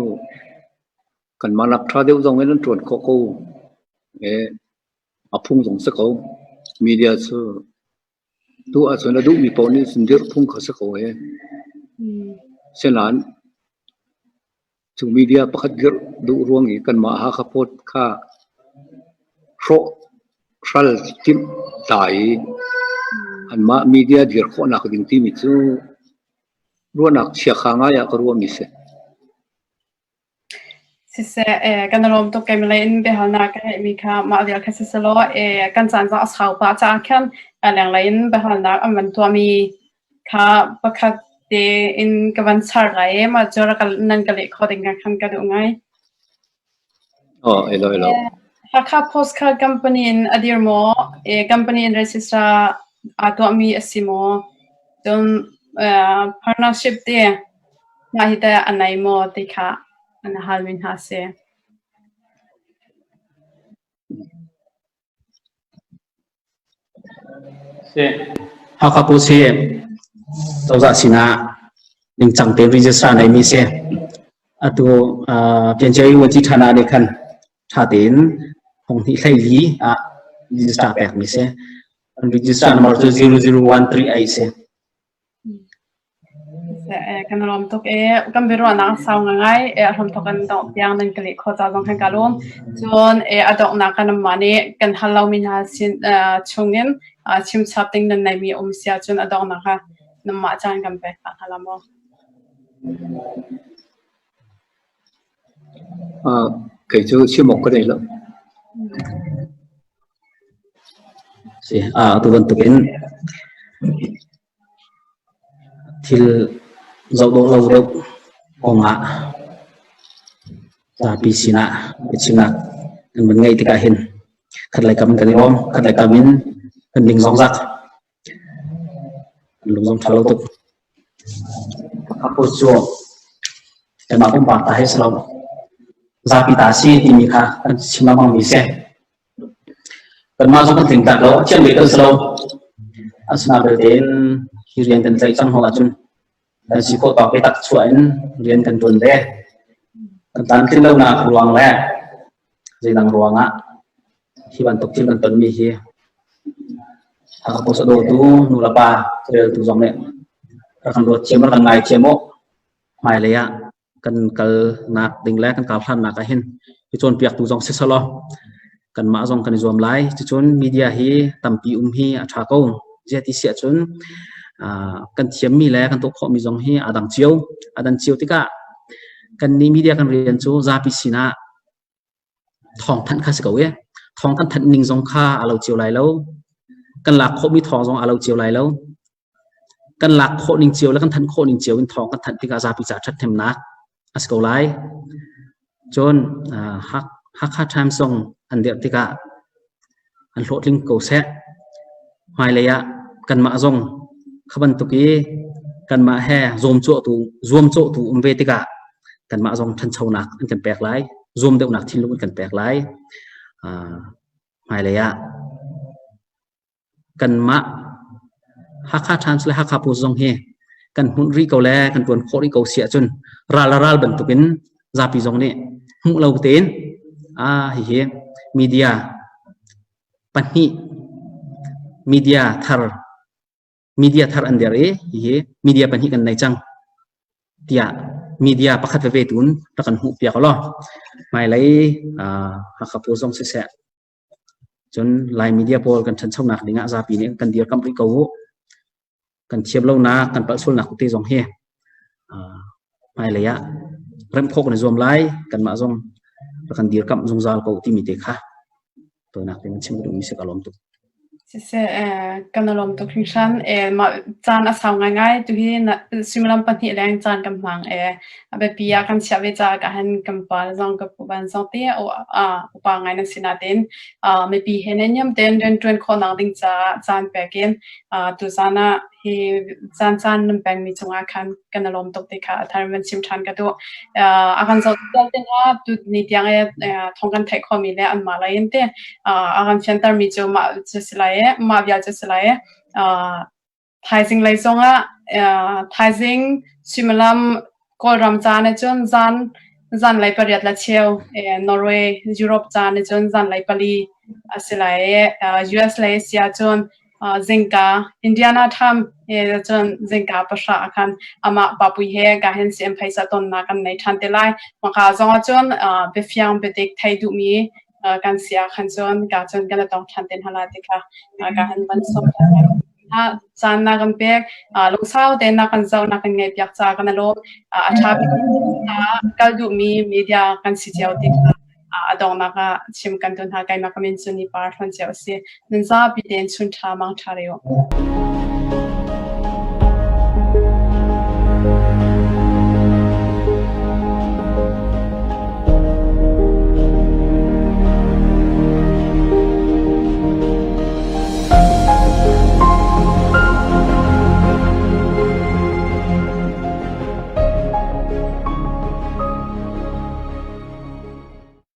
kanmah nak ṭha deuh zong in an ṭuan khawh ko. A phung zong si ko. Media cu tu ahcun a duhmi paoh nih cun dirh phung kha si ko ee. Sinain Cu media pakhat dirh duh ruang i kanmah Hakha Post kha hrawh hral timh ta i anmah media dir khawhnak ding timi cu ruahnak chiakha ngai ah ka ruahmi si. Siseh, kan i lawm tuk. Keimah in biahalnak ka ngeihmi kha mah vial kha siselaw, kan caan zong a sau pah caah khan lenglei in biahalnak an van tuahmi Kha pakhat tein ka van char lai i mah cu rak nan ka leh khawh ding khan ka duh ngai. Oh, elo elo. Hakha Postcard Company in a dir maw? Company in register aa tuahmi a si maw? Cun partnership te mah hi teh a nei maw ti kha an halmi hna a si. Hakha Post hi cozah sinah ningcang tein register neimi si. Atu Pianchiai Vuanci Ṭhana nih khan ṭha tein thonghnih 14 ah register pekmi si. Register number cu 00138 si. Kan lawm tuk ee. Kan biaruahnak a sau ngai e a hramthawk kan dongh tiang nan ka leh khawh ca zong khan ka lawm. Cun e a donghnak kan mah nih kan hal lomi hna sin chungin chimchap ding nan neimi um si ahcun a donghnak ah nanmah caan kan pek ta hna la maw? Kei cu chim awk ka nei lo. Si, atu bantukin thil zoh dawh lo deuh kongah zapi sinah biachimnak kan van ngeih tikah hin khatlei kam in kan i lawm, khatlei kam in kan ning zong zak. Kan lung zong ṭha lo tuk. Apo cu kanmah pumpak ta hi si lo. Zapi ta si timi kha kan chim lengmang mi si. Kanmah zong kan tling tak lo, thiam ve kan si lo. Asinain belte in hi rian kan tlaih cang hnu ahcun kan si khawh tawk biatak chuah in rian kan ṭuan ve. Kan tlamtlin lonak ruang le zeidang ruangah hi bantuk thil kan tonmi hi Hakha Post a dawtu nulepa careltu zong nih rak kan ruat thiam rak kan ngai thiam u. Hmailei ah kan kalnak ding le kan karhlannak ah hin hi cawnpiaktu zong si selaw kanmah zong kan i zuam lai. Cucun media hi tampi um hi a ṭha ko. Ziah ti si ahcun kan thiammi le kan tuah khawhmi zong hi aa dang cio. Aa dan cio tikah kannih media kan rian cu zapi sinah thawng thanh kha si ko i thawng kan thanh ning zong kha a lo cio lai lo. Kan lak khawhmi thawng zong a lo cio lai lo. Kan lak khawh ning cio le kan thanh khawh ning cio in thawng kan thanh tikah zapi ca ṭhathnemnak a si ko lai. Cun Hakha Times zong an dirh tikah an hlawhtling ko seh. Hmailei ah kanmah zong kha bantuk i kanmah he zuamcawhtu zuamcawhtu um ve tikah kanmah zong ṭhanchonak an kan pek lai, zuam deuhnak thinlung an kan pek lai. Hmailei ah kanmah Hakha Times le Hakha Post zong hi kan hmunh rih ko le kan ṭuan khawh rih ko si ahcun ral a ral bantukin zapi zong nih hmuh lo tein ah hihi media pahnih media thar media thar an der i hihi media pahnih kan nei cang tiah media pakhat veve tun rak kan hmuh piak law hmailei Hakha Post zong siseh Cun Lai media pawl kan ṭhanchonak dingah zapi nih kan dirkamh rih ko u. Kan thiam lonak, kan palh sualnak tete zong hi hmailei ah remh khawh kan i zuam lai. Kanmah zong rak kan dirkamh zungzal ko timi te kha tawinak tein chim ka duhmi si ka lawm tuk. Siseh, kan i lawm tuk hringhran. Mah caan a sau ngaingai. Tuhi suimilam pahnih leng caan kan hmang. A biapi ah kan chiah ve caah ka han kan pa zong ka pu ban zong te upa ngai nan si nain mipi he naihniam tein rianṭuan khawhnak ding caah caan pek in tuzaan ah hi caan caan nan pekmi cungah khan kan i lawm tuk ti kha a thar van chim ṭhan ka duh. A kan zoh vialte hna tu ni tiang i thawng kan theih khawhmi le anmah lei in te a kan fiantermi cu mah cu si lai i mah vial cu si lai i thaizing lei zongah thaizing suimilam Kawlram caan ahcun zan zanlei pariat le cheu Norway Europe caan ahcun zanlei pali a si lai i US lei a si ahcun zingka Indiana tham cun zingka pahra ah khan amah Papui he ka hin CM phaisa tonnak kan nei ṭhan te lai. Maka zong ahcun biafiang biadik thei duhmi kan si ah khan cun ka cun kan i tong ṭhan te hna lai ti kha ka han van sawm caan na kan pek lungsau tein na kan zoh na kan ngaih piak ca kan i lawm. A ṭha bik kal duhmi media kan si cio ti kha a donghnak ah chim kan duh hna. Keimah ka min cu Ni Par Hlawn Ceu a si. Nan zapi tein chun ṭha mang ṭha re u.